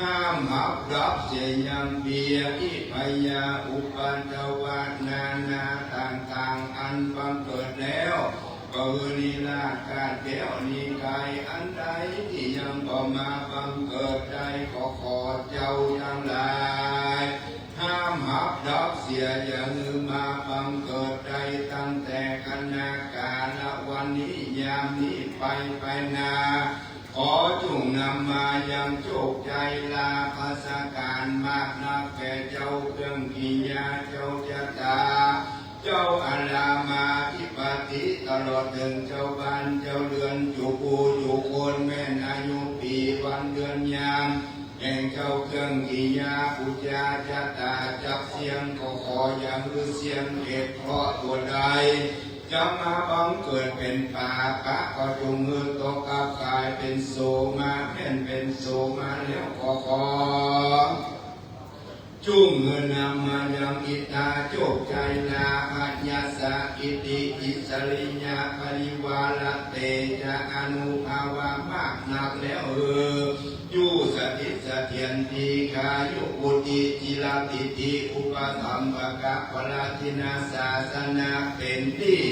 ห้ามฮับฮับเสียยังเปีย อิพยาอุปัทวะนานาต่างๆ อันบังเกิดแล้ว ก็คือนิราชธาตุแก้วนิกายอันใดตี้ยังบ่มาบังเกิดได้ ก็ขอเจ้าตังหลาย ห้ามฮับฮับเสีย อย่าหื้อมาบังเกิดได้ตั้งแต่ขณะกาละวันนี้ ยามนี้ไปไปนา ขอจุ่งนำมายังโจคชัยลาภสก๋านมากนักแก่เจ้าเครื่องกิริยา เจ้าชะตา เจ้าอารามาธิปติ ตลอดเถิงเจ้าบ้านเจ้าเรือน จุผู้จุคน แม่นอายุปี๋วันเดือนยาม แห่งเจ้าเครื่องกิริยาปู๋จาชะตาจักเสี้ยง ก็ขออย่าหื้อเสี้ยงเอ็ดเคราะห์ตั๋วใด จะมาบังเกิดเป๋นป๋าปะ ก็จุ่งหื้อตกอับก๋ายเป๋นโสมะ แม่นเป๋นโสมะแล้วก็ขอ จุ่งหื้อนำมายังอิทธาโจคชัยลาภยสสะกิตติอิสริยะปริวาระเตจะอนุภาวะมากนักแล้วเออ อยู่สถิตเสถียรดีฆายุ วุฒิจิรดิตถิ อุปสัมปกะปรทินาสาสนะ เป๋นตี้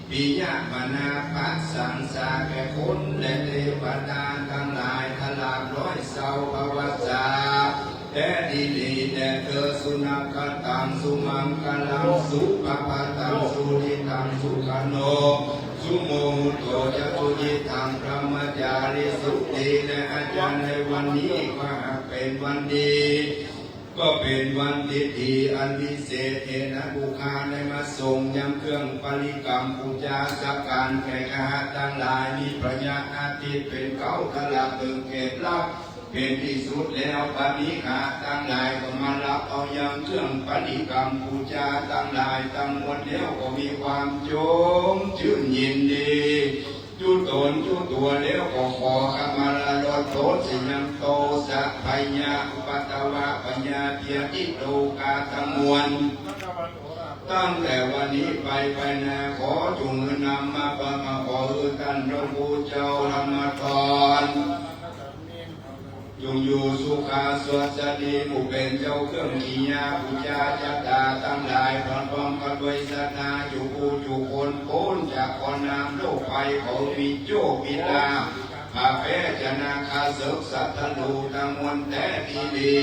ปิยมนาพะสังสาแก่คนและเตวดาตังหลาย ตลอดร้อยเศร้าภวสา แต๊ดีหลีแด่เธอ สุนักขะตัง สุมังคะลัง สุภะพะตัง สุทิตัง สุขะโน สุโมหุโต จะสุยิตัง พรหมจาริสุ ดีแลอาจารย์ ในวันนี้ก็หากเป๋นวันดี ก็เป๋นวันทิฏฐิอันวิเศษ เหตุนั้นผู้ข้าได้มาส่งยังเครื่องปริกรรมปู๋จาสักก๋านแก่ข้าตังหลาย มีพระอาทิตย์เป๋นเก๊า ตลอดเถิงเกศลักษณ์ เป๋นตี้สุดแล้ว บัดนี้ข้าตังหลายก็มาฮับเอายังเครื่องปริกรรมปู๋จาตังหลายตังมวลแล้ว ก็มีความจมจื้นยินดี จุ๊ต๋นจุ๊ตั๋วแล้วก็ขอขมาลาลดโต้ษเสียยังโตสะพยาอุปัทวะพยาธิตี้โลก๋าตังมวล ตั้งแต่วันนี้ไปไปนา ขอจุ่งหื้อนำมาบัง ขอหื้อต้านพระผู้เจ้าธรรมทร จุ่งอยู่สุขะสวัสดี ผู้เป๋นเจ้าเครื่องกิริยาปู๋จาชะตาตังหลาย พร้อมๆ กั๋นด้วยศรัทธาจุผู้จุคน ป๊นจากก๋อนน้ำโรคภัย ขอมีโจคมีลาภ ข้าแป๊ชนะข้าเสิกศัตรูตังมวลแต๊ดีหลี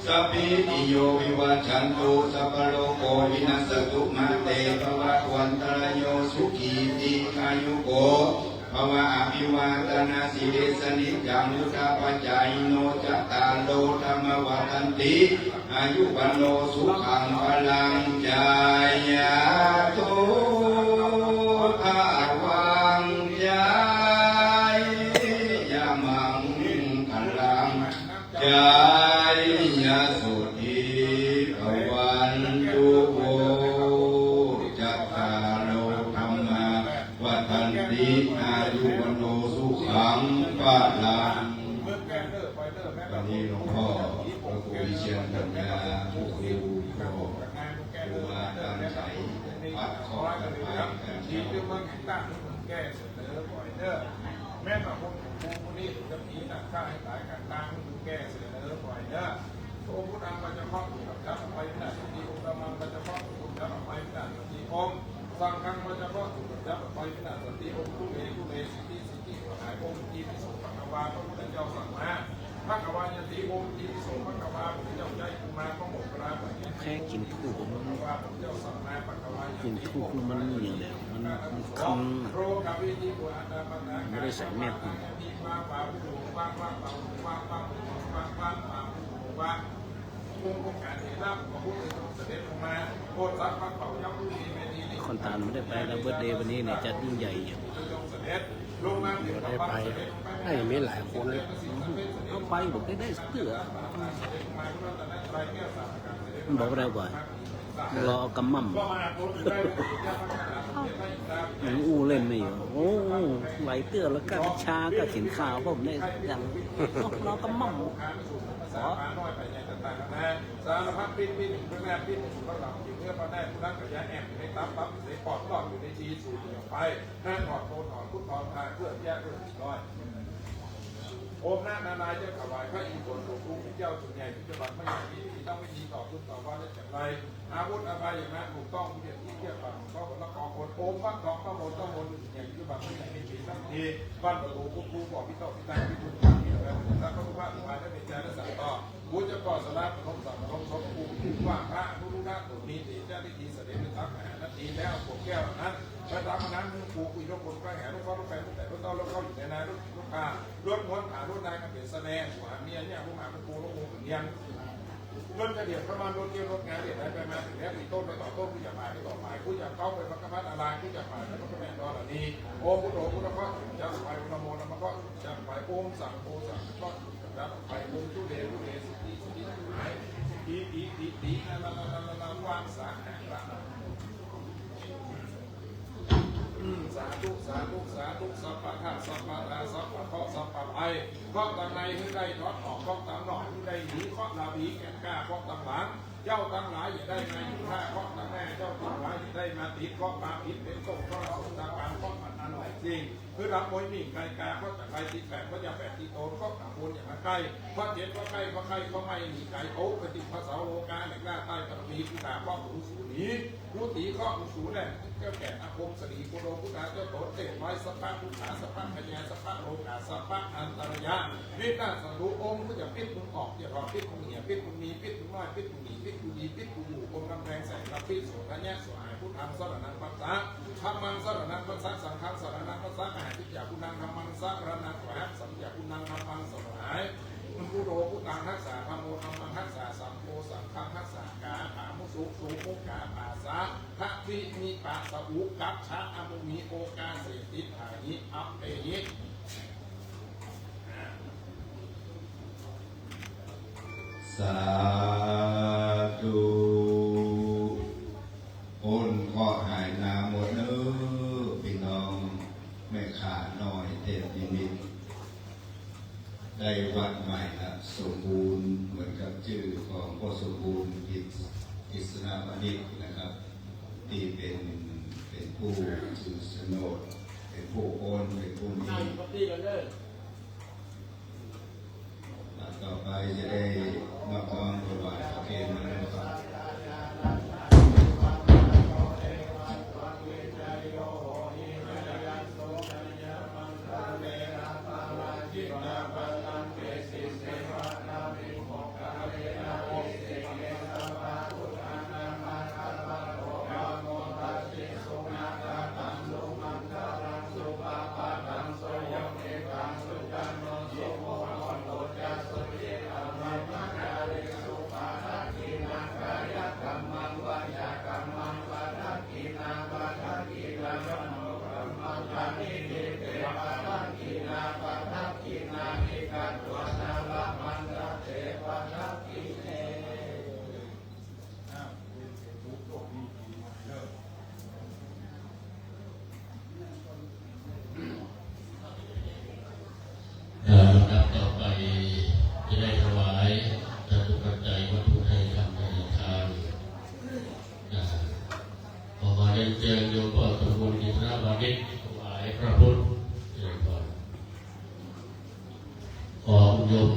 สัพพีติโยวิวัชชันตุ สัพพะโรโควินัสสตุ มาเตภวัตวันตะราโย สุขีทีฆายุโก ภวะ อภิวาทะนะสีลิสสะนิจจังวุฑฒาปะจายิโน จัตตาโรธัมมาวัฑฒันติ อายุวัณโณสุขังพะลัง จายาตุ ภะวัง จายะมังคะลัง จายะสุขีภะวันตุ จัตตาโรธัมมาวัฑฒันติ อายุวัณโณสุขังพะลัง วันนี้หลวงพ่อพระครูวิเชียรปัญญา ผู้ครูก็ครูมาตามสายวัดขอถวายกันเจ้า แม่นว่าคนผู้นี้จะมีหนักข้าให้ตายกันตางแก้เสียเด้อ ปล่อยเด้อ โอ พุทธัง ปัจจเคาะ ถูกกับดับไปวินาศสันติ โอ ธัมมัง ปัจจเคาะ ถูกกับดับไปวินาศสันติ โอ สังฆัง ปัจจเคาะ ถูกกับดับไปวินาศสันติ โอ ทุเร ทุเร สิทธิ สิทธิ หาย โอ อิติปิโส ภะคะวา พระพุทธเจ้าสั่งมา ภะคะวายะติ โอ อิติปิโส ภะคะวา พระพุทธเจ้าใจกูมา พระโมคคัลลานะ แค่กิ๋นธูปมัน ภะคะวา พระพุทธเจ้าสั่งมา ภะคะวายะติ กิ๋นธูปมันมีอย่างเดียว มัน มันคัน โรควิธี ไม่ได้ใส่แมสก์ คนตาลไม่ได้ไปแล้ว เบิร์ธเดย์วันนี้เนี่ยจัดยิ่งใหญ่อยู่ บ่ได้ไป น่าจะมีหลายคนเลย เอาไปบอกได้ ได้เตื้อ มันบอกได้ว่า รอเอากำม่ำ ยังอู้เล่นไม่อยู่ โอ้ ไหลเตื้อแล้วก็วิชาก็เขียนข่าวผมเนี่ย ยังรอกำม่ำ ขอ สารพัดพิษ พิษอยู่ข้างหน้า พิษอยู่ข้างหลัง อยู่เนื้อพระแนตร ผู้นั้นก็อย่าแอ่นในตับ ตับอยู่ในปอด ปอดอยู่ในจี สูบออกไป แนตรถอด โพธิ์ถอด ครุฑถอด คายเคลือบ แยกเคลือบ เรียบร้อย โอมนะนารายณ์ เจ้าถวายพระอินทร์ ส่วนสูง พระเจ้าส่วนใหญ่ ปัจจุบันไม่มี ไม่มี ต้องไม่มีต่อคุณต่อวาและจักไร อาวุธอภัยนะ ถูกต้อง เพียรที่เทียบปากของเขา แล้วก็คน โอมพระทอง พระมนต์ พระมนต์ อย่างที่บังไม่มี ไม่มี ทั้งที บ้านประตู คุกคู บ่อพิเท่า พิทักษ์ พิทูล พิทูล แล้วพระพุทธ พระอุปาท พระเบญจา และสัตว์ต่อ ผู้จะก่อสละ พนม สัมพนม สมภูมิ ว่าพระอนุรุทธะ ตนมีเตชะ ฤทธิเสด็จไปตามมหานาที แล้วปวดแก้วนั้น ไปตามนั้น มึงผูก คุยรบกวน ใกล้หาลูกเขา ลูกแฟน ลูกแต่ ลูกเต้า ลูกเข้าอยู่ในนา ลูก ลูกค้า รถม้วน หารถนาย กระเบนสะแน หัวเมียเนี่ย ลูกหมา ลูกปู ลูกงู เหมือนเนียน รถกระเดียดเข้ามา รถเกี่ยว รถงาน เดียดไปมา ถึงแล้ว มีต้นไปต่อต้น ผู้จะผ่านไปต่อผ่าน ผู้จะเข้าไปพระกมัตอะไร ผู้จะผ่านไปพระกมัตตอนนี้ โอมพุทโธ พุทธะเคาะ จะไป โอมนะโม นะโมเคาะ จะไป โอมสังโฆ สังเคาะ จะไป โอมทุเร ทุเร สุขี สุขี สุขี อี อี อี อี นะนะนะนะนะนะ วางสาหะ สาธุ สาธุ สาธุ สัพพะเคราะห์ สัพพะรา สัพพะเคราะห์ สัพพะภัย เคราะห์ตังในหื้อได้ถอนออก เคราะห์ตังนอกหื้อได้หนี เคราะห์หน้าบีแก่นกล้า เคราะห์ตังหลัง เจ้าตังหลายอย่าได้มาอยู่ท่า เคราะห์ตังหน้าเจ้าตังหลายอย่าได้มาติด เคราะห์มาผิดเป็นต้น เคราะห์สุขตาการ เคราะห์มันอันไหลจริง คือรับมวยหมิ่งไกลกา เคราะห์จะไกลติดแปด เคราะห์จะแปดติดโตน เคราะห์ตะโกนอย่ามาใกล้ เคราะห์เจ็บเคราะห์ไข้ เคราะห์ไข้เคราะห์ไหม้หนีไกล โอ้ ไปติดพระเสาโลกา แหลกล่าใต้ปฐวี พุทธา เคราะห์หลวงสูหนี รู้ตีเคราะห์หลวงสูแหละ เจ้าแก่อาคมสรี โพโลพุทธา เจ้าโตนเตศไว้ สัพพะพุทธา สัพพะพญา สัพพะโลกา สัพพะอันตรายา วินาศศัตรู องค์ก็จะปิดมึงออก อย่าถอดปิดมึงเหีย ปิดมึงมี ปิดมึงน้อย ปิดมึงหนี ปิดกูดี ปิดกูอยู่ องค์กำแพงแสงรับพิษ โสทัญญะ สหาย พุทธัง สรณังคัจฉา ธัมมัง สรณังคัจฉา สังฆัง สรณังคัจฉา มหาทิจจา พุทธัง ธัมมัง สรณังคัจฉา สัจจา พุทธัง ธัมมัง สหาย พุทโธ พุทธัง คัจฉา ธัมโม ธัมมัง คัจฉา สังโฆ สังฆัง คัจฉา กาถามุสุ สุมุขกาถาสา ทะวินิปะสะอุ กัจฉะ อมุมี โอกาเส ติฏฐาหิ อัปเปหิ สาธุ พ้นเคราะห์หายหนาวหมดเน้อ ปี้น้องแม่ข้าน้อยเทพนิมิต ได้วัดใหม่ละ สมบูรณ์เหมือนกับจื้อของพ่อสมบูรณ์ กิจ กิษณะวณิชนะครับ ตี้เป๋น เป๋นผู้ถือโฉนด เป๋นผู้โอน เป๋นผู้มี ต่อไปจะได้นอบน้อมถวายพระเพลนะครับเอ่อ ลำดับต่อไปจะได้ถวายจตุปัจจัยวัตถุไทยธรรมไทยทาน อ่า ขอเรียนเชิญโยมพ่อสมบูรณ์ กิษณะวณิชถวายพระพุทธ เจริญพร ของโยม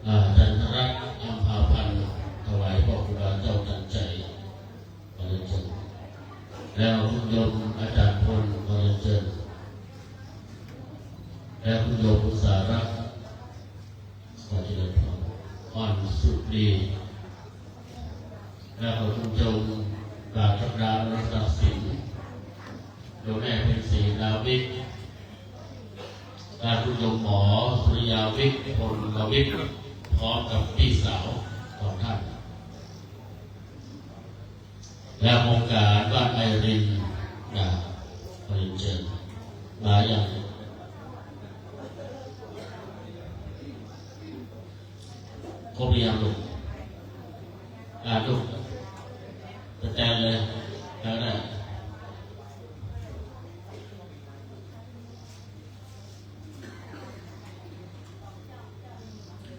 อ่า จันทรัตน์ อัมพาพันธ์ ถวายพ่อครูบาเจ้าทันใจ ขอเรียนเชิญ แล้วคุณโยมอาจารย์พล ขอเรียนเชิญ แล้วคุณโยมอุตสาหรักษ์ ขอเจริญพร อ่อนสุขดี แล้วก็คุณโยมปราชญ์ศักดา รัตนสิงห์ โยมแม่เพ็ญศรี นาวิก และคุณโยมหมอสุริยาวิทย์ พลวิทย์ พร้อมกับพี่สาวของท่าน และองค์การบ้านไอริน นะ ขอเรียนเชิญ มายัง ครบหรือยังลูก อ่า ลูก สแตนเลย แล้วนะ เ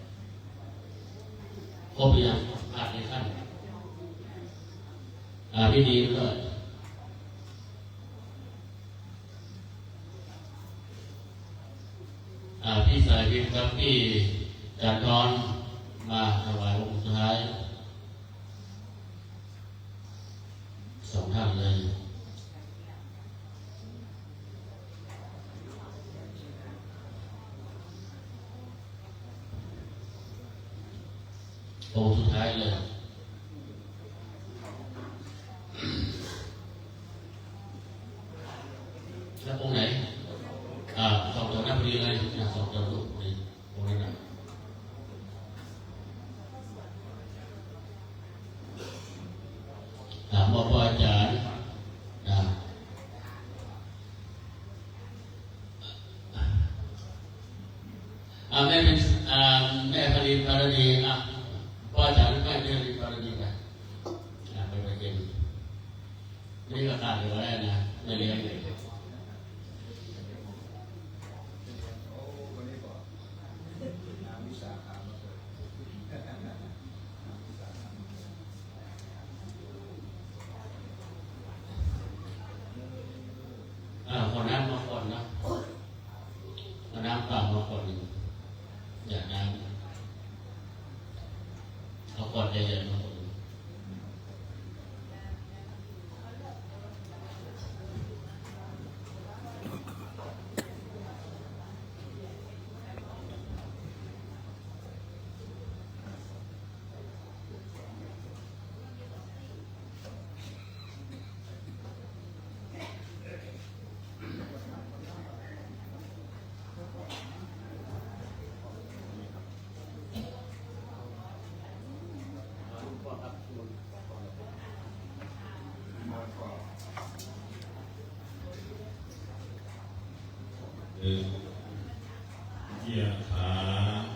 ยังขาดในขั้น อ่า พิธีด้วย อ่า พี่สายพินกับพี่จันทร์ทอน มาถวายองค์สุดท้าย สองท่านเลย องค์สุดท้ายเลย แล้วองค์ไหน อ่า สองตัวนั้นพอดีเลยนะ สองตัวลูกพอดี องค์นั้นนะ อ่า มอบพระอาจารย์ อ่า อ่า แม่เป็น อ่า แม่ผลินปาราณี อ่ะ พระอาจารย์ แม่ผลินปาราณีไป อ่า ไป ไปเก็บ นี่ก็ขาดเหลือแล้วนะ ไม่เลี้ยงเลย อ่า ขอน้ำมาขวดนะ เอาน้ำเปล่ามาขวดหนึ่ง อยากน้ำ เอาขวดใหญ่ๆมาขวดหนึ่ง ยะถา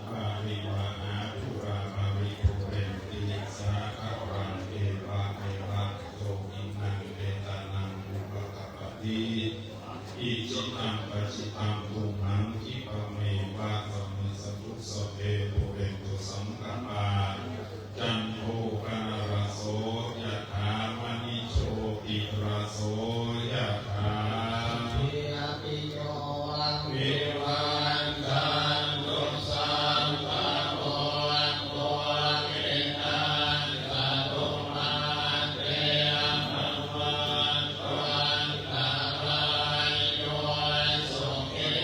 วาริวะหาปูราปะริปูเรนติสาคะรัง เอวะเมวะ อิโต ทินนัง เปตานัง อุปะกัปปะติ อิจิตัง ปัจจิตัง ตุมหัง คิปะเมวะ สะมิชฌะตุ สัพเพ ปูเรนตุ สังกัปปา จันโท ปะนะระโส ยะถา มะณิโชติระโส ยะถา สัพพีติโย วิวัชชันตุ สัพพะโรโค วินัสสะตุ มาเต ภะวัตวันตะราโย สุขี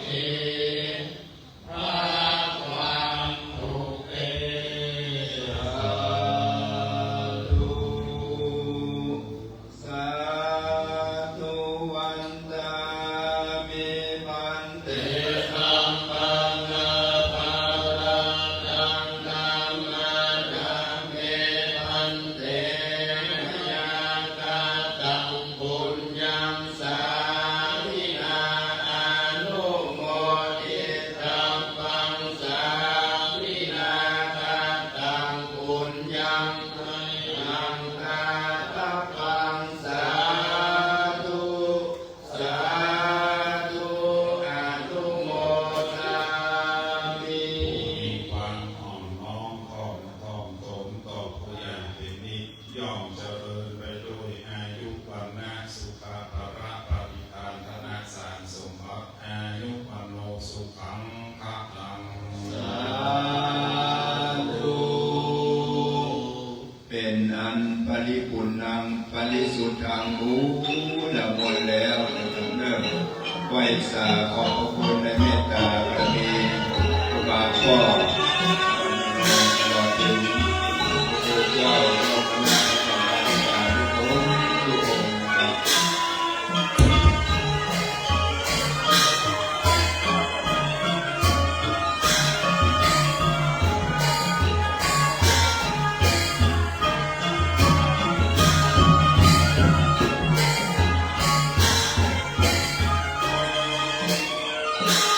พระวังตุเต สาธุ สาธุ วันทามิ ภันเต ธัมมัง อะปะระตัง ธัมมาธัมเม ภันเต มะยัง กะตัง ปุญญัง สามินา อะนุโมทิตับบัง สามินา กะตัง ปุญญัง มะยัง ดาตับบัง สาธุ สาธุ อะนุโมทามิ ผู้มีความอ่อนน้อมถ่อม ถ่อมตนต่อผู้ใหญ่เป็นนิจ ย่อมเจริญไปด้วยอายุ วรรณะ สุขะ พละ ปฏิภาณ ธนสารสมบัติ อายุ วัณโณ สุขัง พลัง สาธุ เป็นอันปริปุณณัง ปริสุทธัง บูรณะมนต์แล้วนะครับเนาะ ไหว้สาขอบพระคุณในเมตตาบารมีครูบาก็ตลอดถึงพระคุณเจ้าเจ้าคณะกรรมการทุกคนทุกองค์นะครับ เ